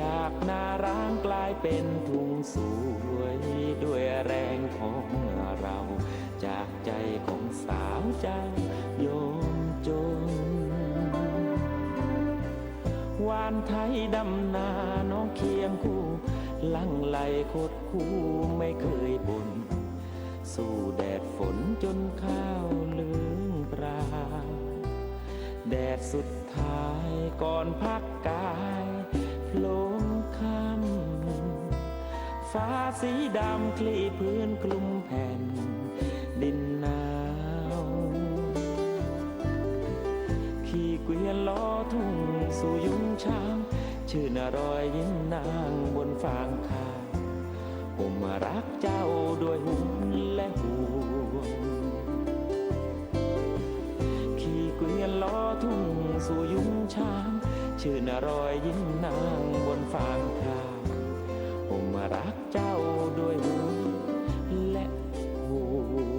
จากนาร้างกลายเป็นทุ่งสวย ด้วยแรงของเรา จากใจของสาวเจ้ายอมจน หว่านไถดำนาน้องเคียงคู่ หลั่งไหลคดคู้ไม่เคยบ่น สู้แดดฝนจนข้าวเหลืองพราว แดดสุดท้ายก่อนพักกายโพลมค่ำ ฟ้าสีดำคลี่พื้นคลุมแผ่นดินหนาว ขี่เกวียนล้อทุ่งสู่ยุ้งฉาง ชื่นรอยยิ้มนางบนฟางข้าว ผมรักเจ้าด้วยห่วงและห่วง ทุ่งสู่ยุ้งฉาง ชื่นรอยยิ้มนางบนฟางข้าว ผมรักเจ้าด้วยหัวและหัว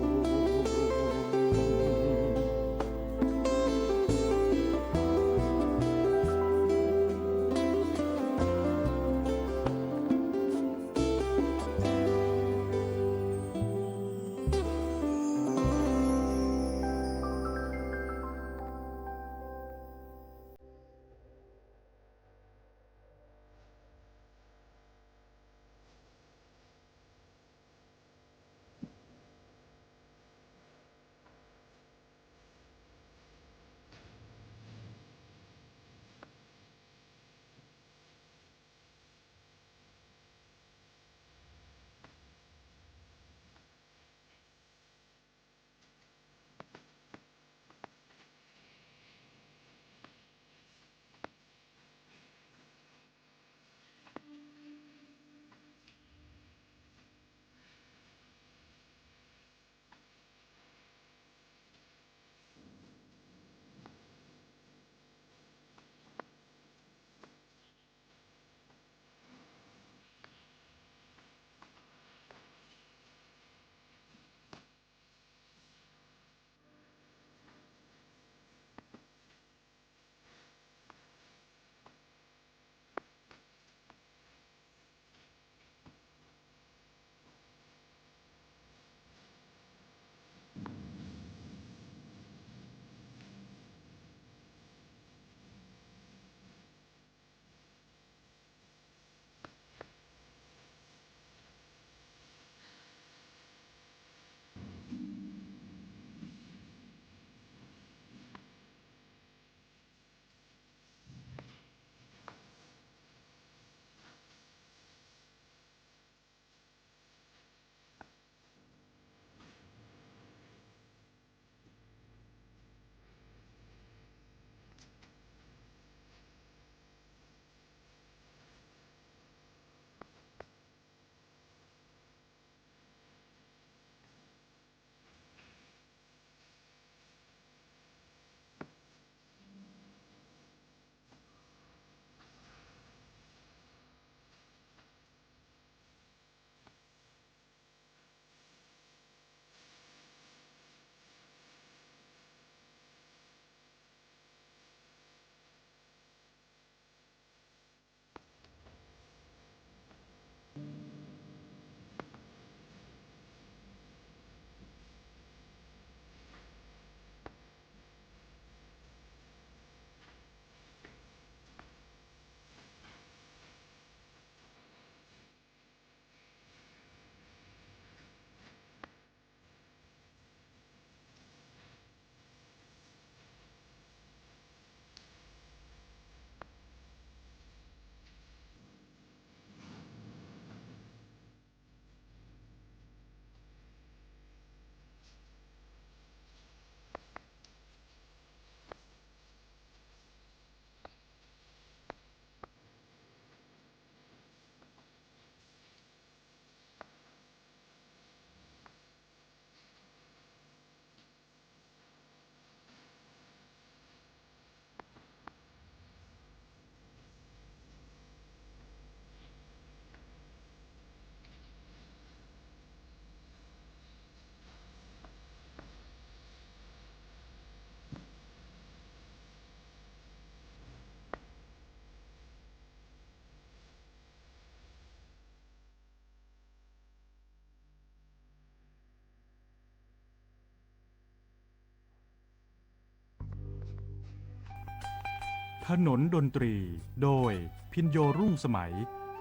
ถนนดนตรี โดย พิญโญ รุ่งสมัย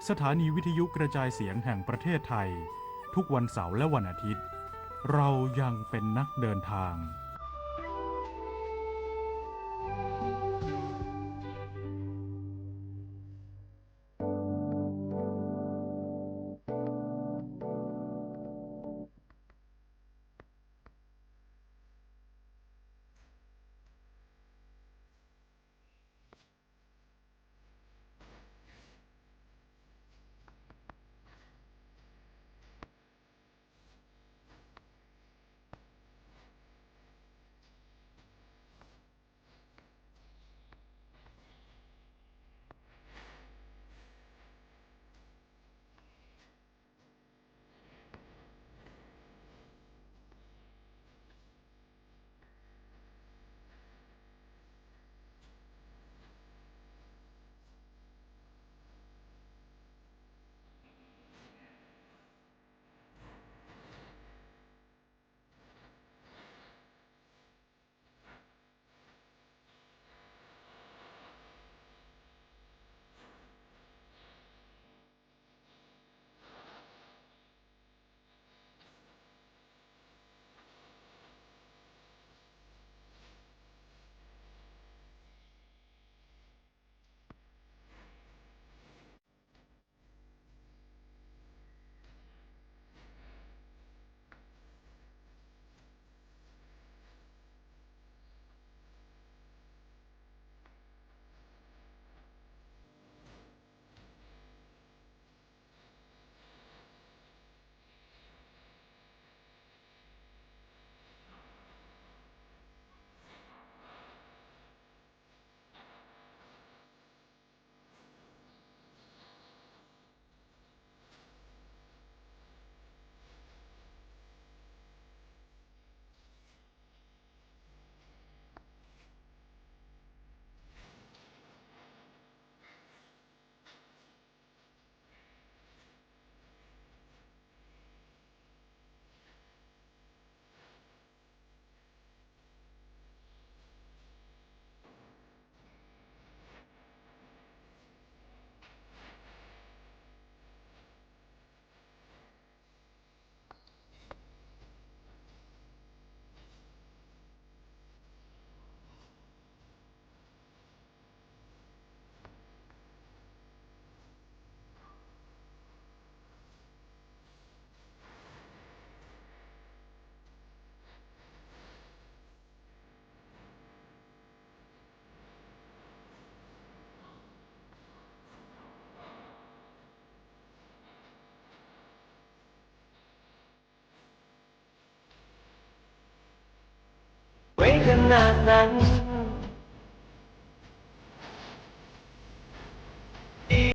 สถานีวิทยุกระจายเสียงแห่งประเทศไทย ทุกวันเสาร์และวันอาทิตย์ เรายังเป็นนักเดินทาง เ ขนาดนั้น